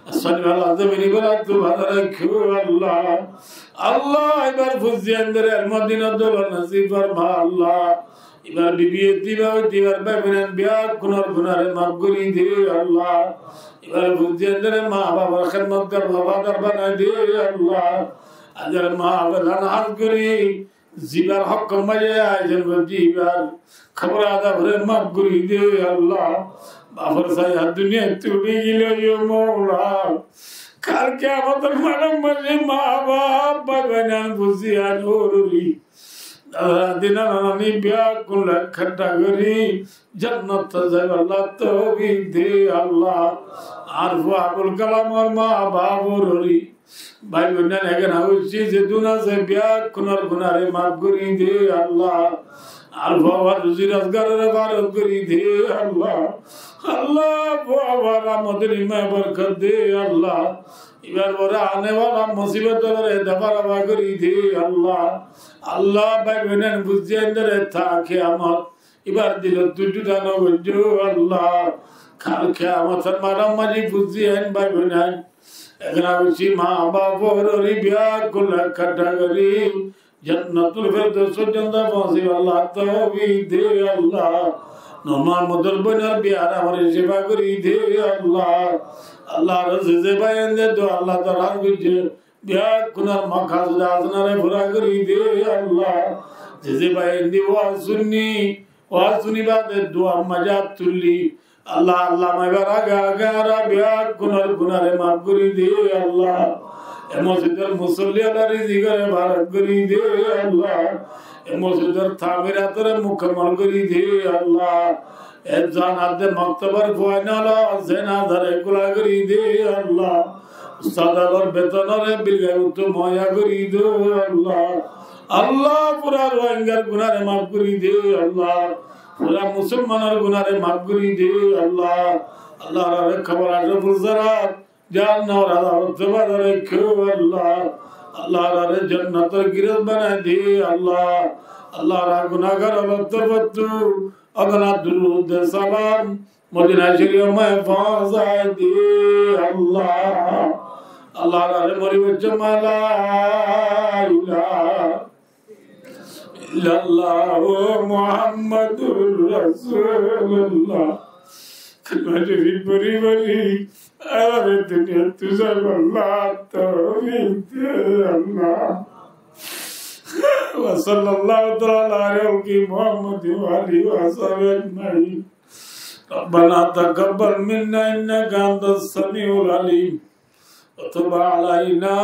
Asmani fala, zomini falattú bazai raikko Allah. Allah, ibar fuain dore elmor dinor doulot nosib forma Allah. Ibar bibi ettim óiye de, ibar bái boin biyakkúnor gunáre maf gorí de Allah. Ibar fuain dore ma bafor hédmotgár wafadar banai de Allah. Aijjar ma bafore hás gorí zibar hókor maze ayojon goijjé, ibar kobor azabore maf gorí de Allah. Bafor sái duniyaittú uçí giyói Moula, kal kiyamotor moidanor maze ma baf, bái boin, fuain, furori, dada nani, nana nani, biyakkún loi ekkattá gorí jannat zaibar Allah toufik de Allah. Añár fua Abul Kalamor ma baf, furori, Bái boinnain, eggúa hoiccé zedún asé beggúnor gunáre maf gorí de Allah. Ar fua ruzi rozgaroré farak gorí de Allah. Allah, fua amodor imá borkot de Allah. Ibar uore ané wala musibot ókkolore dafa rafa gorí de Allah. Allah, bái boinnain, buzí aindóre ta kiyamot ibar dilot dúr dúr no goijjó Allah. Kal kiyamotor maidan mazé buzí ain bái boinnain, eggúa hoiccé ma baf ór beggúnore ekkattá gorí Jannatul Firdaus foijjonto foóñsibar Allah toufik de Allah. Noma modor boinor biyar amore cifa gorí de Allah. Allah, ar ze ze báiyain de duwar Allah taala goijjé, beggúnor makasud hasanare fura gorí de Allah. Ze ze báiyain de waz cúnni, waz cúni bade duwar mazé át tulli, Allah, Allah, maibar age age añára beggúnor gunáre maf gorí de Allah. E mosjidor musolli ókkolore rizikore farak gorí de Allah. E mosjidor tamiratore mukammal gorí de Allah. E zan adde moktobor fuain ókkol, zenazare kula gorí de Allah. Ustad ókkolor betonore bilgai uttom óya gorí de Allah. Allah, fura Ruáingar gunáre maf gorí de Allah. Fura musolmanor gunáre maf gorí de Allah. Allah, añárare kobor azabor sára, jahannamor azabor sára basaiyó Allah. Allah, añárare jannator girós banai de Allah. Allah, añára gunágar ókkolor torfóttu ókkol durud salam Modina Córif mazé foóñsai de Allah. Allah, añárare moribar cómot la ilaha illallah Muhammadur Rasulullah kalima córif fori fori añárare duniyattú zaibar toufik de Allah. وصلى الله تعالى على خلقه محمد وآله وصحبه أجمعين. ربنا تقبل منا إنك أنت السميع العليم وتب علينا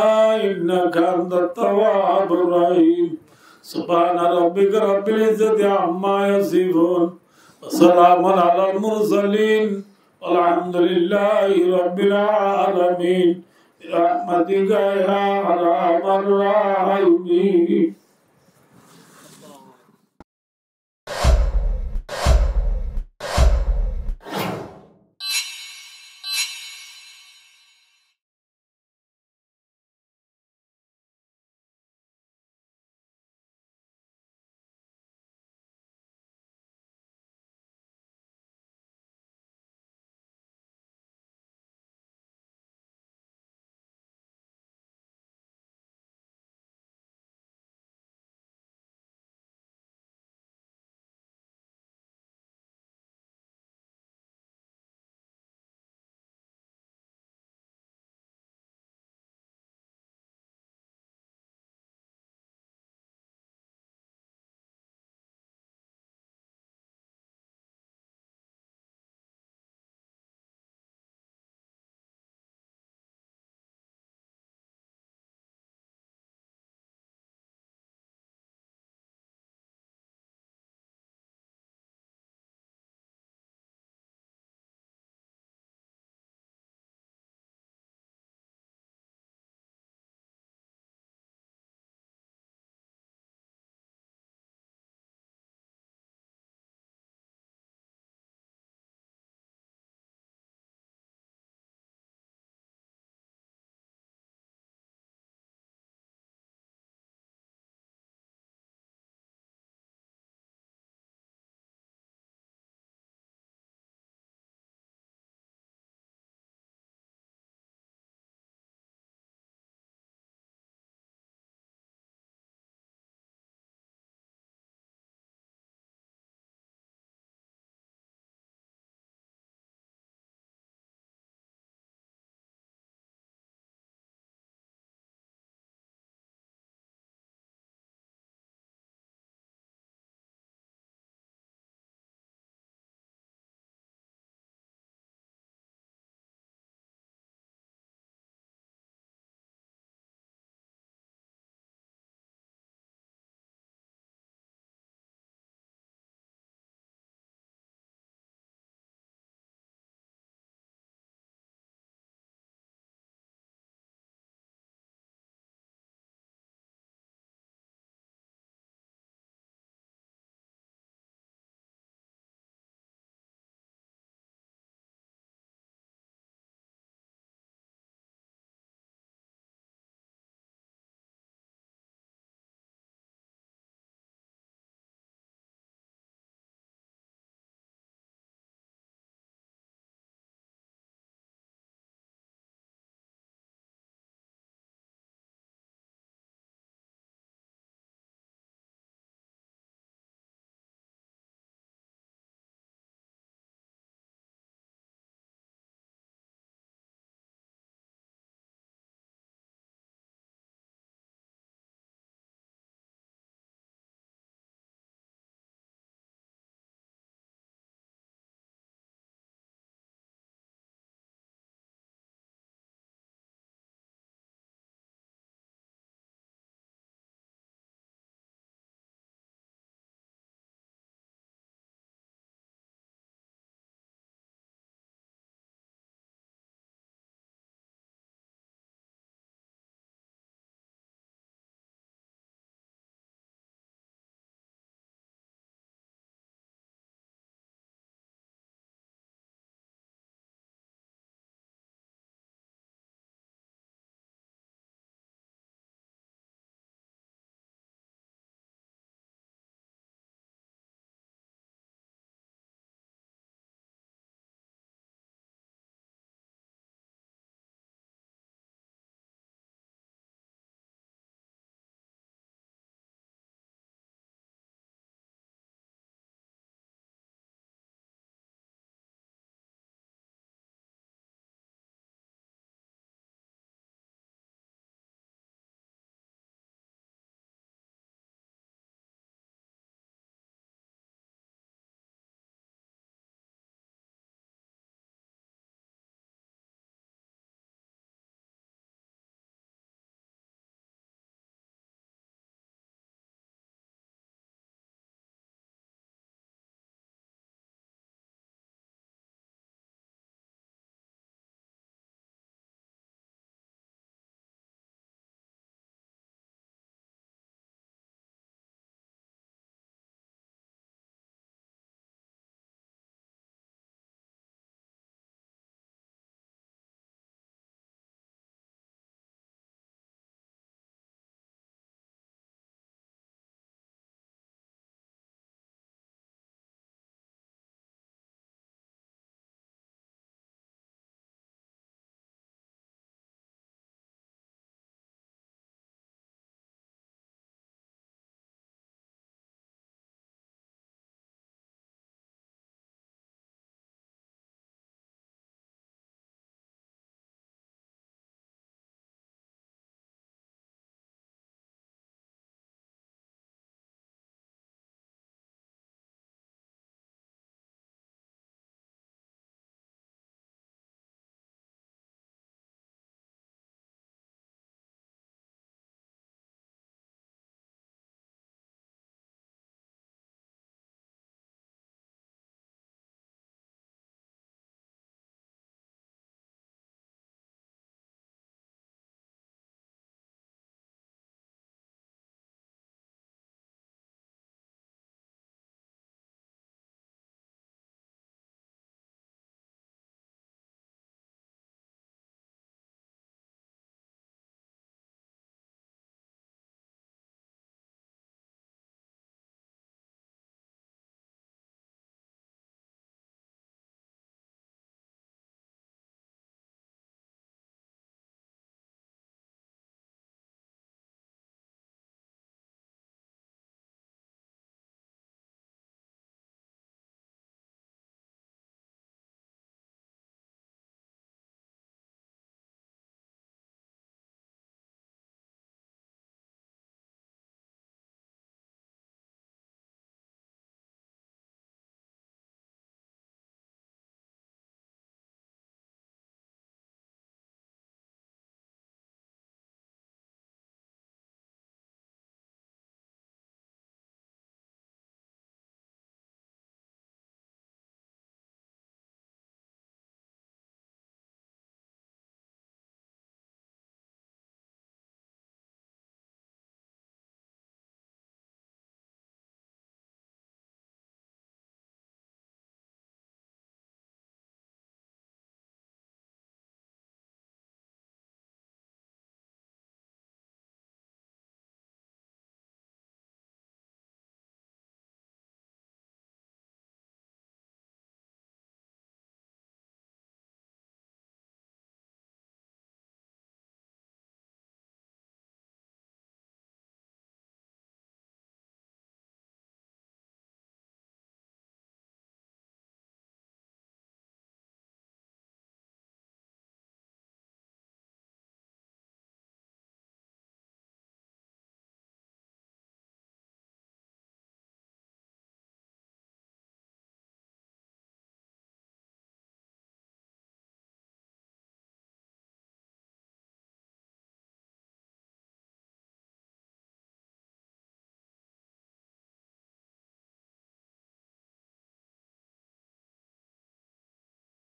إنك أنت التواب الرحيم. سبحان ربك رب العزة عما يصفون وسلام على المرسلين والحمد لله رب العالمين. برحمتك يا أرحم الراحمين.